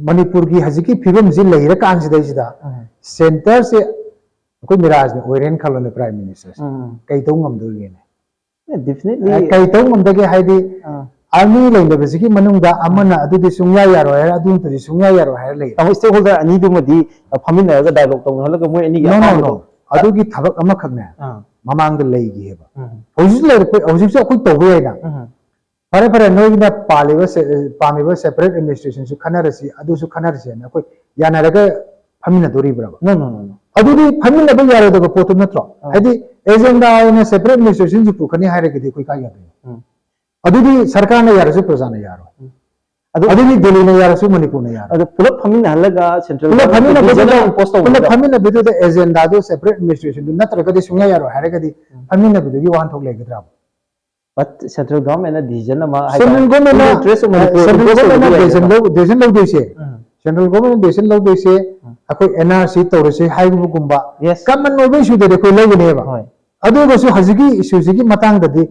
ꯃꯅꯤꯄꯨꯔꯒꯤ ꯍꯧꯖꯤꯛꯀꯤ ꯐꯤꯕꯝꯁꯤ ꯂꯩꯔꯀꯥꯟꯁꯤꯗꯩꯁꯤꯗ ꯎꯝ. ꯁꯦꯟꯇꯔꯁꯦ ꯑꯩꯈꯣꯏ ꯃꯤꯔꯥꯖꯅ ꯑꯣꯏꯔꯦꯅ ꯈꯜꯂꯣꯅꯦ, ꯄ꯭ꯔꯥꯏꯝ ꯃꯤꯅꯤꯁꯇꯔꯁꯦ꯫ ꯎꯝ. ꯀꯩ ꯇꯧ ꯉꯝꯗꯣꯔꯤꯒꯦꯅꯦ? Yeah, definitely. ꯑꯦ, ꯀꯩ ꯇꯧ ꯉꯝꯗꯒꯦ ꯍꯥꯏꯗꯤ, ꯑꯥ. ꯑꯥꯔꯃꯤ ꯂꯩꯅꯕꯁꯤꯒꯤ ꯃꯅꯨꯡꯗ ꯑꯃꯅ ꯑꯗꯨꯗꯤ ꯁꯨꯡꯌꯥ ꯌꯥꯔꯣꯏ ꯍꯥꯏꯔꯦ, ꯑꯗꯨ ꯅꯠꯇ꯭ꯔꯗꯤ ꯁꯨꯡꯌꯥ ꯌꯥꯔꯣꯏ ꯍꯥꯏꯔ ꯂꯩꯔꯦ꯫ ꯑꯃꯨꯛ stakeholder ꯑꯅꯤꯗꯨꯃꯗꯤ, ꯑ, ꯐꯝꯃꯤꯟꯅꯔꯒ dialogue ꯇꯧꯅꯍꯜꯂꯒ ꯃꯣꯏ ꯑꯅꯤꯒꯤ No, no, ꯑꯄꯥꯝꯕꯗꯣ. no. ꯑꯗꯨꯒꯤ ꯊꯕꯛ ꯑꯃꯈꯛꯅꯦ ꯑꯥ. ꯃꯃꯥꯡꯗ ꯂꯩꯈꯤꯑꯕ꯫ ꯎꯝ. ꯍꯧꯖꯤꯛꯁꯨ ꯂꯩꯔꯛꯄ, ꯍꯧꯖꯤꯛꯁꯨ ꯑꯩꯈꯣꯏ ꯇꯧꯕ ꯌꯥꯏꯅ꯫ ꯎꯝ. ꯐꯔꯦ, ꯐꯔꯦ, ꯅꯣꯏꯅ ꯄꯥꯜꯂꯤꯕ ꯁꯦ-, ꯄꯥꯝꯃꯤꯕ separate administration ꯁꯨ ꯈꯟꯅꯔꯁꯤ, ꯑꯗꯨꯁꯨ ꯈꯟꯅꯔꯁꯤꯅ ꯑꯩꯈꯣꯏ ꯌꯥꯅꯔꯒ ꯐꯝꯃꯤꯟꯅꯗꯣꯔꯤꯕ꯭ꯔꯕ? No, no, no, no. ꯑꯗꯨꯗꯤ ꯐꯝꯃꯤꯟꯅꯕ ꯌꯥꯔꯣꯏꯗꯕ ꯄꯣꯠꯇꯨ ꯅꯠꯇ꯭ꯔꯣ? ꯑꯥ. ꯍꯥꯏꯗꯤ ꯑꯦꯖꯦꯟꯗꯥ ꯑꯣꯏꯅ separate administration ꯁꯤ ꯄꯨꯈꯠꯅꯤ ꯍꯥꯏꯔꯒꯗꯤ ꯑꯩꯈꯣꯏ ꯀꯥꯏ ꯌꯥꯗꯣꯏꯅꯣ? ꯎꯝ. ꯑꯗꯨꯗꯤ ꯁꯔꯀꯥꯔꯅ ꯌꯥꯔꯁꯨ ꯄ꯭ꯔꯖꯥꯅ ꯌꯥꯔꯣꯏ꯫ ꯑꯗꯨ, ꯑꯗꯨꯗꯤ ꯗꯦꯜꯂꯤꯅ ꯌꯥꯔꯁꯨ ꯃꯅꯤꯄꯨꯔꯅ ꯌꯥꯔꯣꯏ꯫ ꯑꯗꯨ ꯄꯨꯂꯞ ꯐꯝꯃꯤꯟꯅꯍꯜꯂꯒ central ꯄꯨꯂꯞ government ꯗ ꯐꯝꯃꯤꯟꯅꯕꯗꯨꯗ, division impose ꯄꯨꯂꯞ ꯇꯧꯕꯗꯣ. ꯐꯝꯃꯤꯟꯅꯕꯗꯨꯗ ꯑꯦꯖꯦꯟꯗꯥꯗꯨ separate administration ꯗꯨ ꯅꯠꯇ꯭ꯔꯒꯗꯤ ꯁꯨꯡꯌꯥ ꯌꯥꯔꯣꯏ ꯍꯥꯏꯔꯒꯗꯤ ꯎꯝ. ꯐꯝꯃꯤꯟꯅꯕꯗꯨꯒꯤ ꯋꯥꯍꯟꯊꯣꯛ ꯂꯩꯒꯗ꯭ꯔꯥꯕ? But central government ꯅ decision ꯑꯃ ꯍꯥꯏꯇꯥꯔꯦ, Central government ꯅ, in the interest of Manipur central impose government ꯅ ꯇꯧꯕꯗꯤ decision ꯌꯥꯏꯗꯅ. ꯂꯧ-, decision ꯂꯧꯗꯣꯏꯁꯦ, ꯎꯝ. central government decision ꯂꯧꯗꯣꯏꯁꯦ, ꯎꯝ. ꯑꯩꯈꯣꯏ N R C ꯇꯧꯔꯁꯦ ꯍꯥꯏꯕꯒꯨꯝꯕ, Yes. common ꯑꯣꯏꯕ issue ꯗꯗꯤ ꯑꯩꯈꯣꯏ ꯂꯧꯒꯅꯦꯕ꯫ ꯍꯣꯏ. ꯑꯗꯨꯒꯁꯨ ꯍꯧꯖꯤꯛꯀꯤ issue ꯁꯤꯒꯤ ꯃꯇꯥꯡꯗꯗꯤ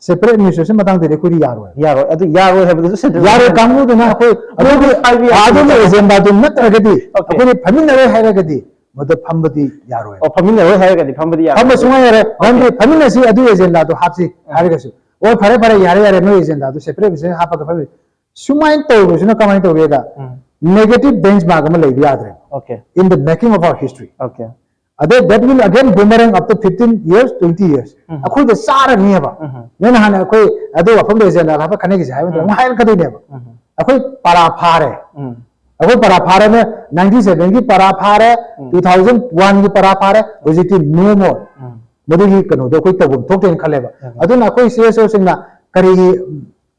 separate administration ꯃꯇꯥꯡꯗꯗꯤ ꯑꯩꯈꯣꯏꯗꯤ ꯌꯥꯔꯣꯏ꯫ ꯌꯥꯔꯣꯏ, ꯑꯗꯨ ꯌꯥꯔꯣꯏ ꯍꯥꯏꯕꯗꯨꯁꯨ central ꯌꯥꯔꯣꯏ government ꯀꯥꯡꯕꯨꯗꯨꯅ ꯑꯩꯈꯣꯏ ꯑꯗꯨꯗꯤ ꯑꯗꯨꯒꯤ ꯍꯥꯏꯕ ꯌꯥꯗꯦ. ꯑꯗꯨꯒꯤ ꯑꯦꯖꯦꯟꯗꯥꯗꯨ ꯅꯠꯇ꯭ꯔꯒꯗꯤ Okay. ꯑꯩꯈꯣꯏꯗꯤ ꯐꯝꯃꯤꯟꯅꯔꯣꯏ ꯍꯥꯏꯔꯒꯗꯤ ꯃꯗꯨ ꯐꯝꯕꯗꯤ ꯌꯥꯔꯣꯏ꯫ ꯑꯣ, ꯐꯝꯃꯤꯟꯅꯔꯣꯏ ꯍꯥꯏꯔꯒꯗꯤ ꯐꯝꯕꯗꯤ ꯌꯥꯔꯣꯏ. ꯐꯝꯕ ꯁꯨꯡꯌꯥ ꯌꯥꯔꯣꯏ꯫ ꯃꯔꯝꯗꯤ ꯐꯝꯃꯤꯟꯅꯁꯤ, ꯑꯗꯨꯒꯤ ꯑꯦꯖꯦꯟꯗꯥꯗꯣ ꯍꯥꯞꯁꯤ ꯍꯥꯏꯔꯒꯁꯨ ꯍꯣꯏ, ꯐꯔꯦ ꯐꯔꯦ, ꯌꯥꯔꯦ ꯌꯥꯔꯦ, ꯅꯣꯏ ꯑꯦꯖꯦꯟꯗꯥꯗꯨ ꯁꯦꯄꯔꯦꯠ ꯁꯦꯄꯔꯦꯠ ꯍꯥꯞꯄꯒ ꯐꯝꯃꯤ꯫ ꯁꯨꯃꯥꯏꯅ ꯇꯧꯕꯁꯤꯅ ꯀꯃꯥꯏꯅ ꯇꯧꯒꯦꯗ, ꯎꯝ negative benchmark ꯑꯃ ꯂꯩꯕ ꯌꯥꯗ꯭ꯔꯦ okay in the making of our history. okay ꯑꯗꯩ that will again boomerang after fifteen years, twenty years. ꯎꯝ. ꯑꯩꯈꯣꯏꯗ ꯆꯥꯔꯅꯤꯕ. ꯎꯝ ꯅꯣꯏꯅ ꯍꯥꯟꯅ ꯑꯩꯈꯣꯏ ꯑꯗꯨ ꯋꯥꯐꯝꯗ ꯑꯦꯖꯦꯟꯗꯥ ꯍꯥꯞꯄ ꯈꯟꯅꯈꯤꯁꯦ ꯍꯥꯏꯕ ꯃꯇꯝꯗ ꯎꯝ. ꯑꯃꯨꯛ ꯍꯥꯏꯔꯛꯀꯗꯣꯏꯅꯦꯕ. ꯎꯝ ꯑꯩꯈꯣꯏ ꯄꯔꯥ ꯐꯥꯔꯦ, ꯎꯝ ꯑꯩꯈꯣꯏ ꯄꯔꯥ ꯐꯥꯔꯦꯅꯦ, ꯅꯥꯏꯟꯇꯤꯟ ꯁꯚꯦꯟꯒꯤ ꯄꯔꯥ ꯐꯥꯔꯦ, ꯎꯝ. ꯇꯨ ꯊꯥꯎꯖꯟ ꯋꯥꯟꯒꯤ ꯄꯔꯥ ꯐꯥꯔꯦ, ꯍꯧꯖꯤꯛꯇꯤ no more. ꯎꯝ ꯃꯗꯨꯒꯤ ꯀꯩꯅꯣꯗꯣ ꯑꯩꯈꯣꯏ ꯇꯧꯐꯝ ꯊꯣꯛꯇꯦꯅ ꯈꯜꯂꯦꯕ. ꯎꯝ. ꯑꯗꯨꯅ ꯑꯩꯈꯣꯏ ꯁꯤ ꯑꯦꯁ ꯑꯣꯁꯤꯡꯅ ꯀꯔꯤꯒꯤ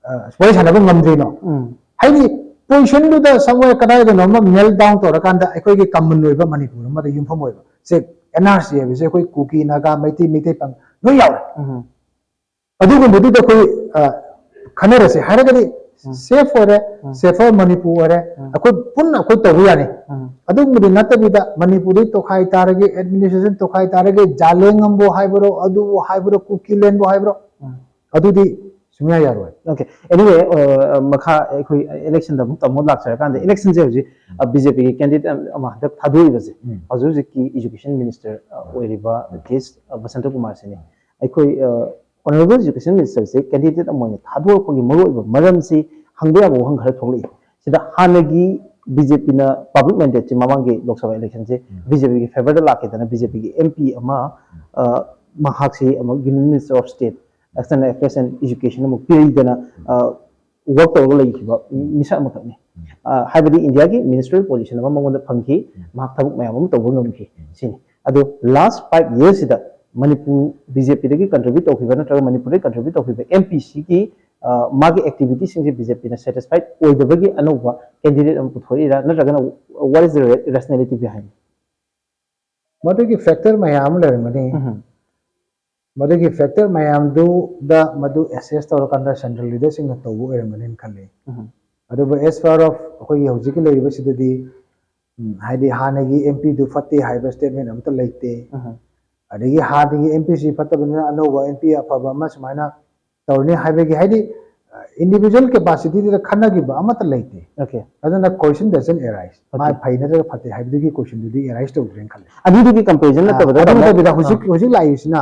ꯑ, ꯋꯥꯔꯤ ꯁꯥꯟꯅꯕ ꯉꯝꯗ꯭ꯔꯤꯅꯣ? ꯎꯝ ꯍꯥꯏꯗꯤ ꯄꯣꯖꯤꯁꯟꯗꯨꯗ ꯁꯝꯋꯦ ꯀꯗꯥꯏꯗꯅꯣ ꯑꯃ ꯃꯦꯜ ꯗꯥꯎꯟ ꯇꯧꯔꯀꯥꯟꯗ ꯑꯩꯈꯣꯏꯒꯤ ꯀꯃꯟ ꯑꯣꯏꯕ ꯃꯅꯤꯄꯨꯔ ꯑꯃꯗ ꯌꯨꯝꯐꯝ ꯑꯣꯏꯕ ꯁꯦ, ꯑꯦꯟ ꯑꯥꯔ ꯁꯤ ꯍꯥꯏꯕꯁꯦ ꯑꯩꯈꯣꯏ ꯀꯨꯀꯤ, ꯅꯥꯒꯥ, ꯃꯩꯇꯩ, ꯃꯤꯇꯩ ꯄꯥꯡ ꯂꯣꯏ ꯌꯥꯎꯔꯦ꯫ ꯎꯝ ꯑꯗꯨꯒꯨꯝꯕꯗꯨꯗ ꯑꯩꯈꯣꯏ ꯑ, ꯈꯟꯅꯔꯁꯦ ꯍꯥꯏꯔꯒꯗꯤ ꯎꯝ. ꯁꯦꯐ ꯑꯣꯏꯔꯦ, ꯎꯝ. ꯁꯦꯐꯔ ꯃꯅꯤꯄꯨꯔ ꯑꯣꯏꯔꯦ, ꯎꯝ. ꯑꯩꯈꯣꯏ ꯄꯨꯟꯅ ꯑꯩꯈꯣꯏ ꯇꯧꯕ ꯌꯥꯅꯤ꯫ ꯎꯝ ꯑꯗꯨꯒꯨꯝꯕꯗꯤ ꯅꯠꯇꯕꯤꯗ ꯃꯅꯤꯄꯨꯔꯗꯩ ꯇꯣꯈꯥꯏ ꯇꯥꯔꯒꯦ, ꯑꯦꯗꯃꯤꯅꯤꯁꯇ꯭ꯔꯦꯁꯟ ꯇꯣꯈꯥꯏ ꯇꯥꯔꯒꯦ, ꯖꯥꯂꯦꯡꯉꯝꯕꯨ ꯍꯥꯏꯕ꯭ꯔꯣ, ꯑꯗꯨꯕꯨ ꯍꯥꯏꯕ꯭ꯔꯣ, ꯀꯨꯀꯤꯂꯦꯟꯕꯨ ꯍꯥꯏꯕ꯭ꯔꯣ, ꯎꯝ ꯑꯗꯨꯗꯤ ꯁꯨꯡꯌꯥ ꯌꯥꯔꯣꯏ꯫ okay anyway ꯃꯈꯥ ꯑꯩꯈꯣꯏ ꯏꯂꯦꯛꯁꯟꯗ ꯑꯃꯨꯛ ꯇꯝꯃꯣ ꯂꯥꯛꯆꯔꯀꯥꯟꯗ ꯏꯂꯦꯛꯁꯟꯁꯦ ꯍꯧꯖꯤꯛ ꯕꯤ ꯖꯦ ꯄꯤꯒꯤ ꯀꯦꯟꯗꯤꯗꯦꯠ ꯑꯃ ꯍꯟꯗꯛ ꯊꯥꯗꯣꯛꯏꯕꯁꯦ ꯎꯝ. ꯍꯧꯖꯤꯛ ꯍꯧꯖꯤꯛꯀꯤ ꯏꯖꯨꯀꯦꯁꯟ ꯃꯤꯅꯤꯁꯇꯔ ꯑꯣꯏꯔꯤꯕ ꯀꯦ ꯑꯦꯁ ꯕꯁꯟꯇ ꯀꯨꯃꯥꯔꯁꯤꯅꯤ꯫ ꯑꯩꯈꯣꯏ ꯑꯣꯅꯔꯦꯕꯜ ꯏꯖꯨꯀꯦꯁꯟ ꯃꯤꯅꯤꯁꯇꯔꯁꯦ ꯀꯦꯟꯗꯤꯗꯦꯠ ꯑꯃ ꯑꯣꯏꯅ ꯊꯥꯗꯣꯔꯛꯄꯒꯤ ꯃꯔꯨꯑꯣꯏꯕ ꯃꯔꯝꯁꯤ ꯍꯪꯕ ꯌꯥꯕ ꯋꯥꯍꯪ ꯈꯔ ꯊꯣꯛꯂꯛꯏ꯫ ꯁꯤꯗ ꯍꯥꯟꯅꯒꯤ ꯕꯤ ꯖꯦ ꯄꯤꯅ ꯄꯕ꯭ꯂꯤꯛ ꯃꯦꯟꯗꯦꯠꯁꯤ ꯃꯃꯥꯡꯒꯤ ꯂꯣꯛ ꯁꯚꯥ ꯏꯂꯦꯛꯁꯟꯁꯤ ꯕꯤ ꯖꯦ ꯄꯤꯒꯤ ꯐꯦꯚꯔꯗ ꯂꯥꯛꯈꯤꯗꯅ ꯕꯤ ꯖꯦ ꯄꯤꯒꯤ ꯑꯦꯝ ꯄꯤ ꯑꯃ ꯑ, ꯃꯍꯥꯛꯁꯤ ꯑꯃꯨꯛ union minister of state external affairs and education ꯑꯃꯨꯛ ꯄꯤꯔꯤꯗꯅ ꯋꯥꯔꯛ ꯇꯧꯔꯒ ꯂꯩꯈꯤꯕ ꯃꯤꯁꯛ ꯑꯃꯈꯛꯅꯤ꯫ ꯑ, ꯍꯥꯏꯕꯗꯤ ꯏꯟꯗꯤꯌꯥꯒꯤ ꯃꯤꯅꯤꯁꯇ꯭ꯔꯤꯌꯦꯜ ꯄꯣꯖꯤꯁꯟ ꯑꯃ ꯃꯉꯣꯟꯗ ꯐꯪꯈꯤ, ꯃꯍꯥꯛ ꯊꯕꯛ ꯃꯌꯥꯝ ꯑꯃ ꯇꯧꯕ ꯉꯝꯈꯤ ꯁꯤꯅꯤ꯫ ꯑꯗꯣ ꯂꯥꯁ ꯐꯥꯏꯚ ꯌꯔꯁꯁꯤꯗ ꯃꯅꯤꯄꯨꯔ ꯕꯤ ꯖꯦ ꯄꯤꯗꯒꯤ ꯀꯟꯇ꯭ꯔꯤꯕ꯭ꯌꯨꯠ ꯇꯧꯈꯤꯕ ꯅꯠꯇ꯭ꯔꯒ ꯃꯅꯤꯄꯨꯔꯗꯒꯤ ꯀꯟꯇ꯭ꯔꯤꯕ꯭ꯌꯨꯠ ꯇꯧꯈꯤꯕ ꯑꯦꯝ ꯄꯤ ꯁꯤꯒꯤ ꯃꯥꯒꯤ ꯑꯦꯛꯇꯤꯚꯤꯇꯤꯁꯤꯡꯁꯦ ꯕꯤ ꯖꯦ ꯄꯤꯅ ꯁꯦꯇꯤꯁꯐꯥꯏꯠ ꯑꯣꯏꯗꯕꯒꯤ ꯑꯅꯧꯕ ꯀꯦꯟꯗꯤꯗꯦꯠ ꯑꯃ ꯄꯨꯊꯣꯔꯛꯏꯔꯥ ꯅꯠꯇ꯭ꯔꯒꯅ what is the rationality behind? ꯃꯗꯨꯒꯤ ꯐꯦꯛꯇꯔ ꯃꯌꯥꯝ ꯑꯃ ꯂꯩꯔꯝꯒꯅꯤ꯫ ꯎꯝ ꯃꯗꯨꯒꯤ ꯐꯦꯛꯇꯔ ꯃꯌꯥꯝꯗꯨꯗ ꯃꯗꯨ ꯑꯦꯁꯦꯁ ꯇꯧꯔꯀꯥꯟꯗ ꯁꯦꯟꯇ꯭ꯔꯦꯜ ꯂꯤꯗꯔꯁꯤꯡꯅ ꯇꯧꯕ ꯑꯣꯏꯔꯝꯒꯅꯤꯅ ꯈꯜꯂꯤ꯫ ꯎꯝ ꯑꯗꯨꯕꯨ as far of ꯑꯩꯈꯣꯏꯒꯤ ꯍꯧꯖꯤꯛꯀꯤ ꯂꯩꯔꯤꯕꯁꯤꯗꯗꯤ, ꯎꯝ, ꯍꯥꯏꯗꯤ ꯍꯥꯟꯅꯒꯤ ꯑꯦꯝ ꯄꯤꯗꯨ ꯐꯠꯇꯦ ꯍꯥꯏꯕ ꯁ꯭ꯇꯦꯠꯃꯦꯟ ꯑꯃꯠꯇ ꯂꯩꯇꯦ꯫ ꯎꯝ ꯑꯗꯒꯤ ꯍꯥꯟꯅꯒꯤ ꯑꯦꯝ ꯄꯤꯁꯤ ꯐꯠꯇꯕꯅꯤꯅ ꯑꯅꯧꯕ ꯑꯦꯝ ꯄꯤ ꯑꯐꯕ ꯑꯃ ꯁꯨꯃꯥꯏꯅ ꯇꯧꯔꯅꯤ ꯍꯥꯏꯕꯒꯤ, ꯍꯥꯏꯗꯤ, ꯏꯟꯗꯤꯕꯤꯖꯨꯋꯦꯜ ꯀꯦꯄꯥꯁꯤꯇꯤꯗꯨꯗ ꯈꯟꯅꯈꯤꯕ ꯑꯃꯠꯇ ꯂꯩꯇꯦ꯫ okay ꯑꯗꯨꯅ question doesn't arise. ꯃꯥ Okay. ꯐꯩ ꯅꯠꯇ꯭ꯔꯒ ꯐꯠꯇꯦ ꯍꯥꯏꯕꯗꯨꯒꯤ ꯀꯣꯏꯁꯟꯗꯨꯗꯤ ꯑꯦꯔꯥꯏꯁ ꯇꯧꯗ꯭ꯔꯦꯅ ꯈꯜꯂꯦ꯫ ꯑꯗꯨꯗꯨꯒꯤ ꯀꯝꯄꯦꯔꯤꯖꯟ ꯅꯠꯇꯕꯗ ꯑꯗꯨ ꯇꯥꯃꯣ, ꯅꯠꯇꯕꯤꯗ ꯑ, ꯍꯧꯖꯤꯛ ꯍꯧꯖꯤꯛ ꯂꯥꯛꯏꯕꯁꯤꯅ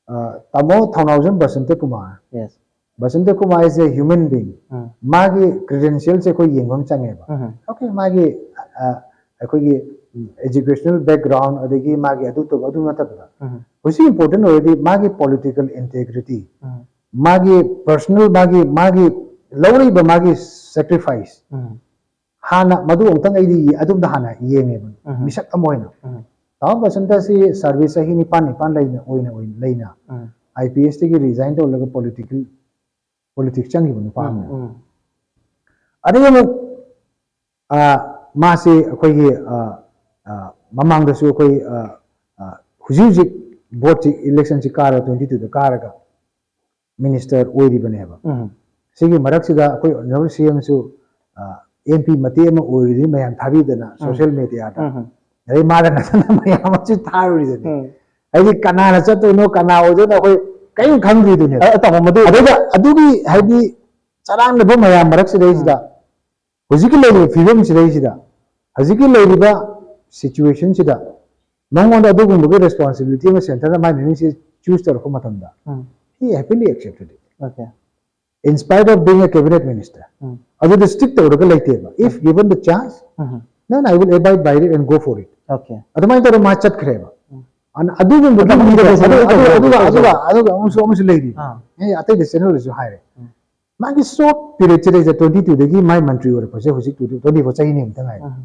ꯑ, ꯑ, ꯇꯥꯃꯣ ꯊꯧꯅꯥꯎꯖꯝ Basanta Kumar, Yes. Basanta Kumar is a human being. ꯎꯝ. ꯃꯥꯒꯤ credentialꯁꯦ ꯑꯩꯈꯣꯏ ꯌꯦꯡꯕ ꯑꯃ ꯆꯪꯉꯦꯕ. ꯎꯝ. Okay, ꯃꯥꯒꯤ, ꯑ, ꯑꯩꯈꯣꯏꯒꯤ educational background, ꯑꯗꯒꯤ ꯃꯥꯒꯤ ꯑꯗꯨ ꯇꯧꯕ, ꯑꯗꯨ ꯅꯠꯇꯕꯗ, ꯎꯝ. ꯍꯧꯖꯤꯛ important ꯑꯣꯏꯔꯗꯤ ꯃꯥꯒꯤ political integrity, ꯎꯝ. ꯃꯥꯒꯤ personal, ꯃꯥꯒꯤ, ꯃꯥꯒꯤ ꯂꯧꯔꯤꯕ ꯃꯥꯒꯤ sacrifice, ꯎꯝ. ꯍꯥꯟꯅ ꯃꯗꯨ ꯑꯃꯨꯛꯇꯪ ꯑꯩꯗꯤ ꯑꯗꯨꯝꯗ ꯍꯥꯟꯅ ꯌꯦꯡꯉꯦꯕ, ꯎꯝ. ꯃꯤꯁꯛ ꯑꯃ ꯑꯣꯏꯅ. ꯎꯝ. ꯇꯥꯃꯣ ꯕꯁꯟꯇꯁꯤ service ꯆꯍꯤ ꯅꯤꯄꯥꯟ, ꯅꯤꯄꯥꯟ ꯂꯩꯅ, ꯑꯣꯏꯅ, ꯑꯣꯏꯅ ꯂꯩꯅ, ꯎꯝ. IPSꯇꯒꯤ resign ꯇꯧꯔꯒ political, politics ꯆꯪꯈꯤꯕ ꯅꯨꯄꯥ ꯎꯝ. ꯑꯃꯅꯦ꯫ ꯎꯝ. ꯑꯗꯒꯤ ꯑꯃꯨꯛ, ꯑ, ꯃꯥꯁꯤ ꯑꯩꯈꯣꯏꯒꯤ, ꯑ, ꯑ, ꯃꯃꯥꯡꯗꯁꯨ ꯑꯩꯈꯣꯏ, ꯑ, ꯑ, ꯍꯧꯖꯤꯛ ꯍꯧꯖꯤꯛ voteꯁꯤ, electionꯁꯤ ꯀꯥꯔꯒ, twenty twoꯗ ꯀꯥꯔꯒ minister ꯑꯣꯏꯔꯤꯕꯅꯦꯕ꯫ ꯎꯝ. ꯁꯤꯒꯤ ꯃꯔꯛꯁꯤꯗ ꯑꯩꯈꯣꯏ honourable CMꯁꯨ, ꯑ, MP ꯃꯇꯦꯛ ꯑꯃ ꯑꯣꯏꯔꯤꯗꯨꯅꯤ, ꯃꯌꯥꯝ ꯊꯥꯕꯤꯗꯅ social mediaꯗ꯫ ꯎꯝ. ꯑꯗꯩ ꯃꯥꯗ ꯅꯠꯇꯅ ꯃꯌꯥꯝ ꯑꯃꯁꯨ ꯊꯥꯔꯨꯔꯤꯗꯨꯅꯤ꯫ ꯎꯝ. ꯍꯥꯏꯗꯤ ꯀꯅꯥꯅ ꯆꯠꯇꯣꯏꯅꯣ, ꯀꯅꯥ ꯑꯣꯏꯗꯣꯏꯅꯣ, ꯑꯩꯈꯣꯏ ꯀꯔꯤꯝ ꯈꯪꯗ꯭ꯔꯤꯗꯨꯅꯦꯕ꯫ ꯑ, ꯇꯥꯃꯣ, ꯃꯗꯨ ꯑꯗꯩꯗ ꯑꯗꯨꯒꯤ ꯍꯥꯏꯗꯤ ꯆꯔꯥꯡꯅꯕ ꯃꯌꯥꯝ ꯃꯔꯛꯁꯤꯗꯩꯁꯤꯗ, ꯍꯧꯖꯤꯛꯀꯤ ꯂꯩꯔꯤꯕ ꯐꯤꯕꯝꯁꯤꯗꯩꯁꯤꯗ, ꯍꯧꯖꯤꯛꯀꯤ ꯂꯩꯔꯤꯕ situationꯁꯤꯗ ꯃꯉꯣꯟꯗ ꯑꯗꯨꯒꯨꯝꯕꯒꯤ responsibility ꯑꯃ centreꯅ ꯃꯥꯏ ꯃꯃꯤꯡꯁꯤ choose ꯇꯧꯔꯛꯄ ꯃꯇꯝꯗ, ꯎꯝ. he happily accepted it, Okay. in spite of being a cabinet minister. ꯎꯝ. ꯑꯗꯨꯗ strict ꯇꯧꯔꯒ ꯂꯩꯇꯦꯕ. If given the chance, um. then I will abide by it and go for it. Okay. ꯑꯗꯨꯃꯥꯏꯅ ꯇꯧꯔꯒ ꯃꯥ ꯆꯠꯈ꯭ꯔꯦꯕ꯫ ꯎꯝ. ꯑꯗꯨ-, ꯑꯗꯨꯒꯨꯝꯕꯒꯤ ꯑꯗꯨ ꯃꯤꯗꯣ, ꯑꯗꯨ ꯑꯗꯨ-, ꯑꯗꯨꯒ, ꯑꯗꯨꯒ, ꯑꯗꯨꯒ ꯑꯃꯁꯨ, ꯑꯃꯁꯨ ꯂꯩꯔꯤ꯫ ꯑꯥ. ꯑꯩ ꯑꯇꯩꯗ channelꯗꯁꯨ ꯍꯥꯏꯔꯦ꯫ ꯎꯝ. ꯃꯥꯒꯤ short periodꯁꯤꯗꯩꯗ, twenty twoꯗꯒꯤ ꯃꯥꯏ ꯃꯟꯇ꯭ꯔꯤ ꯑꯣꯏꯔꯛꯄꯁꯦ ꯍꯧꯖꯤꯛ twenty twenty four, ꯆꯍꯤ ꯑꯅꯤꯃꯨꯛꯇ ꯉꯥꯏꯔꯦ꯫ ꯎꯝ.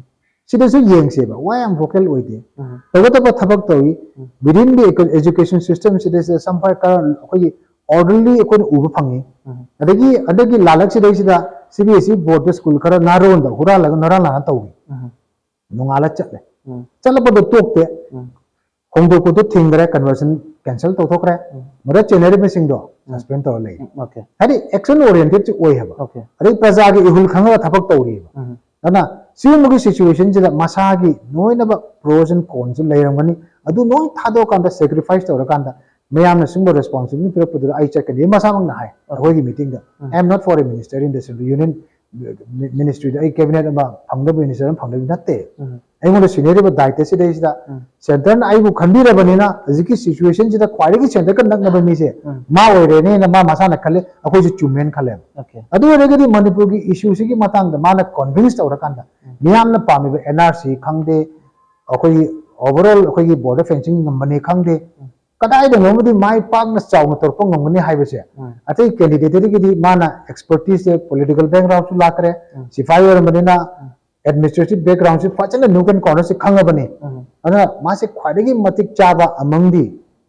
ꯁꯤꯗꯁꯨ ꯌꯦꯡꯁꯦꯕ, why ꯌꯥꯝ vocal ꯑꯣꯏꯗꯦ꯫ ꯎꯝ. ꯇꯧꯒꯗꯕ ꯊꯕꯛ ꯇꯧꯏ꯫ ꯎꯝ. Within the eco-, education systemꯁꯤꯗꯩꯁꯤꯗ some part ꯈꯔ ꯑꯩꯈꯣꯏꯒꯤ orderly ꯑꯩꯈꯣꯏꯅ ꯎꯕ ꯐꯪꯉꯤ꯫ ꯎꯝ. ꯑꯗꯒꯤ ꯍꯟꯗꯛꯀꯤ ꯂꯥꯜꯂꯛꯁꯤꯗꯩꯁꯤꯗ CBSE boardꯇ school ꯈꯔ ꯅꯥꯔꯣꯟꯗ ꯍꯨꯔꯥꯜꯂꯒ ꯅꯔꯥꯟ ꯂꯥꯟꯅ ꯇꯧꯏ꯫ ꯎꯝ. ꯅꯣꯡꯉꯥꯜꯂ ꯆꯠꯂꯦ꯫ ꯎꯝ. ꯆꯠꯂꯛꯄꯗꯣ ꯇꯣꯛꯇꯦ꯫ ꯎꯝ. ꯍꯣꯡꯗꯣꯛꯄꯗꯣ ꯊꯤꯡꯈ꯭ꯔꯦ, conversion cancel ꯇꯧꯊꯣꯛꯈ꯭ꯔꯦ꯫ ꯎꯝ. ꯃꯗꯨꯗ ꯆꯦꯟꯅꯔꯤꯕꯁꯤꯡꯗꯣ ꯎꯝ. Suspend ꯇꯧꯔ ꯂꯩꯔꯦ꯫ ꯎꯝ, okay. ꯍꯥꯏꯗꯤ action orientedꯁꯤ ꯑꯣꯏ ꯍꯥꯏꯕ꯫ Okay. ꯑꯗꯩ ꯄ꯭ꯔꯖꯥꯒꯤ ꯏꯍꯨꯜ ꯈꯪꯉꯒ ꯊꯕꯛ ꯇꯧꯔꯤꯑꯕ꯫ ꯎꯝ. ꯑꯗꯨꯅ ꯁꯤꯒꯨꯝꯕꯒꯤ situationꯁꯤꯗ ꯃꯁꯥꯒꯤ ꯂꯣꯏꯅꯃꯛ pros and consꯁꯨ ꯂꯩꯔꯝꯒꯅꯤ꯫ ꯑꯗꯨ ꯂꯣꯏ ꯊꯥꯗꯣꯛꯑꯀꯥꯟꯗ, sacrifice ꯇꯧꯔꯀꯥꯟꯗ, ꯃꯌꯥꯝꯅ ꯁꯤꯒꯨꯝꯕ responsibility ꯄꯤꯔꯛꯄꯗꯨꯗ ꯑꯩ ꯆꯠꯀꯅꯤ꯫ ꯃꯁꯥꯃꯛꯅ ꯍꯥꯏ ꯑꯩꯈꯣꯏꯒꯤ meetingꯗ, "I am not for a minister in the central union ministryꯗ ꯑꯩ cabinet ꯑꯃ ꯐꯪꯗꯕ, minister ꯑꯃ ꯐꯪꯗꯕ ꯅꯠꯇꯦ꯫ ꯎꯝ. ꯑꯩꯉꯣꯟꯗ ꯁꯤꯟꯅꯔꯤꯕ ꯗꯥꯏꯇ ꯁꯤꯗꯩꯁꯤꯗ ꯎꯝ. ꯁꯦꯟꯇꯔꯅ ꯑꯩꯕꯨ ꯈꯟꯕꯤꯔꯕꯅꯤꯅ ꯍꯧꯖꯤꯛꯀꯤ ꯁꯤꯆꯨꯋꯦꯁꯟꯁꯤꯗ ꯈ꯭ꯋꯥꯏꯗꯒꯤ ꯁꯦꯟꯇꯔꯒ ꯅꯛꯅꯕ ꯃꯤꯁꯦ ꯎꯝ. ꯃꯥ ꯑꯣꯏꯔꯦꯅꯦꯅ ꯃꯥ ꯃꯁꯥꯅ ꯈꯜꯂꯦ, ꯑꯩꯈꯣꯏꯁꯨ ꯆꯨꯝꯃꯦꯅ ꯈꯜꯂꯦꯕ꯫ Okay. ꯑꯗꯨ ꯑꯣꯏꯔꯒꯗꯤ ꯃꯅꯤꯄꯨꯔꯒꯤ ꯏꯁꯨꯁꯤꯒꯤ ꯃꯇꯥꯡꯗ ꯃꯥꯅ ꯀꯟꯚꯤꯟꯁ ꯇꯧꯔꯀꯥꯟꯗ ꯎꯝ. ꯃꯤꯌꯥꯝꯅ ꯄꯥꯝꯃꯤꯕ ꯑꯦꯟ ꯑꯥꯔ ꯁꯤ ꯈꯪꯗꯦ, ꯑꯩꯈꯣꯏꯒꯤ ꯑꯣꯚꯔ ꯑꯣꯜ ꯑꯩꯈꯣꯏꯒꯤ ꯕꯣꯔꯗꯔ ꯐꯦꯟꯁꯤꯡ ꯉꯝꯕꯅꯤ ꯈꯪꯗꯦ, ꯎꯝ. ꯀꯗꯥꯏꯗꯅꯣꯃꯗꯤ ꯃꯥꯏ ꯄꯥꯛꯅ ꯆꯥꯎꯅ ꯇꯧꯔꯛꯄ ꯉꯝꯒꯅꯤ ꯍꯥꯏꯕꯁꯦ ꯎꯝ. ꯑꯇꯩ ꯀꯦꯟꯗꯤꯗꯦꯠꯇꯒꯤꯗꯤ ꯃꯥꯅ ꯑꯦꯛꯁꯄꯔꯇꯤꯁꯁꯦ ꯄꯣꯂꯤꯇꯤꯀꯦꯜ ꯕꯦꯛꯒ꯭ꯔꯥꯎꯟꯁꯨ ꯂꯥꯛꯈ꯭ꯔꯦ, ꯎꯝ. ꯁꯤꯐꯥꯏ ꯑꯣꯏꯔꯝꯕꯅꯤꯅ ꯑꯦꯗꯃꯤꯅꯤꯁꯇ꯭ꯔꯦꯇꯤꯚ ꯕꯦꯛꯒ꯭ꯔꯥꯎꯟꯁꯦ ꯐꯖꯅ ꯅꯨꯡ ꯑꯦꯟ ꯀꯥꯎꯅꯔꯁꯦ ꯈꯪꯉꯕꯅꯤ꯫ ꯎꯝ. ꯑꯗꯨꯅ ꯃꯥꯁꯦ ꯈ꯭ꯋꯥꯏꯗꯒꯤ ꯃꯇꯤꯛ ꯆꯥꯕ ꯑꯃꯪꯗꯤ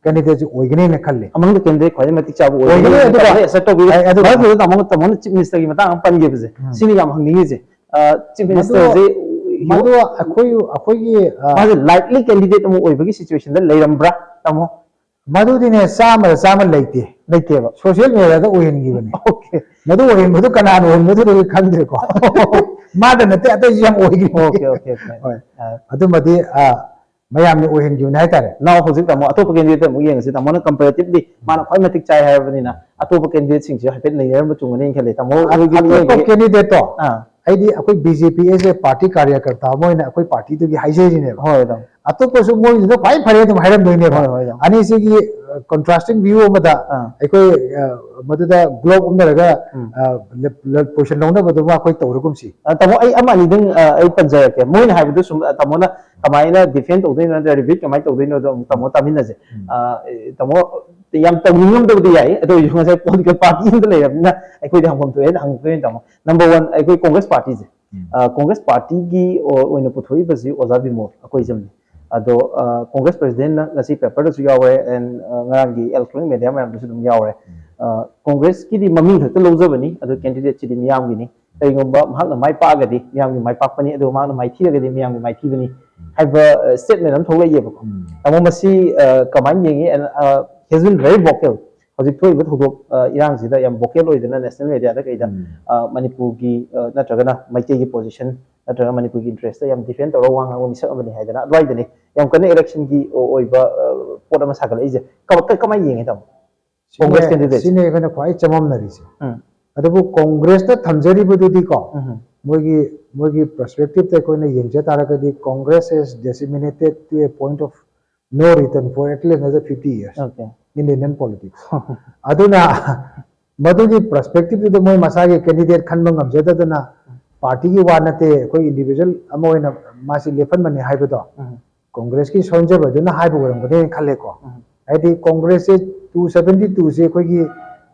ꯀꯦꯟꯗꯤꯗꯦꯠꯁꯦ ꯑꯣꯏꯒꯅꯦꯅ ꯈꯜꯂꯤ꯫ ꯑꯃꯪꯗ ꯀꯦꯟꯗꯤꯗꯦꯠ ꯈ꯭ꯋꯥꯏꯗꯒꯤ ꯃꯇꯤꯛ ꯆꯥꯕ ꯑꯣꯏꯒꯅꯤ, ꯑꯗꯨꯒ ꯑꯦꯁꯦꯞ ꯇꯧꯕꯤꯔꯦ꯫ ꯑꯩ ꯑꯗꯨꯒ ꯃꯔꯛꯇꯨꯗ ꯇꯥꯃꯣ, ꯇꯥꯃꯣꯅ ꯆꯤꯐ ꯃꯤꯅꯤꯁꯇꯔꯒꯤ ꯃꯇꯥꯡ ꯑꯃ ꯄꯟꯈꯤꯕꯁꯦ, ꯎꯝ. ꯁꯤꯅꯤ ꯌꯥꯝ ꯍꯪꯅꯤꯡꯉꯤꯁꯦ꯫ ꯆꯤꯐ ꯃꯗꯨ ꯃꯤꯅꯤꯁꯇꯔꯁꯦ ꯃꯗꯨ ꯑꯩꯈꯣꯏ ꯑꯩꯈꯣꯏꯒꯤ ꯑ, ꯃꯥꯁꯦ ꯂꯥꯏꯛꯂꯤ ꯀꯦꯟꯗꯤꯗꯦꯠ ꯑꯃ ꯑꯣꯏꯕꯒꯤ ꯁꯤꯆꯨꯋꯦꯁꯟꯗ ꯂꯩꯔꯝꯕ꯭ꯔꯥ, ꯇꯥꯃꯣ? ꯃꯗꯨꯗꯤꯅꯦ ꯆꯥꯝꯃꯗ ꯆꯥꯝꯃ ꯂꯩꯇꯦ꯫ ꯂꯩꯇꯦꯕ꯫ ꯁꯣꯁꯤꯌꯦꯜ ꯃꯦꯗꯤꯌꯥꯗ ꯑꯣꯏꯍꯟꯈꯤꯕꯅꯤ꯫ Okay. ꯃꯗꯨ ꯑꯣꯏꯍꯟꯕꯗꯨ ꯀꯅꯥꯅ ꯑꯣꯏꯍꯟꯕꯗꯨꯗꯤ ꯈꯪꯗ꯭ꯔꯦꯀꯣ꯫ ꯃꯥꯗ ꯅꯠꯇꯦ, ꯑꯇꯩꯁꯨ ꯌꯥꯝ ꯑꯣꯏꯈꯤꯕꯅꯤ꯫ Okay, okay, okay. ꯍꯣꯏ꯫ ꯑꯗꯨꯃꯗꯤ ꯑ, ꯃꯌꯥꯝꯅ ꯑꯣꯏꯍꯟꯈꯤꯕꯅꯤ ꯍꯥꯏꯇꯥꯔꯦ꯫ ꯅꯥꯎ ꯍꯧꯖꯤꯛ ꯇꯥꯃꯣ ꯑꯇꯣꯞꯄ ꯀꯦꯟꯗꯤꯗꯦꯠ ꯑꯃꯨꯛ ꯌꯦꯡꯉꯁꯤ꯫ ꯇꯥꯃꯣꯅ ꯀꯝꯄꯦꯔꯦꯇꯤꯚꯂꯤ ꯃꯥꯅ ꯈ꯭ꯋꯥꯏ ꯃꯇꯤꯛ ꯆꯥꯏ ꯍꯥꯏꯔꯕꯅꯤꯅ ꯑꯇꯣꯞꯄ ꯀꯦꯟꯗꯤꯗꯦꯠꯁꯤꯡꯁꯨ ꯍꯥꯏꯐꯦꯠ ꯅꯩꯅꯔꯝꯕ ꯆꯨꯝꯒꯅꯤꯅ ꯈꯜꯂꯦ꯫ ꯇꯥꯃꯣ ꯍꯣꯏꯒꯤ ꯑꯇꯣꯞꯄ ꯃꯤꯠꯌꯦꯡꯗꯒꯤ ꯀꯦꯟꯗꯤꯗꯦꯠꯇꯣ ꯑꯥ꯫ ꯑꯩꯗꯤ ꯑꯩꯈꯣꯏ ꯕꯤ ꯖꯦ ꯄꯤ ꯑꯦꯁ ꯑꯦ ꯄꯥꯔꯇꯤ ꯀꯥꯔꯌꯀꯔꯇꯥ ꯑꯃ ꯑꯣꯏꯅ ꯑꯩꯈꯣꯏ ꯄꯥꯔꯇꯤꯗꯨꯒꯤ ꯍꯥꯏꯖꯔꯤꯅꯦꯕ꯫ ꯍꯣꯏ, ꯇꯥꯃꯣ꯫ ꯑꯇꯣꯞꯄꯁꯨ ꯃꯣꯏꯗꯨꯅ ꯈ꯭ꯋꯥꯏ ꯐꯔꯦ ꯑꯗꯨꯝ ꯍꯥꯏꯔꯝꯗꯣꯏꯅꯦꯕ꯫ ꯍꯣꯏ, ꯍꯣꯏ, ꯇꯥꯃꯣ꯫ ꯑꯅꯤꯁꯤꯒꯤ ꯀꯟꯇ꯭ꯔꯥꯁꯇꯤꯡ ꯚ꯭ꯌꯨ ꯑꯃꯗ ꯑꯥ꯫ ꯑꯩꯈꯣꯏ ꯑ, ꯃꯗꯨꯗ ꯒ꯭ꯂꯣꯕ ꯎꯞꯅꯔꯒ ꯎꯝ꯫ ꯑ, ꯂ- ꯂ- ꯄꯣꯖꯤꯁꯟ ꯂꯧꯅꯕꯗꯨꯃ ꯑꯩꯈꯣꯏ ꯇꯧꯔꯒꯨꯝꯁꯤ꯫ ꯑ, ꯇꯥꯃꯣ, ꯑꯩ ꯑꯃ ꯑꯅꯤꯗꯪ, ꯑ, ꯑꯩ ꯄꯟꯖꯔꯛꯀꯦ꯫ ꯃꯣꯏꯅ ꯍꯥꯏꯕꯗꯨ ꯁꯨꯝ, ꯑ, ꯇꯥꯃꯣꯅ ꯀꯃꯥꯏꯅ ꯗꯤꯐꯦꯟ ꯇꯧꯗꯣꯏꯅꯣ ꯅꯠꯇ꯭ꯔꯒ ꯔꯤꯕꯤꯠ ꯀꯃꯥꯏꯅ ꯇꯧꯗꯣꯏꯅꯣꯗꯣ ꯑꯃꯨꯛ ꯇꯥꯃꯣ ꯇꯥꯃꯤꯟꯅꯁꯦ꯫ ꯎꯝ꯫ ꯑ, ꯑꯦ, ꯇꯥꯃꯣ, ꯌꯥꯝ ꯇꯧꯅꯤꯡꯉꯝꯗꯕꯗꯤ ꯌꯥꯏ, ꯑꯗꯨ ꯑꯣꯏꯔꯁꯨ ꯉꯁꯥꯏ ꯄꯣꯂꯤꯇꯤꯀꯦꯜ ꯄꯥꯔꯇꯤ ꯑꯃꯗ ꯂꯩꯔꯕꯅꯤꯅ ꯑꯩꯈꯣꯏꯗꯤ ꯍꯪꯐꯝ ꯊꯣꯛꯑꯦꯅ ꯍꯪꯉꯛꯇꯣꯏꯅꯦ, ꯇꯥꯃꯣ꯫ ꯅꯝꯕꯔ ꯋꯥꯟ, ꯑꯩꯈꯣꯏ ꯀꯣꯡꯒ꯭ꯔꯦꯁ ꯄꯥꯔꯇꯤꯁꯦ꯫ ꯎꯝ꯫ ꯑ, ꯀꯣꯡꯒ꯭ꯔꯦꯁ ꯄꯥꯔꯇꯤꯒꯤ ꯑꯣ-, ꯑꯣꯏꯅ ꯄꯨꯊꯣꯛꯏꯕꯁꯤ ꯑꯣꯖꯥ ꯕꯤꯃꯣꯜ ꯑꯩꯈꯣꯏꯁꯤꯅꯤ꯫ ꯑꯗꯣ, ꯑ, ꯀꯣꯡꯒ꯭ꯔꯦꯁ ꯄ꯭ꯔꯁꯤꯗꯦꯟꯠꯅ ꯉꯁꯤ ꯄꯦꯄꯔꯗꯁꯨ ꯌꯥꯎꯔꯦ, ꯑꯦꯟ, ꯑ, ꯉꯔꯥꯡꯒꯤ ꯏꯂꯦꯛꯇ꯭ꯔꯣꯅꯤꯛ ꯃꯦꯗꯤꯌꯥ ꯃꯌꯥꯝꯗꯁꯨ ꯑꯗꯨꯝ ꯌꯥꯎꯔꯦ꯫ ꯑ, ꯀꯣꯡꯒ꯭ꯔꯦꯁꯀꯤꯗꯤ ꯃꯃꯤꯡ ꯈꯛꯇ ꯂꯧꯖꯕꯅꯤ, ꯑꯗꯣ ꯀꯦꯟꯗꯤꯗꯦꯠꯁꯤꯗꯤ ꯃꯤꯌꯥꯝꯒꯤꯅꯤ꯫ ꯀꯔꯤꯒꯨꯝꯕ ꯃꯍꯥꯛꯅ ꯃꯥꯏ ꯄꯥꯛꯑꯒꯗꯤ ꯃꯤꯌꯥꯝꯒꯤ ꯃꯥꯏ ꯄꯥꯛꯄꯅꯤ, ꯑꯗꯨꯒ ꯃꯍꯥꯛꯅ ꯃꯥꯏꯊꯤꯔꯒꯗꯤ ꯃꯤꯌꯥꯝꯒꯤ ꯃꯥꯏꯊꯤꯕꯅꯤ ꯍꯥꯏꯕ, ꯑ, ꯁ꯭ꯇꯦꯠꯃꯦꯟ ꯑꯃ ꯊꯣꯛꯂꯛꯏꯑꯕꯀꯣ꯫ ꯎꯝ꯫ ꯇꯥꯃꯣ, ꯃꯁꯤ, ꯑ, ꯀꯃꯥꯏꯅ ꯌꯦꯡꯉꯤ? And, ꯑ, he has been very vocal꯫ ꯍꯧꯖꯤꯛ ꯊꯣꯛꯏꯕ ꯊꯧꯗꯣꯛ, ꯑ, ꯏꯔꯥꯡꯁꯤꯗ ꯌꯥꯝ ꯚꯣꯀꯦꯜ ꯑꯣꯏꯗꯅ ꯅꯦꯁꯅꯦꯜ ꯃꯦꯗꯤꯌꯥꯗ ꯀꯩꯗ, ꯎꯝ꯫ ꯑ, ꯃꯅꯤꯄꯨꯔꯒꯤ, ꯑ, ꯅꯠꯇ꯭ꯔꯒꯅ ꯃꯩꯇꯩꯒꯤ ꯄꯣꯖꯤꯁꯟ ꯅꯠꯇ꯭ꯔꯒ ꯃꯅꯤꯄꯨꯔꯒꯤ ꯏꯟꯇꯔꯦꯁꯇ ꯌꯥꯝ ꯗꯤꯐꯦꯟ ꯇꯧꯔꯒ ꯋꯥ ꯉꯥꯡꯕ ꯃꯤꯁꯛ ꯑꯃꯅꯤ ꯍꯥꯏꯗꯅ ꯑꯗꯨꯋꯥꯏꯗꯅꯤ ꯌꯥꯝ ꯀꯟꯅ ꯏꯂꯦꯛꯁꯟꯒꯤ ꯑꯣꯏꯕ, ꯑ, ꯄꯣꯠ ꯑꯃ ꯁꯥꯒꯠꯂꯛꯏꯁꯦ꯫ ꯀꯃ-, ꯀ-, ꯀꯃꯥꯏꯅ ꯌꯦꯡꯉꯦ, ꯇꯥꯃꯣ? ꯁꯤꯅꯦ, ꯀꯣꯡꯒ꯭ꯔꯦꯁ ꯀꯦꯟꯗꯤꯗꯦꯠꯁꯦ꯫ ꯁꯤꯅꯦ ꯑꯩꯈꯣꯏꯅ ꯈ꯭ꯋꯥꯏ ꯆꯃꯝꯅꯔꯤꯁꯦ꯫ ꯎꯝ꯫ ꯑꯗꯨꯕꯨ ꯀꯣꯡꯒ꯭ꯔꯦꯁꯇ ꯊꯝꯖꯔꯤꯕꯗꯨꯗꯤꯀꯣ, ꯎꯝ꯫ ꯃꯣꯏꯒꯤ ꯃꯣꯏꯒꯤ ꯄꯔꯁꯄꯦꯛꯇꯤꯞꯇ ꯑꯩꯈꯣꯏꯅ ꯌꯦꯡꯖ ꯇꯥꯔꯒꯗꯤ, Congress has disseminated to a point of no return for at least another fifty years Okay. in Indian politics. ꯑꯗꯨꯅ ꯃꯗꯨꯒꯤ ꯄꯔꯁꯄꯦꯛꯇꯤꯞꯇꯨꯗ ꯃꯣꯏ ꯃꯁꯥꯒꯤ ꯀꯦꯟꯗꯤꯗꯦꯠ ꯈꯟꯕ ꯉꯝꯖꯗꯗꯅ, ꯄꯥꯔꯇꯤꯒꯤ ꯋꯥ ꯅꯠꯇꯦ, ꯑꯩꯈꯣꯏ ꯏꯟꯗꯤꯕꯤꯖꯨꯋꯦꯜ ꯑꯃ ꯑꯣꯏꯅ ꯃꯥꯁꯤ ꯂꯦꯞꯍꯟꯕꯅꯤ ꯍꯥꯏꯕꯗꯣ ꯎꯝ. ꯀꯣꯡꯒ꯭ꯔꯦꯁꯀꯤ ꯁꯣꯟꯖꯕꯗꯨꯅ ꯍꯥꯏꯕ ꯑꯣꯏꯔꯝꯒꯅꯤꯅ ꯈꯜꯂꯦꯀꯣ꯫ ꯎꯝ. ꯍꯥꯏꯗꯤ ꯀꯣꯡꯒ꯭ꯔꯦꯁꯁꯦ two seventy two ꯁꯦ ꯑꯩꯈꯣꯏꯒꯤ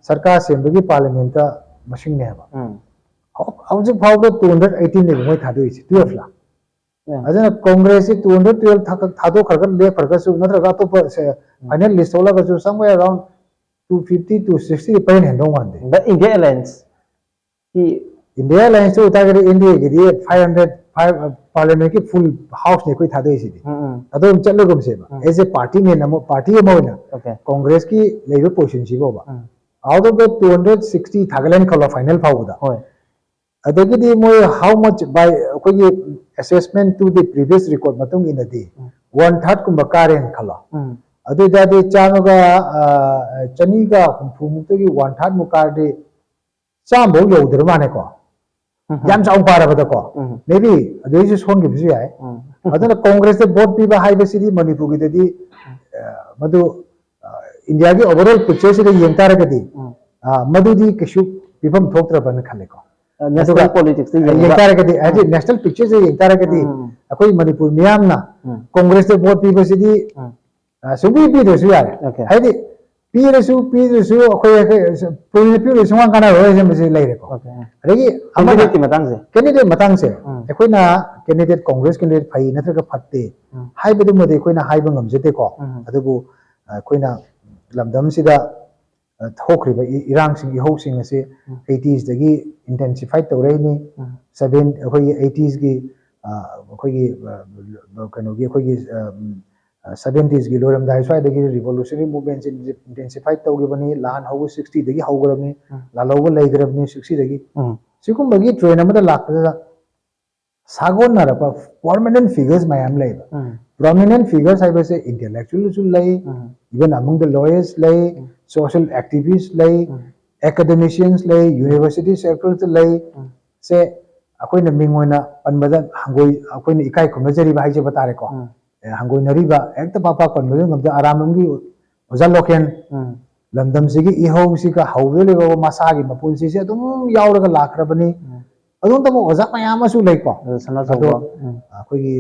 ꯁꯔꯀꯥꯔ ꯁꯦꯝꯕꯒꯤ ꯄꯥꯔꯂꯤꯌꯥꯃꯦꯟꯠꯇ ꯃꯁꯤꯡꯅꯦ ꯍꯥꯏꯕ꯫ ꯎꯝ. ꯍꯧ- ꯍꯧꯖꯤꯛ ꯐꯥꯎꯕꯗ two hundred eighteen ꯅꯦꯕ ꯃꯣꯏ ꯊꯥꯗꯣꯛꯏꯁꯦ, twelve ꯂꯥ꯫ Yeah. ꯑꯗꯨꯅ ꯀꯣꯡꯒ꯭ꯔꯦꯁꯁꯤ two hundred twelve ꯊꯥꯗꯣꯛꯈ꯭ꯔꯒ ꯂꯦꯞꯈ꯭ꯔꯒꯁꯨ, ꯅꯠꯇ꯭ꯔꯒ ꯑꯇꯣꯞꯄ ꯐꯥꯏꯅꯦꯜ ꯂꯤꯁ ꯊꯣꯛꯂꯒꯁꯨ, somewhere around two fifty to sixty ꯄꯔꯦꯟ ꯍꯦꯟꯗꯧ ꯃꯥꯟꯗꯦ꯫ But India Alliance ꯀꯤ ꯏꯟꯗꯤꯌꯥ ꯑꯦꯂꯥꯏꯟꯁꯇ ꯑꯣꯏꯇꯥꯔꯒꯗꯤ, ꯑꯦꯟ ꯗꯤ ꯑꯦꯒꯤꯗꯤ five hundred, five, ꯄꯥꯔꯂꯤꯌꯥꯃꯦꯟꯠꯀꯤ ꯐꯨꯜ ꯍꯥꯎꯁꯅꯤ ꯑꯩꯈꯣꯏ ꯊꯥꯗꯣꯛꯏꯁꯤꯗꯤ꯫ ꯎꯝ, ꯎꯝ. ꯑꯗꯨꯝ ꯆꯠꯂꯒꯨꯝꯁꯦꯕ, ꯎꯝ. ꯑꯦꯁ ꯑꯦ ꯄꯥꯔꯇꯤ ꯃꯦꯟ ꯑꯃ, ꯄꯥꯔꯇꯤ ꯑꯃ ꯑꯣꯏꯅ Okay. ꯀꯣꯡꯒ꯭ꯔꯦꯁꯀꯤ ꯂꯩꯔꯤꯕ ꯄꯣꯖꯤꯁꯟꯁꯤ ꯐꯥꯎꯕ, ꯎꯝ. out of the two hundred sixty ꯊꯥꯒꯠꯂꯦꯅ ꯈꯜꯂꯣ, ꯐꯥꯏꯅꯦꯜ ꯐꯥꯎꯕꯗ꯫ ꯍꯣꯏ. ꯑꯗꯒꯤꯗꯤ ꯃꯣꯏ how much by ꯑꯩꯈꯣꯏꯒꯤ assessment to the previous record ꯃꯇꯨꯡ ꯏꯟꯅꯗꯤ, ꯎꯝ. ꯋꯥꯟ ꯊꯥꯔꯠ ꯀꯨꯝꯕ ꯀꯥꯔꯦꯅ ꯈꯜꯂꯣ꯫ ꯎꯝ. ꯑꯗꯨ ꯑꯣꯏꯇꯥꯔꯗꯤ ꯆꯥꯝꯃꯒ, ꯑ, ꯆꯅꯤꯒ ꯍꯨꯝꯐꯨ ꯃꯨꯛꯇꯒꯤ ꯋꯥꯟ ꯊꯥꯔꯠ ꯃꯨꯛ ꯀꯥꯔꯗꯤ ꯆꯥꯝꯃꯐꯥꯎ ꯌꯧꯗ꯭ꯔ ꯃꯥꯜꯂꯦꯀꯣ꯫ ꯎꯝ. ꯌꯥꯝ ꯆꯥꯎꯅ ꯄꯥꯔꯕꯗꯀꯣ꯫ ꯎꯝ. Maybe ꯑꯗꯨꯗꯩꯁꯨ ꯁꯣꯟꯈꯤꯕꯁꯨ ꯌꯥꯏ꯫ ꯎꯝ. ꯑꯗꯨꯅ ꯀꯣꯡꯒ꯭ꯔꯦꯁꯇ ꯚꯣꯠ ꯄꯤꯕ ꯍꯥꯏꯕꯁꯤꯗꯤ ꯃꯅꯤꯄꯨꯔꯒꯤꯗꯗꯤ, ꯑ, ꯃꯗꯨ, ꯑ, ꯏꯟꯗꯤꯌꯥꯒꯤ overall picture ꯁꯤꯗ ꯌꯦꯡ ꯇꯥꯔꯒꯗꯤ, ꯎꯝ. ꯑ, ꯃꯗꯨꯗꯤ ꯀꯩꯁꯨ ꯄꯤꯐꯝ ꯊꯣꯛꯇ꯭ꯔꯕꯅ ꯈꯜꯂꯦꯀꯣ꯫ ꯑ, national ꯑꯗꯨꯒ politics ꯇ ꯌꯦꯡ ꯌꯦꯡꯉꯒ ꯇꯥꯔꯒꯗꯤ, ꯍꯥꯏꯗꯤ national picture ꯁꯦ ꯌꯦꯡ ꯇꯥꯔꯒꯗꯤ, ꯎꯝ. ꯑꯩꯈꯣꯏ ꯃꯅꯤꯄꯨꯔ ꯃꯤꯌꯥꯝꯅ ꯎꯝ. ꯀꯣꯡꯒ꯭ꯔꯦꯁꯇ ꯚꯣꯠ ꯄꯤꯕꯁꯤꯗꯤ, ꯎꯝ. ꯑ, ꯁꯨꯡꯄꯤ ꯄꯤꯗ꯭ꯔꯁꯨ ꯌꯥꯔꯦ꯫ Okay. ꯍꯥꯏꯗꯤ ꯄꯤꯔꯁꯨ ꯄꯤꯗ꯭ꯔꯁꯨ ꯑꯩꯈꯣꯏ, ꯑꯩꯈꯣꯏ ꯄꯤꯔꯁꯨ ꯄꯤꯔꯁꯨ ꯁꯨꯡꯀꯥꯟ ꯀꯥꯟꯅꯔꯣꯏ ꯍꯥꯏꯕꯁꯤ ꯂꯩꯔꯦꯀꯣ꯫ Okay. ꯑꯗꯒꯤ ꯑꯃꯅ Candidate ꯀꯤ ꯃꯇꯥꯡꯁꯦ. ꯀꯦꯟꯗꯤꯗꯦꯠ ꯃꯇꯥꯡꯁꯦ, ꯎꯝ. ꯑꯩꯈꯣꯏꯅ ꯀꯦꯟꯗꯤꯗꯦꯠ ꯀꯣꯡꯒ꯭ꯔꯦꯁ ꯀꯦꯟꯗꯤꯗꯦꯠ ꯐꯩ ꯅꯠꯇ꯭ꯔꯒ ꯐꯠꯇꯦ ꯎꯝ. ꯍꯥꯏꯕꯗꯨꯃꯗꯤ ꯑꯩꯈꯣꯏꯅ ꯍꯥꯏꯕ ꯉꯝꯖꯗꯦꯀꯣ꯫ ꯎꯝ. ꯑꯗꯨꯕꯨ, ꯑ, ꯑꯩꯈꯣꯏꯅ ꯂꯝꯗꯝꯁꯤꯗ, ꯑ, ꯊꯣꯛꯈ꯭ꯔꯤꯕ ꯏ-, ꯏꯔꯥꯡꯁꯤꯡ, ꯏꯍꯧꯁꯤꯡ ꯑꯁꯤ ꯎꯝ. eighties ꯗꯒꯤ intensify ꯇꯧꯔꯛꯏꯅꯤ꯫ ꯎꯝ. Seven, ꯑꯩꯈꯣꯏꯒꯤ eighties ꯀꯤ, ꯑ, ꯑꯩꯈꯣꯏꯒꯤ, ꯑ, ꯀꯩꯅꯣꯒꯤ, ꯑꯩꯈꯣꯏꯒꯤ, ꯑ, ꯎꯝ, ꯑ, seventies ꯀꯤ ꯂꯣꯏꯔꯝꯗꯥꯏ ꯁ꯭ꯋꯥꯏꯗꯒꯤ revolutionary movement ꯁꯤ intensify ꯇꯧꯈꯤꯕꯅꯤ꯫ ꯂꯥꯟ ꯍꯧꯕ sixty ꯗꯒꯤ ꯍꯧꯈ꯭ꯔꯕꯅꯤ꯫ ꯎꯝ. ꯂꯥꯜꯍꯧꯕ ꯂꯩꯈ꯭ꯔꯕꯅꯤ sixty ꯗꯒꯤ꯫ ꯎꯝ. ꯁꯤꯒꯨꯝꯕꯒꯤ trend ꯑꯃꯗ ꯂꯥꯛꯄꯗ ꯁꯥꯒꯣꯟꯅꯔꯛꯄ prominent figures ꯃꯌꯥꯝ ꯂꯩꯕ꯫ ꯎꯝ. Prominent figures ꯍꯥꯏꯕꯁꯦ intellectual ꯁꯨ ꯂꯩ, ꯎꯝ. even among the lawyers ꯂꯩ, ꯎꯝ. social activist ꯂꯩ, ꯎꯝ. academicians ꯂꯩ, university circle ꯗ ꯂꯩ꯫ ꯎꯝ. ꯁꯦ ꯑꯩꯈꯣꯏꯅ ꯃꯤꯡ ꯑꯣꯏꯅ ꯄꯟꯕꯗ ꯍꯪꯒꯣꯏ, ꯑꯩꯈꯣꯏꯅ ꯏꯀꯥꯏ ꯈꯨꯝꯅꯖꯔꯤꯕ ꯍꯥꯏꯖꯕ ꯇꯥꯔꯦꯀꯣ꯫ ꯎꯝ꯫ ꯑꯦ, ꯍꯪꯒꯣꯏꯅꯔꯤꯕ, ꯍꯦꯛꯇ ꯄꯥꯛ ꯄꯥꯛ ꯄꯟꯕꯗ ꯉꯝꯗꯦ꯫ ꯑꯔꯥꯝꯕꯝꯒꯤ ꯑꯣꯖꯥ ꯂꯣꯀꯦꯟ, ꯎꯝ꯫ ꯂꯝꯗꯝꯁꯤꯒꯤ ꯏꯍꯧꯁꯤꯒ ꯍꯧꯗꯣꯔꯤꯕ ꯃꯁꯥꯒꯤ ꯃꯄꯨꯟꯁꯤꯁꯦ ꯑꯗꯨꯝ ꯌꯥꯎꯔꯒ ꯂꯥꯛꯈ꯭ꯔꯕꯅꯤ꯫ ꯎꯝ꯫ ꯑꯗꯨꯝꯇꯕꯨ ꯑꯣꯖꯥ ꯃꯌꯥꯝ ꯑꯃꯁꯨ ꯂꯩꯀꯣ꯫ ꯑꯗꯨ ꯁꯅꯥ ꯑꯗꯣ ꯆꯥꯎꯕ꯫ ꯎꯝ꯫ ꯑꯩꯈꯣꯏꯒꯤ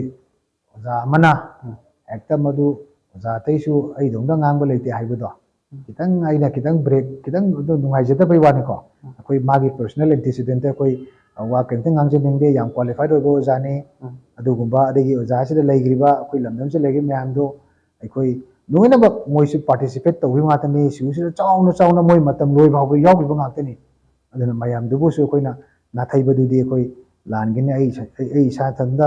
ꯑꯣꯖꯥ ꯑꯃꯅ ꯎꯝ꯫ ꯍꯦꯛꯇ ꯃꯗꯨ ꯑꯣꯖꯥ ꯑꯇꯩꯁꯨ ꯑꯩꯗꯧꯅ ꯉꯥꯡꯕ ꯂꯩꯇꯦ ꯍꯥꯏꯕꯗꯣ ꯎꯝ꯫ ꯈꯤꯇꯪ, ꯑꯩꯅ ꯈꯤꯇꯪ ꯕ꯭ꯔꯦꯛ ꯈꯤꯇꯪ ꯑꯗꯨ ꯅꯨꯡꯉꯥꯏꯖꯗꯕꯩ ꯋꯥꯅꯤꯀꯣ꯫ ꯎꯝ꯫ ꯑꯩꯈꯣꯏ ꯃꯥꯒꯤ ꯄꯔꯁꯣꯅꯦꯜ ꯑꯦꯟꯇꯤꯁꯤꯗꯦꯟꯇ ꯑꯩꯈꯣꯏ ꯋꯥ ꯀꯔꯤꯝꯇ ꯉꯥꯡꯖꯅꯤꯡꯗꯦ꯫ ꯌꯥꯝ ꯀ꯭ꯋꯥꯂꯤꯐꯥꯏꯠ ꯑꯣꯏꯕ ꯑꯣꯖꯥꯅꯤ꯫ ꯎꯝ꯫ ꯑꯗꯨꯒꯨꯝꯕ ꯑꯗꯒꯤ ꯑꯣꯖꯥꯁꯤꯗ ꯂꯩꯈ꯭ꯔꯤꯕ ꯑꯩꯈꯣꯏ ꯂꯝꯗꯝꯁꯤꯗ ꯂꯩꯈ꯭ꯔꯤꯕ ꯃꯌꯥꯝꯗꯣ ꯑꯩꯈꯣꯏ ꯂꯣꯏꯅꯃꯛ ꯃꯣꯏꯁꯨ ꯄꯥꯔꯇꯤꯁꯤꯄꯦꯠ ꯇꯧꯈꯤꯕ ꯉꯥꯛꯇꯅꯤ꯫ ꯏꯁꯨꯁꯤꯗ ꯆꯥꯎꯅ ꯆꯥꯎꯅ ꯃꯣꯏ ꯃꯇꯝ ꯂꯣꯏꯕ ꯐꯥꯎꯕ ꯌꯥꯎꯈꯤꯕ ꯉꯥꯛꯇꯅꯤ꯫ ꯑꯗꯨꯅ ꯃꯌꯥꯝꯗꯨꯕꯨꯁꯨ ꯑꯩꯈꯣꯏꯅ ꯅꯥꯊꯩꯕꯗꯨꯗꯤ ꯑꯩꯈꯣꯏ ꯂꯥꯟꯒꯅꯤ, ꯑꯩ ꯏꯁꯥ-, ꯑꯩ, ꯑꯩ ꯏꯁꯥ ꯏꯊꯟꯗ,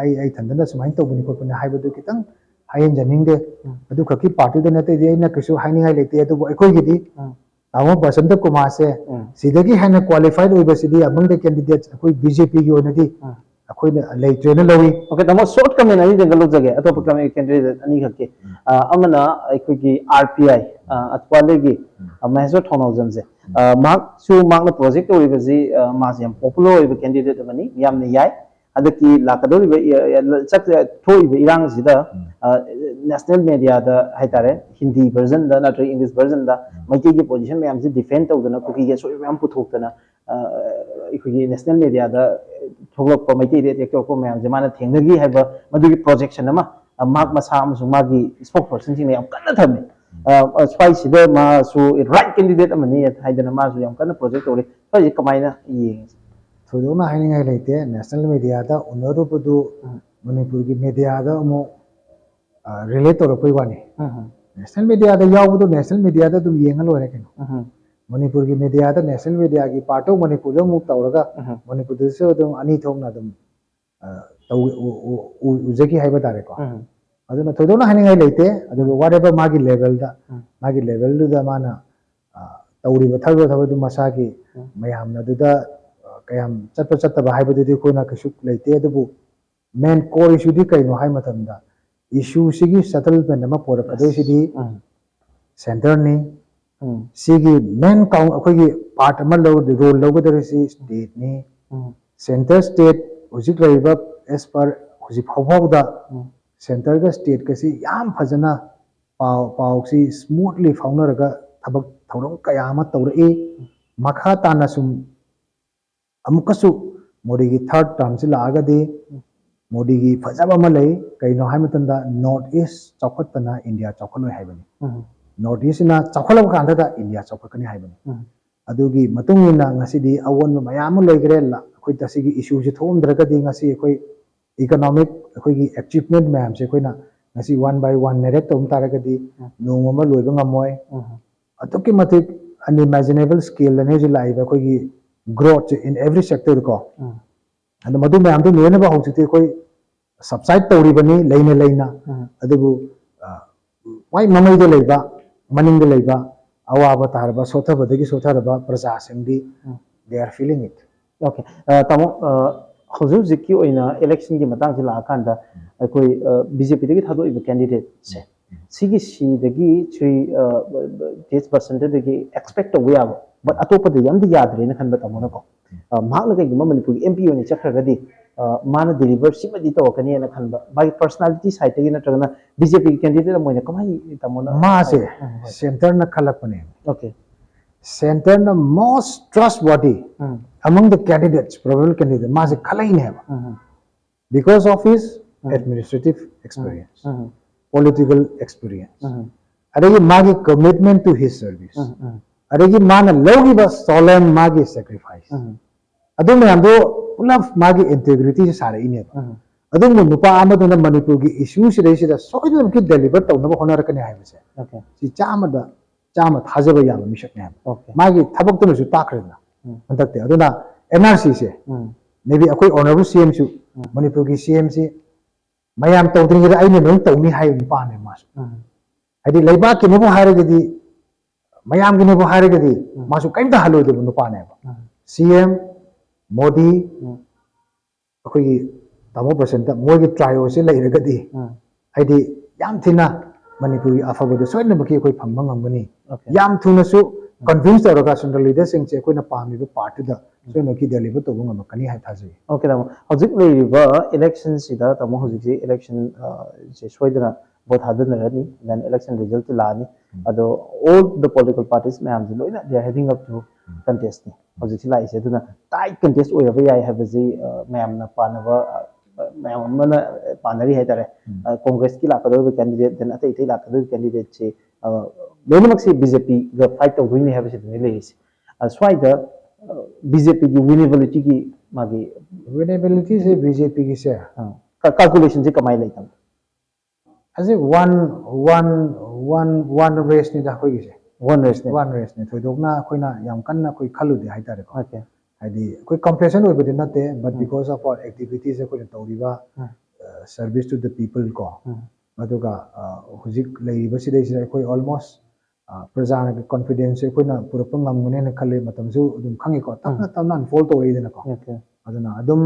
ꯑꯩ, ꯑꯩ ꯏꯊꯟꯗꯅ ꯁꯨꯃꯥꯏꯅ ꯇꯧꯕꯅꯤ ꯈꯣꯠꯄꯅꯤ ꯍꯥꯏꯕꯗꯨ ꯈꯤꯇꯪ ꯍꯥꯏꯍꯟꯖꯅꯤꯡꯗꯦ꯫ ꯎꯝ꯫ ꯑꯗꯨꯈꯛꯀꯤ ꯄꯥꯔꯇꯤꯗ ꯅꯠꯇꯦꯗꯤ ꯑꯩꯅ ꯀꯩꯁꯨ ꯍꯥꯏꯅꯤꯡꯉꯥꯏ ꯂꯩꯇꯦ꯫ ꯑꯗꯨꯕꯨ ꯑꯩꯈꯣꯏꯒꯤꯗꯤ ꯎꯝ꯫ ꯎꯝ꯫ ꯁꯤꯗꯒꯤ ꯍꯦꯟꯅ ꯀ꯭ꯋꯥꯂꯤꯐꯥꯏꯠ ꯑꯣꯏꯕꯁꯤꯗꯤ among the candidates ꯑꯩꯈꯣꯏ ꯕꯤ ꯖꯦ ꯄꯤꯒꯤ ꯑꯣꯏꯅꯗꯤ ꯎꯝ꯫ ꯑꯩꯈꯣꯏꯅ ꯂꯩꯇ꯭ꯔꯦꯅ ꯂꯧꯏ꯫ Okay, ꯇꯥꯃꯣ, ꯁꯣꯔꯠ ꯀꯃꯦꯟ ꯑꯅꯤꯗꯪꯒ ꯂꯧꯖꯒꯦ, ꯑꯇꯣꯞꯄ ꯀꯃꯦꯟ ꯀꯦꯟꯗꯤꯗꯦꯠ ꯑꯅꯤꯈꯛꯀꯤ꯫ ꯑ, ꯑꯃꯅ ꯑꯩꯈꯣꯏꯒꯤ ꯑꯥꯔ ꯄꯤ ꯑꯥꯏ, ꯑ, ꯑꯇ꯭ꯋꯥꯂꯦꯒꯤ, ꯑ, ꯃꯍꯦꯁꯣꯔ ꯊꯧꯅꯥꯎꯖꯝꯁꯦ꯫ ꯑ, ꯃꯍꯥꯛꯁꯨ, ꯃꯍꯥꯛꯅ ꯄ꯭ꯔꯣꯖꯦꯛ ꯇꯧꯔꯤꯕꯁꯤ, ꯑ, ꯃꯥꯁꯦ ꯌꯥꯝ ꯄꯣꯄꯨꯂꯔ ꯑꯣꯏꯕ ꯀꯦꯟꯗꯤꯗꯦꯠ ꯑꯃꯅꯤ, ꯌꯥꯝꯅ ꯌꯥꯏ꯫ ꯍꯟꯗꯛꯀꯤ ꯂꯥꯛꯀꯗꯧꯔꯤꯕ, ꯑ, ꯑ, ꯆꯠ-, ꯊꯣꯛꯏꯕ ꯏꯔꯥꯡꯁꯤꯗ, ꯑ, ꯅꯦꯁꯅꯦꯜ ꯃꯦꯗꯤꯌꯥꯗ ꯍꯥꯏꯇꯥꯔꯦ, ꯍꯤꯟꯗꯤ ꯚꯔꯖꯟꯗ ꯅꯠꯇ꯭ꯔꯒ ꯏꯪꯂꯤꯁ ꯚꯔꯖꯟꯗ ꯃꯩꯇꯩꯒꯤ ꯄꯣꯖꯤꯁꯟ ꯃꯌꯥꯝꯁꯤ ꯗꯤꯐꯦꯟ ꯇꯧꯗꯅ, ꯀꯨꯀꯤꯒꯤ ꯑꯁꯣꯏꯕ ꯃꯌꯥꯝ ꯄꯨꯊꯣꯛꯇꯅ, ꯑ, ꯑꯩꯈꯣꯏꯒꯤ ꯅꯦꯁꯅꯦꯜ ꯃꯦꯗꯤꯌꯥꯗ ꯊꯣꯛꯂꯛꯄ, ꯃꯩꯇꯩꯗ ꯑꯦꯇꯦꯛ ꯇꯧꯔꯛꯄ ꯃꯌꯥꯝꯁꯦ ꯃꯥꯅ ꯊꯦꯡꯅꯈꯤ ꯍꯥꯏꯕ ꯃꯗꯨꯒꯤ ꯄ꯭ꯔꯣꯖꯦꯛꯁꯟ ꯑꯃ, ꯑ, ꯃꯍꯥꯛ ꯃꯁꯥ ꯑꯃꯁꯨꯡ ꯃꯥꯒꯤ ꯁ꯭ꯄꯣꯛ ꯄꯔꯁꯟꯁꯤꯡꯅ ꯌꯥꯝ ꯀꯟꯅ ꯊꯝꯃꯤ꯫ ꯑ, ꯑ, ꯁ꯭ꯋꯥꯏꯁꯤꯗ ꯃꯥꯁꯨ ꯔꯥꯏꯠ ꯀꯦꯟꯗꯤꯗꯦꯠ ꯑꯃꯅꯤ ꯍꯥꯏꯗꯅ ꯃꯥꯁꯨ ꯌꯥꯝ ꯀꯟꯅ ꯄ꯭ꯔꯣꯖꯦꯛ ꯇꯧꯔꯤ꯫ ꯁ꯭ꯋꯥꯏꯁꯦ ꯀꯃꯥꯏꯅ ꯌꯦꯡꯉꯤ? ꯊꯣꯏꯗꯣꯛꯅ ꯍꯥꯏꯅꯤꯡꯉꯥꯏ ꯂꯩꯇꯦ꯫ ꯅꯦꯁꯅꯦꯜ ꯃꯦꯗꯤꯌꯥꯗ ꯎꯅꯔꯨꯕꯗꯨ ꯎꯝ꯫ ꯃꯅꯤꯄꯨꯔꯒꯤ ꯃꯦꯗꯤꯌꯥꯗ ꯑꯃꯨꯛ, ꯑ, ꯔꯤꯂꯦꯠ ꯇꯧꯔꯛꯄꯩ ꯋꯥꯅꯤ꯫ ꯎꯝ꯫ ꯅꯦꯁꯅꯦꯜ ꯃꯦꯗꯤꯌꯥꯗ ꯌꯥꯎꯕꯗꯣ ꯅꯦꯁꯅꯦꯜ ꯃꯦꯗꯤꯌꯥꯗ ꯑꯗꯨꯝ ꯌꯦꯡꯉ ꯂꯣꯏꯔꯦ ꯀꯩꯅꯣ꯫ ꯎꯝ꯫ ꯃꯅꯤꯄꯨꯔꯒꯤ ꯃꯦꯗꯤꯌꯥꯗ, ꯅꯦꯁꯅꯦꯜ ꯃꯦꯗꯤꯌꯥꯒꯤ ꯄꯥꯔꯠꯇꯣ ꯃꯅꯤꯄꯨꯔꯗ ꯑꯃꯨꯛ ꯇꯧꯔꯒ ꯎꯝ꯫ ꯃꯅꯤꯄꯨꯔꯗꯁꯨ ꯑꯗꯨꯝ ꯑꯅꯤ ꯊꯣꯛꯅ ꯑꯗꯨꯝ, ꯑ, ꯇꯧ-, ꯎ-, ꯎ-, ꯎ-, ꯎꯖꯈꯤ ꯍꯥꯏꯕ ꯇꯥꯔꯦꯀꯣ꯫ ꯎꯝ꯫ ꯑꯗꯨꯅ ꯊꯣꯏꯗꯣꯛꯅ ꯍꯥꯏꯅꯤꯡꯉꯥꯏ ꯂꯩꯇꯦ꯫ ꯑꯗꯨꯒ whatever ꯃꯥꯒꯤ ꯂꯦꯚꯦꯜꯗ, ꯎꯝ꯫ ꯃꯥꯒꯤ ꯂꯦꯚꯦꯜꯗꯨꯗ ꯃꯥꯅ, ꯑ, ꯇꯧꯔꯤꯕ ꯊꯕꯛ, ꯊꯕꯛꯇꯨ ꯃꯁꯥꯒꯤ ꯎꯝ꯫ ꯃꯌꯥꯝꯅ ꯑꯗꯨꯗ, ꯑ, ꯀꯌꯥꯝ ꯆꯠꯄ ꯆꯠꯇꯕ ꯍꯥꯏꯕꯗꯨꯗꯤ ꯑꯩꯈꯣꯏꯅ ꯀꯩꯁꯨ ꯂꯩꯇꯦ꯫ ꯑꯗꯨꯕꯨ ꯃꯦꯟ ꯀꯣꯔ ꯏꯁꯨꯗꯤ ꯀꯩꯅꯣ ꯍꯥꯏ ꯃꯇꯝꯗ, ꯏꯁꯨꯁꯤꯒꯤ ꯁꯦꯇꯜꯃꯦꯟ ꯑꯃ ꯄꯨꯔꯛꯀꯗꯣꯏꯁꯤꯗꯤ ꯎꯝ꯫ ꯁꯦꯟꯇꯔꯅꯤ꯫ ꯎꯝ꯫ ꯁꯤꯒꯤ ꯃꯦꯟ ꯀꯥꯎꯟ-, ꯑꯩꯈꯣꯏꯒꯤ ꯄꯥꯔꯠ ꯑꯃ ꯂꯧ-, ꯔꯣꯜ ꯂꯧꯒꯗꯧꯔꯤꯁꯤ ꯁ꯭ꯇꯦꯠꯅꯤ꯫ ꯎꯝ꯫ ꯁꯦꯟꯇꯔ ꯁ꯭ꯇꯦꯠ ꯍꯧꯖꯤꯛ ꯂꯩꯔꯤꯕ, as per ꯍꯧꯖꯤꯛ ꯐꯥꯎꯕꯗ ꯁꯦꯟꯇꯔꯒ ꯁ꯭ꯇꯦꯠꯀꯁꯤ ꯌꯥꯝ ꯐꯖꯅ ꯄꯥꯎ ꯄꯥꯎꯁꯤ ꯁ꯭ꯃꯨꯠꯂꯤ ꯐꯥꯎꯅꯔꯒ ꯊꯕꯛ ꯊꯧꯔꯝ ꯀꯌꯥ ꯑꯃ ꯇꯧꯔꯛꯏ꯫ ꯃꯈꯥ ꯇꯥꯅ ꯁꯨꯝ ꯑꯃꯨꯛꯀꯁꯨ ꯃꯣꯗꯤꯒꯤ ꯊꯥꯔꯠ ꯇꯥꯔꯝꯁꯤ ꯂꯥꯛꯑꯒꯗꯤ ꯃꯣꯗꯤꯒꯤ ꯐꯖꯕ ꯑꯃ ꯂꯩ꯫ ꯀꯩꯅꯣ ꯍꯥꯏꯕ ꯃꯇꯝꯗ ꯅꯣꯔꯠ ꯏꯁ ꯆꯥꯎꯈꯠꯇꯅ ꯏꯟꯗꯤꯌꯥ ꯆꯥꯎꯈꯠꯂꯣꯏ ꯍꯥꯏꯕꯅꯤ꯫ ꯅꯣꯔꯠ ꯏꯁꯁꯤꯅ ꯆꯥꯎꯈꯠꯂꯕ ꯀꯥꯟꯗꯗ ꯏꯟꯗꯤꯌꯥ ꯆꯥꯎꯈꯠꯀꯅꯤ ꯍꯥꯏꯕꯅꯤ꯫ ꯑꯗꯨꯒꯤ ꯃꯇꯨꯡ ꯏꯟꯅ ꯉꯁꯤꯗꯤ ꯑꯑꯣꯟꯕ ꯃꯌꯥꯝ ꯑꯃ ꯂꯩꯈ꯭ꯔꯦ꯫ ꯑꯩꯈꯣꯏ ꯇꯁꯤꯒꯤ ꯏꯁꯨꯁꯤ ꯊꯣꯛꯑꯝꯗ꯭ꯔꯒꯗꯤ ꯉꯁꯤ ꯑꯩꯈꯣꯏ ꯏꯀꯣꯅꯣꯃꯤꯛ ꯑꯩꯈꯣꯏꯒꯤ ꯑꯦꯆꯤꯞꯃꯦꯟ ꯃꯌꯥꯝꯁꯦ ꯑꯩꯈꯣꯏꯅ ꯉꯁꯤ ꯋꯥꯟ ꯕꯥꯏ ꯋꯥꯟ ꯅꯦꯔꯦꯠ ꯇꯧꯕ ꯇꯥꯔꯒꯗꯤ ꯅꯣꯡꯃ ꯑꯃ ꯂꯣꯏꯕ ꯉꯝꯃꯣꯏ꯫ ꯑꯗꯨꯛꯀꯤ ꯃꯇꯤꯛ ꯑꯟꯏꯃꯦꯖꯤꯅꯦꯕꯜ ꯁ꯭ꯀꯦꯜꯗꯅꯤ ꯍꯧꯖꯤꯛ ꯂꯥꯛꯏꯕ ꯑꯩꯈꯣꯏꯒꯤ ꯒ꯭ꯔꯣꯠꯁꯦ in every sector ꯀꯣ꯫ ꯑꯗꯣ ꯃꯗꯨ ꯃꯌꯥꯝꯗꯨ ꯂꯣꯏꯅꯃꯛ ꯍꯧꯖꯤꯛꯇꯤ ꯑꯩꯈꯣꯏ ꯁꯕꯁꯥꯏꯠ ꯇꯧꯔꯤꯕꯅꯤ ꯂꯩꯅ ꯂꯩꯅ꯫ ꯑꯗꯨꯕꯨ ꯈ꯭ꯋꯥꯏ ꯃꯃꯩꯗ ꯂꯩꯕ, ꯃꯅꯤꯡꯗ ꯂꯩꯕ, ꯑꯋꯥꯕ ꯇꯥꯔꯕ, ꯁꯣꯠꯊꯕꯗꯒꯤ ꯁꯣꯠꯊꯔꯕ ꯄ꯭ꯔꯖꯥꯁꯤꯡꯗꯤ they are feeling it. Okay. ꯇꯥꯃꯣ, ꯍꯧꯖꯤꯛ ꯍꯧꯖꯤꯛꯀꯤ ꯑꯣꯏꯅ ꯏꯂꯦꯛꯁꯟꯒꯤ ꯃꯇꯥꯡꯁꯤ ꯂꯥꯛꯑꯀꯥꯟꯗ ꯑꯩꯈꯣꯏ ꯕꯤ ꯖꯦ ꯄꯤꯗꯒꯤ ꯊꯥꯗꯣꯛꯏꯕ ꯀꯦꯟꯗꯤꯗꯦꯠꯁꯦ, ꯁꯤꯒꯤ ꯁꯤꯗꯒꯤ ꯁ꯭ꯔꯤ ꯇꯦꯖ ꯕꯁꯟꯇꯗꯒꯤ ꯑꯦꯛꯁꯄꯦꯛ ꯇꯧꯕ ꯌꯥꯕ, ꯕꯠ ꯑꯇꯣꯞꯄꯗꯗꯤ ꯑꯝꯇ ꯌꯥꯗ꯭ꯔꯦꯅ ꯈꯟꯕ ꯇꯥꯃꯣꯅꯀꯣ꯫ ꯃꯍꯥꯛꯅ ꯀꯩꯒꯨꯝꯕ ꯃꯅꯤꯄꯨꯔꯒꯤ ꯑꯦꯝ ꯄꯤ ꯑꯣꯏꯅ ꯆꯠꯈ꯭ꯔꯒꯗꯤ ꯃꯥꯅ ꯗꯤꯂꯤꯚꯔ ꯁꯤꯃꯗꯤ ꯇꯧꯔꯛꯀꯅꯤꯅ ꯈꯟꯕ, ꯃꯥꯒꯤ ꯄꯔꯁꯅꯥꯂꯤꯇꯤ ꯁꯥꯏꯠꯇꯒꯤ ꯅꯠꯇ꯭ꯔꯒꯅ ꯕꯤ ꯖꯦ ꯄꯤꯒꯤ ꯀꯦꯟꯗꯤꯗꯦꯠ ꯑꯃ ꯑꯣꯏꯅ ꯀꯃꯥꯏꯅ ꯇꯥꯃꯣꯅ? ꯃꯥꯁꯦ ꯁꯦꯟꯇꯔꯅ ꯈꯜꯂꯛꯄꯅꯦ꯫ Okay. Centreꯅ most trustworthy among the candidates, probable candidate ꯃꯥꯁꯦ ꯈꯜꯂꯛꯏꯅꯦꯕ꯫ Because of his administrative experience, political experience, ꯑꯗꯒꯤ ꯃꯥꯒꯤ commitment to his service, ꯑꯗꯒꯤ ꯃꯥꯅ ꯂꯧꯈꯤꯕ ꯁꯣꯂꯦꯝ ꯃꯥꯒꯤ sacrifice, ꯑꯗꯨ ꯃꯌꯥꯝꯗꯣ ꯄꯨꯂꯞ ꯃꯥꯒꯤ integrityꯁꯦ ꯁꯥꯔꯛꯏꯅꯦꯕ꯫ ꯑꯗꯨꯒꯨꯝꯕ ꯅꯨꯄꯥ ꯑꯃꯗꯨꯅ ꯃꯅꯤꯄꯨꯔꯒꯤ issue ꯁꯤꯗꯩꯁꯤꯗ ꯁꯣꯏꯗꯅꯃꯛꯀꯤ deliver ꯇꯧꯅꯕ ꯍꯣꯠꯅꯔꯛꯀꯅꯤ ꯍꯥꯏꯕꯁꯦ Okay. ꯁꯤ ꯆꯥꯝꯃꯗ ꯆꯥꯝꯃ ꯊꯥꯖꯕ ꯌꯥꯕ ꯃꯤꯁꯛꯅꯦ ꯍꯥꯏꯕ꯫ Okay. ꯃꯥꯒꯤ ꯊꯕꯛꯇꯨꯅꯁꯨ ꯇꯥꯛꯈ꯭ꯔꯦꯗꯅ꯫ ꯍꯟꯗꯛꯇꯤ ꯑꯗꯨꯅ ꯑꯦꯟ ꯑꯥꯔ ꯁꯤꯁꯦ maybe ꯑꯩꯈꯣꯏ honourable ꯁꯤ ꯑꯦꯝꯁꯨ ꯃꯅꯤꯄꯨꯔꯒꯤ ꯁꯤ ꯑꯦꯝꯁꯤ ꯃꯌꯥꯝ ꯇꯧꯗ꯭ꯔꯤꯉꯩꯗ ꯑꯩꯅ ꯂꯣꯏ ꯇꯧꯅꯤ ꯍꯥꯏꯕ ꯅꯨꯄꯥꯅꯦ ꯃꯥꯁꯨ꯫ ꯍꯥꯏꯗꯤ ꯂꯩꯕꯥꯛꯀꯤꯅꯦꯕꯨ ꯍꯥꯏꯔꯒꯗꯤ, ꯃꯌꯥꯝꯒꯤꯅꯦꯕꯨ ꯍꯥꯏꯔꯒꯗꯤ ꯃꯥꯁꯨ ꯀꯔꯤꯝꯇ ꯍꯜꯂꯣꯏꯗꯕ ꯅꯨꯄꯥꯅꯦꯕ꯫ ꯁꯤ ꯑꯦꯝ ꯃꯣꯗꯤ, ꯑꯩꯈꯣꯏꯒꯤ ꯇꯥꯃꯣ ꯕꯁꯟꯇ, ꯃꯣꯏꯒꯤ trioꯁꯦ ꯂꯩꯔꯒꯗꯤ ꯍꯥꯏꯗꯤ ꯌꯥꯝ ꯊꯤꯅ ꯃꯅꯤꯄꯨꯔꯒꯤ ꯑꯐꯕꯗꯣ ꯁꯣꯏꯗꯅꯃꯛꯀꯤ ꯑꯩꯈꯣꯏ ꯐꯪꯕ ꯉꯝꯒꯅꯤ꯫ Okay. ꯌꯥꯝ ꯊꯨꯅꯁꯨ convince ꯇꯧꯔꯒ central leaderꯁꯤꯡꯁꯦ ꯑꯩꯈꯣꯏꯅ ꯄꯥꯝꯃꯤꯕ partyꯗ ꯁꯣꯏꯅꯃꯛꯀꯤ deliver ꯇꯧꯕ ꯉꯝꯃꯛꯀꯅꯤ ꯍꯥꯏ ꯊꯥꯖꯩ꯫ Okay, ꯇꯥꯃꯣ, ꯍꯧꯖꯤꯛ ꯂꯩꯔꯤꯕ election ꯁꯤꯗ, ꯇꯥꯃꯣ, ꯍꯧꯖꯤꯛꯁꯤ election ꯁꯦ ꯁꯣꯏꯗꯅ vote ꯊꯥꯗꯅꯔꯅꯤ, then election result T ꯂꯥꯛꯑꯅꯤ꯫ ꯑꯗꯣ all the political parties ꯃꯌꯥꯝꯁꯦ ꯂꯣꯏꯅ they are heading up to contest ꯅꯤ ꯍꯧꯖꯤꯛꯁꯤ ꯂꯥꯛꯏꯁꯦ꯫ ꯑꯗꯨꯅ tight contest ꯑꯣꯏꯔꯕ ꯌꯥꯏ ꯍꯥꯏꯕꯁꯤ, ꯑ, ꯃꯌꯥꯝꯅ ꯄꯥꯅꯕ, ꯑ, ꯃꯌꯥꯝ ꯑꯃꯅ ꯄꯥꯅꯔꯤ ꯍꯥꯏꯇꯥꯔꯦ꯫ ꯑ, Congress ꯀꯤ ꯂꯥꯛꯀꯗꯧꯔꯤꯕ candidate, then ꯑꯇꯩ ꯑꯇꯩ ꯂꯥꯛꯀꯗꯧꯔꯤꯕ candidate ꯁꯤ, ꯑ, ꯂꯣꯏꯅꯃꯛꯁꯤ B J P ꯒ fight ꯇꯧꯗꯣꯏꯅꯤ ꯍꯥꯏꯕꯁꯤꯗꯅꯤ ꯂꯩꯔꯤꯁꯦ꯫ ꯑ, ꯁ꯭ꯋꯥꯏꯗ, ꯑ, B J P ꯒꯤ winnability ꯒꯤ ꯃꯥꯒꯤ Winnability ꯁꯦ B J P ꯒꯤꯁꯦ ꯑ, ꯀ-, calculation ꯁꯦ ꯀꯃꯥꯏꯅ ꯂꯩ, ꯇꯥꯃꯣ? ꯑꯁꯤ one, one, one, one race ꯅꯤꯗ ꯑꯩꯈꯣꯏꯒꯤꯁꯦ꯫ One race ꯅꯦ꯫ One race ꯅꯤ꯫ ꯊꯣꯏꯗꯣꯛꯅ ꯑꯩꯈꯣꯏꯅ ꯌꯥꯝ ꯀꯟꯅ ꯑꯩꯈꯣꯏ ꯈꯜꯂꯨꯗꯦ ꯍꯥꯏꯇꯥꯔꯦꯀꯣ꯫ Okay. ꯍꯥꯏꯗꯤ ꯑꯩꯈꯣꯏ complacent ꯑꯣꯏꯕꯗꯤ ꯅꯠꯇꯦ, but um. Because of our activities, ꯑꯩꯈꯣꯏꯅ ꯇꯧꯔꯤꯕ ꯎꯝ꯫ service to the people ꯀꯣ, ꯎꯝ꯫ ꯑꯗꯨꯒ ꯑ, ꯍꯧꯖꯤꯛ ꯂꯩꯔꯤꯕ ꯁꯤꯗꯩꯁꯤꯗ ꯑꯩꯈꯣꯏ almost, ꯑ, ꯄ꯭ꯔꯖꯥꯒꯤ confidence ꯁꯦ ꯑꯩꯈꯣꯏꯅ ꯄꯨꯔꯛꯄ ꯉꯝꯒꯅꯦꯅ ꯈꯜꯂꯤ꯫ ꯃꯇꯝꯁꯨ ꯑꯗꯨꯝ ꯈꯪꯉꯤꯀꯣ, ꯇꯞꯅ ꯎꯝ꯫ ꯇꯞꯅ unfold ꯇꯧꯔꯛꯏꯗꯅꯀꯣ꯫ Okay. ꯑꯗꯨꯅ ꯑꯗꯨꯝ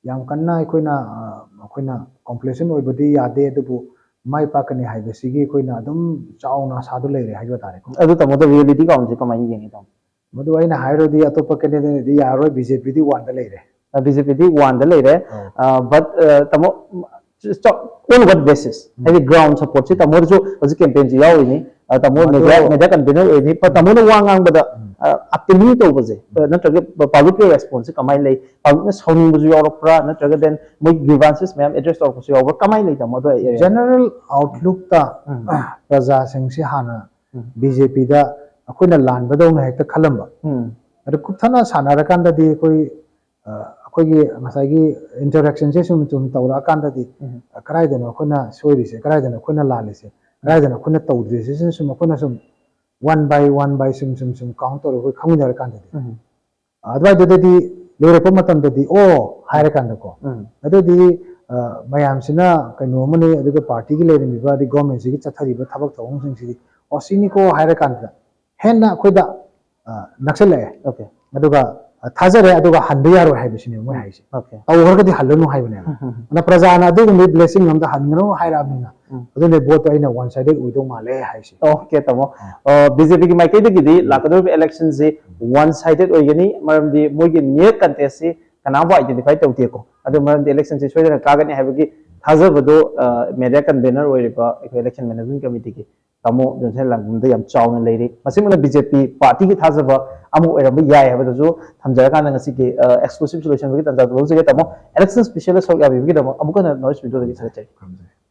ꯌꯥꯝ ꯀꯟꯅ ꯑꯩꯈꯣꯏꯅ, ꯑ, ꯑꯩꯈꯣꯏꯅ complacent ꯑꯣꯏꯕꯗꯤ ꯌꯥꯗꯦ, ꯑꯗꯨꯕꯨ ꯃꯥꯏ ꯄꯥꯛꯀꯅꯤ ꯍꯥꯏꯕꯁꯤꯒꯤ ꯑꯩꯈꯣꯏꯅ ꯑꯗꯨꯝ ꯆꯥꯎꯅ ꯑꯁꯥꯗꯣ ꯂꯩꯔꯦ ꯍꯥꯏꯕ ꯇꯥꯔꯦꯀꯣ꯫ ꯑꯗꯨ ꯇꯥꯃꯣꯗ reality ground ꯁꯦ ꯀꯃꯥꯏꯅ ꯌꯦꯡꯉꯤ, ꯇꯥꯃꯣ? ꯃꯗꯨ ꯑꯩꯅ ꯍꯥꯏꯔꯨꯔꯗꯤ ꯑꯇꯣꯞꯄ candidate ꯗꯤ ꯌꯥꯔꯔꯣꯏ, B J P ꯗꯤ one ꯗ ꯂꯩꯔꯦ꯫ ꯑ, B J P ꯗꯤ one ꯗ ꯂꯩꯔꯦ꯫ ꯑꯧ꯫ ꯑ, but, ꯑ, ꯇꯥꯃꯣ, on what basis? ꯍꯥꯏꯗꯤ ground support ꯁꯤ ꯇꯥꯃꯣꯗꯁꯨ ꯍꯧꯖꯤꯛ campaign ꯁꯤ ꯌꯥꯎꯔꯤꯅꯤ, ꯑ, ꯇꯥꯃꯣ ꯃꯗꯨ media, media convener ꯑꯣꯏꯅꯤ, but ꯇꯥꯃꯣꯅ ꯋꯥ ꯉꯥꯡꯕꯗ, ꯑ, appealing ꯇꯧꯕꯁꯦ, ꯑ, ꯅꯠꯇ꯭ꯔꯒ public ꯀꯤ response ꯁꯦ ꯀꯃꯥꯏꯅ ꯂꯩ? Public ꯅ ꯁꯥꯎꯅꯤꯡꯕꯁꯨ ꯌꯥꯎꯔꯛꯄ꯭ꯔꯥ, ꯅꯠꯇ꯭ꯔꯒ then ꯃꯣꯏ grievances ꯃꯌꯥꯝ address ꯇꯧꯔꯛꯄꯁꯨ ꯌꯥꯎꯕ꯭ꯔꯥ, ꯀꯃꯥꯏꯅ ꯂꯩ, ꯇꯥꯃꯣ? ꯑꯗꯣ ꯑꯩ General outlook ꯇ ꯎꯝ꯫ ꯄ꯭ꯔꯖꯥꯁꯤꯡꯁꯤ ꯍꯥꯟꯅ ꯎꯝ꯫ B J P ꯗ ꯑꯩꯈꯣꯏꯅ ꯂꯥꯟꯕꯗꯧꯅ ꯍꯦꯛꯇ ꯈꯜꯂꯝꯕ꯫ ꯎꯝ꯫ ꯑꯗꯨ ꯀꯨꯞꯊꯅ ꯁꯥꯟꯅꯔꯀꯥꯟꯗꯗꯤ ꯑꯩꯈꯣꯏ, ꯑ, ꯑꯩꯈꯣꯏꯒꯤ ꯉꯁꯥꯏꯒꯤ interaction ꯁꯦ ꯁꯨꯝ ꯁꯨꯝ ꯇꯧꯔꯛꯑꯀꯥꯟꯗꯗꯤ, ꯎꯝ꯫ ꯑ, ꯀꯗꯥꯏꯗꯅꯣ ꯑꯩꯈꯣꯏꯅ ꯁꯣꯏꯔꯤꯁꯦ, ꯀꯗꯥꯏꯗꯅꯣ ꯑꯩꯈꯣꯏꯅ ꯂꯥꯜꯂꯤꯁꯦ, ꯀꯗꯥꯏꯗꯅꯣ ꯑꯩꯈꯣꯏꯅ ꯇꯧꯗ꯭ꯔꯤꯁꯦ, ꯁꯤꯅ ꯁꯨꯝ ꯑꯩꯈꯣꯏꯅ ꯁꯨꯝ one by one by ꯁꯨꯝ ꯁꯨꯝ ꯁꯨꯝ count ꯇꯧꯔꯒ ꯑꯩꯈꯣꯏ ꯈꯪꯃꯤꯟꯅꯔꯀꯥꯟꯗꯗꯤ, ꯎꯝ꯫ ꯑ, ꯑꯗꯨꯋꯥꯏꯗꯨꯗꯗꯤ ꯂꯣꯏꯔꯛꯄ ꯃꯇꯝꯗꯗꯤ, "ꯑꯣ" ꯍꯥꯏꯔꯀꯥꯟꯗꯀꯣ, ꯎꯝ꯫ ꯑꯗꯨꯗꯤ, ꯑ, ꯃꯌꯥꯝꯁꯤꯅ ꯀꯩꯅꯣ ꯑꯃꯅꯤ, ꯑꯗꯨꯒ party ꯒꯤ ꯂꯩꯔꯝꯃꯤꯕ ꯑꯗꯩ government ꯁꯤꯒꯤ ꯆꯠꯊꯔꯤꯕ ꯊꯕꯛ ꯊꯧꯔꯝꯁꯤꯡꯁꯤꯗꯤ, "ꯑꯣ, ꯁꯤꯅꯤꯀꯣ" ꯍꯥꯏꯔꯀꯥꯟꯗ ꯍꯦꯟꯅ ꯑꯩꯈꯣꯏꯗ, ꯑ, ꯅꯛꯁꯤꯜꯂꯛꯑꯦ꯫ Okay. ꯑꯗꯨꯒ, ꯑ, ꯊꯥꯖꯔꯦ, ꯑꯗꯨꯒ ꯍꯟꯕ ꯌꯥꯔꯣꯏ ꯍꯥꯏꯕꯁꯤꯅꯦꯕ ꯃꯣꯏ ꯍꯥꯏꯁꯦ꯫ Okay. ꯇꯧꯈ꯭ꯔꯒꯗꯤ ꯍꯜꯂꯅꯨ ꯍꯥꯏꯕꯅꯦꯕ꯫ ꯑꯗꯨꯅ ꯄ꯭ꯔꯖꯥꯅ ꯑꯗꯨꯒꯨꯝꯕꯒꯤ blessing ꯑꯝꯇ ꯍꯟꯒꯅꯨ ꯍꯥꯏꯔꯛꯑꯕꯅꯤꯅ, ꯎꯝ. ꯑꯗꯨꯅ vote ꯇꯣ ꯑꯩꯅ one sided ꯑꯣꯏꯗꯧ ꯃꯥꯜꯂꯦ ꯍꯥꯏꯁꯦ꯫ Okay, ꯇꯥꯃꯣ꯫ ꯑ, BJP ꯒꯤ ꯃꯥꯏꯀꯩꯗꯒꯤꯗꯤ ꯂꯥꯛꯀꯗꯧꯔꯤꯕ election ꯁꯤ one sided ꯑꯣꯏꯒꯅꯤ, ꯃꯔꯝꯗꯤ ꯃꯣꯏꯒꯤ near contest ꯁꯤ ꯀꯅꯥꯝꯕꯨ identify ꯇꯧꯗꯦꯀꯣ꯫ ꯑꯗꯨ ꯃꯔꯝꯗꯤ election ꯁꯤ ꯁꯣꯏꯗꯅ ꯀꯥꯒꯅꯤ ꯍꯥꯏꯕꯒꯤ ꯊꯥꯖꯕꯗꯣ, ꯑ, media convener ꯑꯣꯏꯔꯤꯕ ꯑꯩꯈꯣꯏ election management committee ꯒꯤ ꯇꯥꯃꯣ ꯖꯣꯟꯁꯟ ꯂꯥꯡꯕꯝꯗ ꯌꯥꯝ ꯆꯥꯎꯅ ꯂꯩꯔꯤ꯫ ꯃꯁꯤꯃꯛꯅ BJP party ꯒꯤ ꯊꯥꯖꯕ ꯑꯃ ꯑꯣꯏꯔꯝꯕ ꯌꯥꯏ ꯍꯥꯏꯕꯗꯨꯁꯨ ꯊꯝꯖꯔꯀꯥꯟꯗ ꯉꯁꯤꯒꯤ, ꯑ, exclusive ꯁꯨ ꯂꯣꯏꯁꯤꯟꯕꯒꯤ ꯇꯥꯟꯖꯥꯗꯨ ꯂꯧꯖꯒꯦ꯫ ꯇꯥꯃꯣ, election special ꯗ ꯁꯔꯨꯛ ꯌꯥꯕꯤꯕꯒꯤꯗꯃꯛ ꯑꯃꯨꯛ ꯍꯟꯅ Knowledge Video ꯗꯒꯤ ꯊꯥꯒꯠꯆꯔꯤ꯫ ꯈꯨꯔꯨꯝꯖꯔꯤ꯫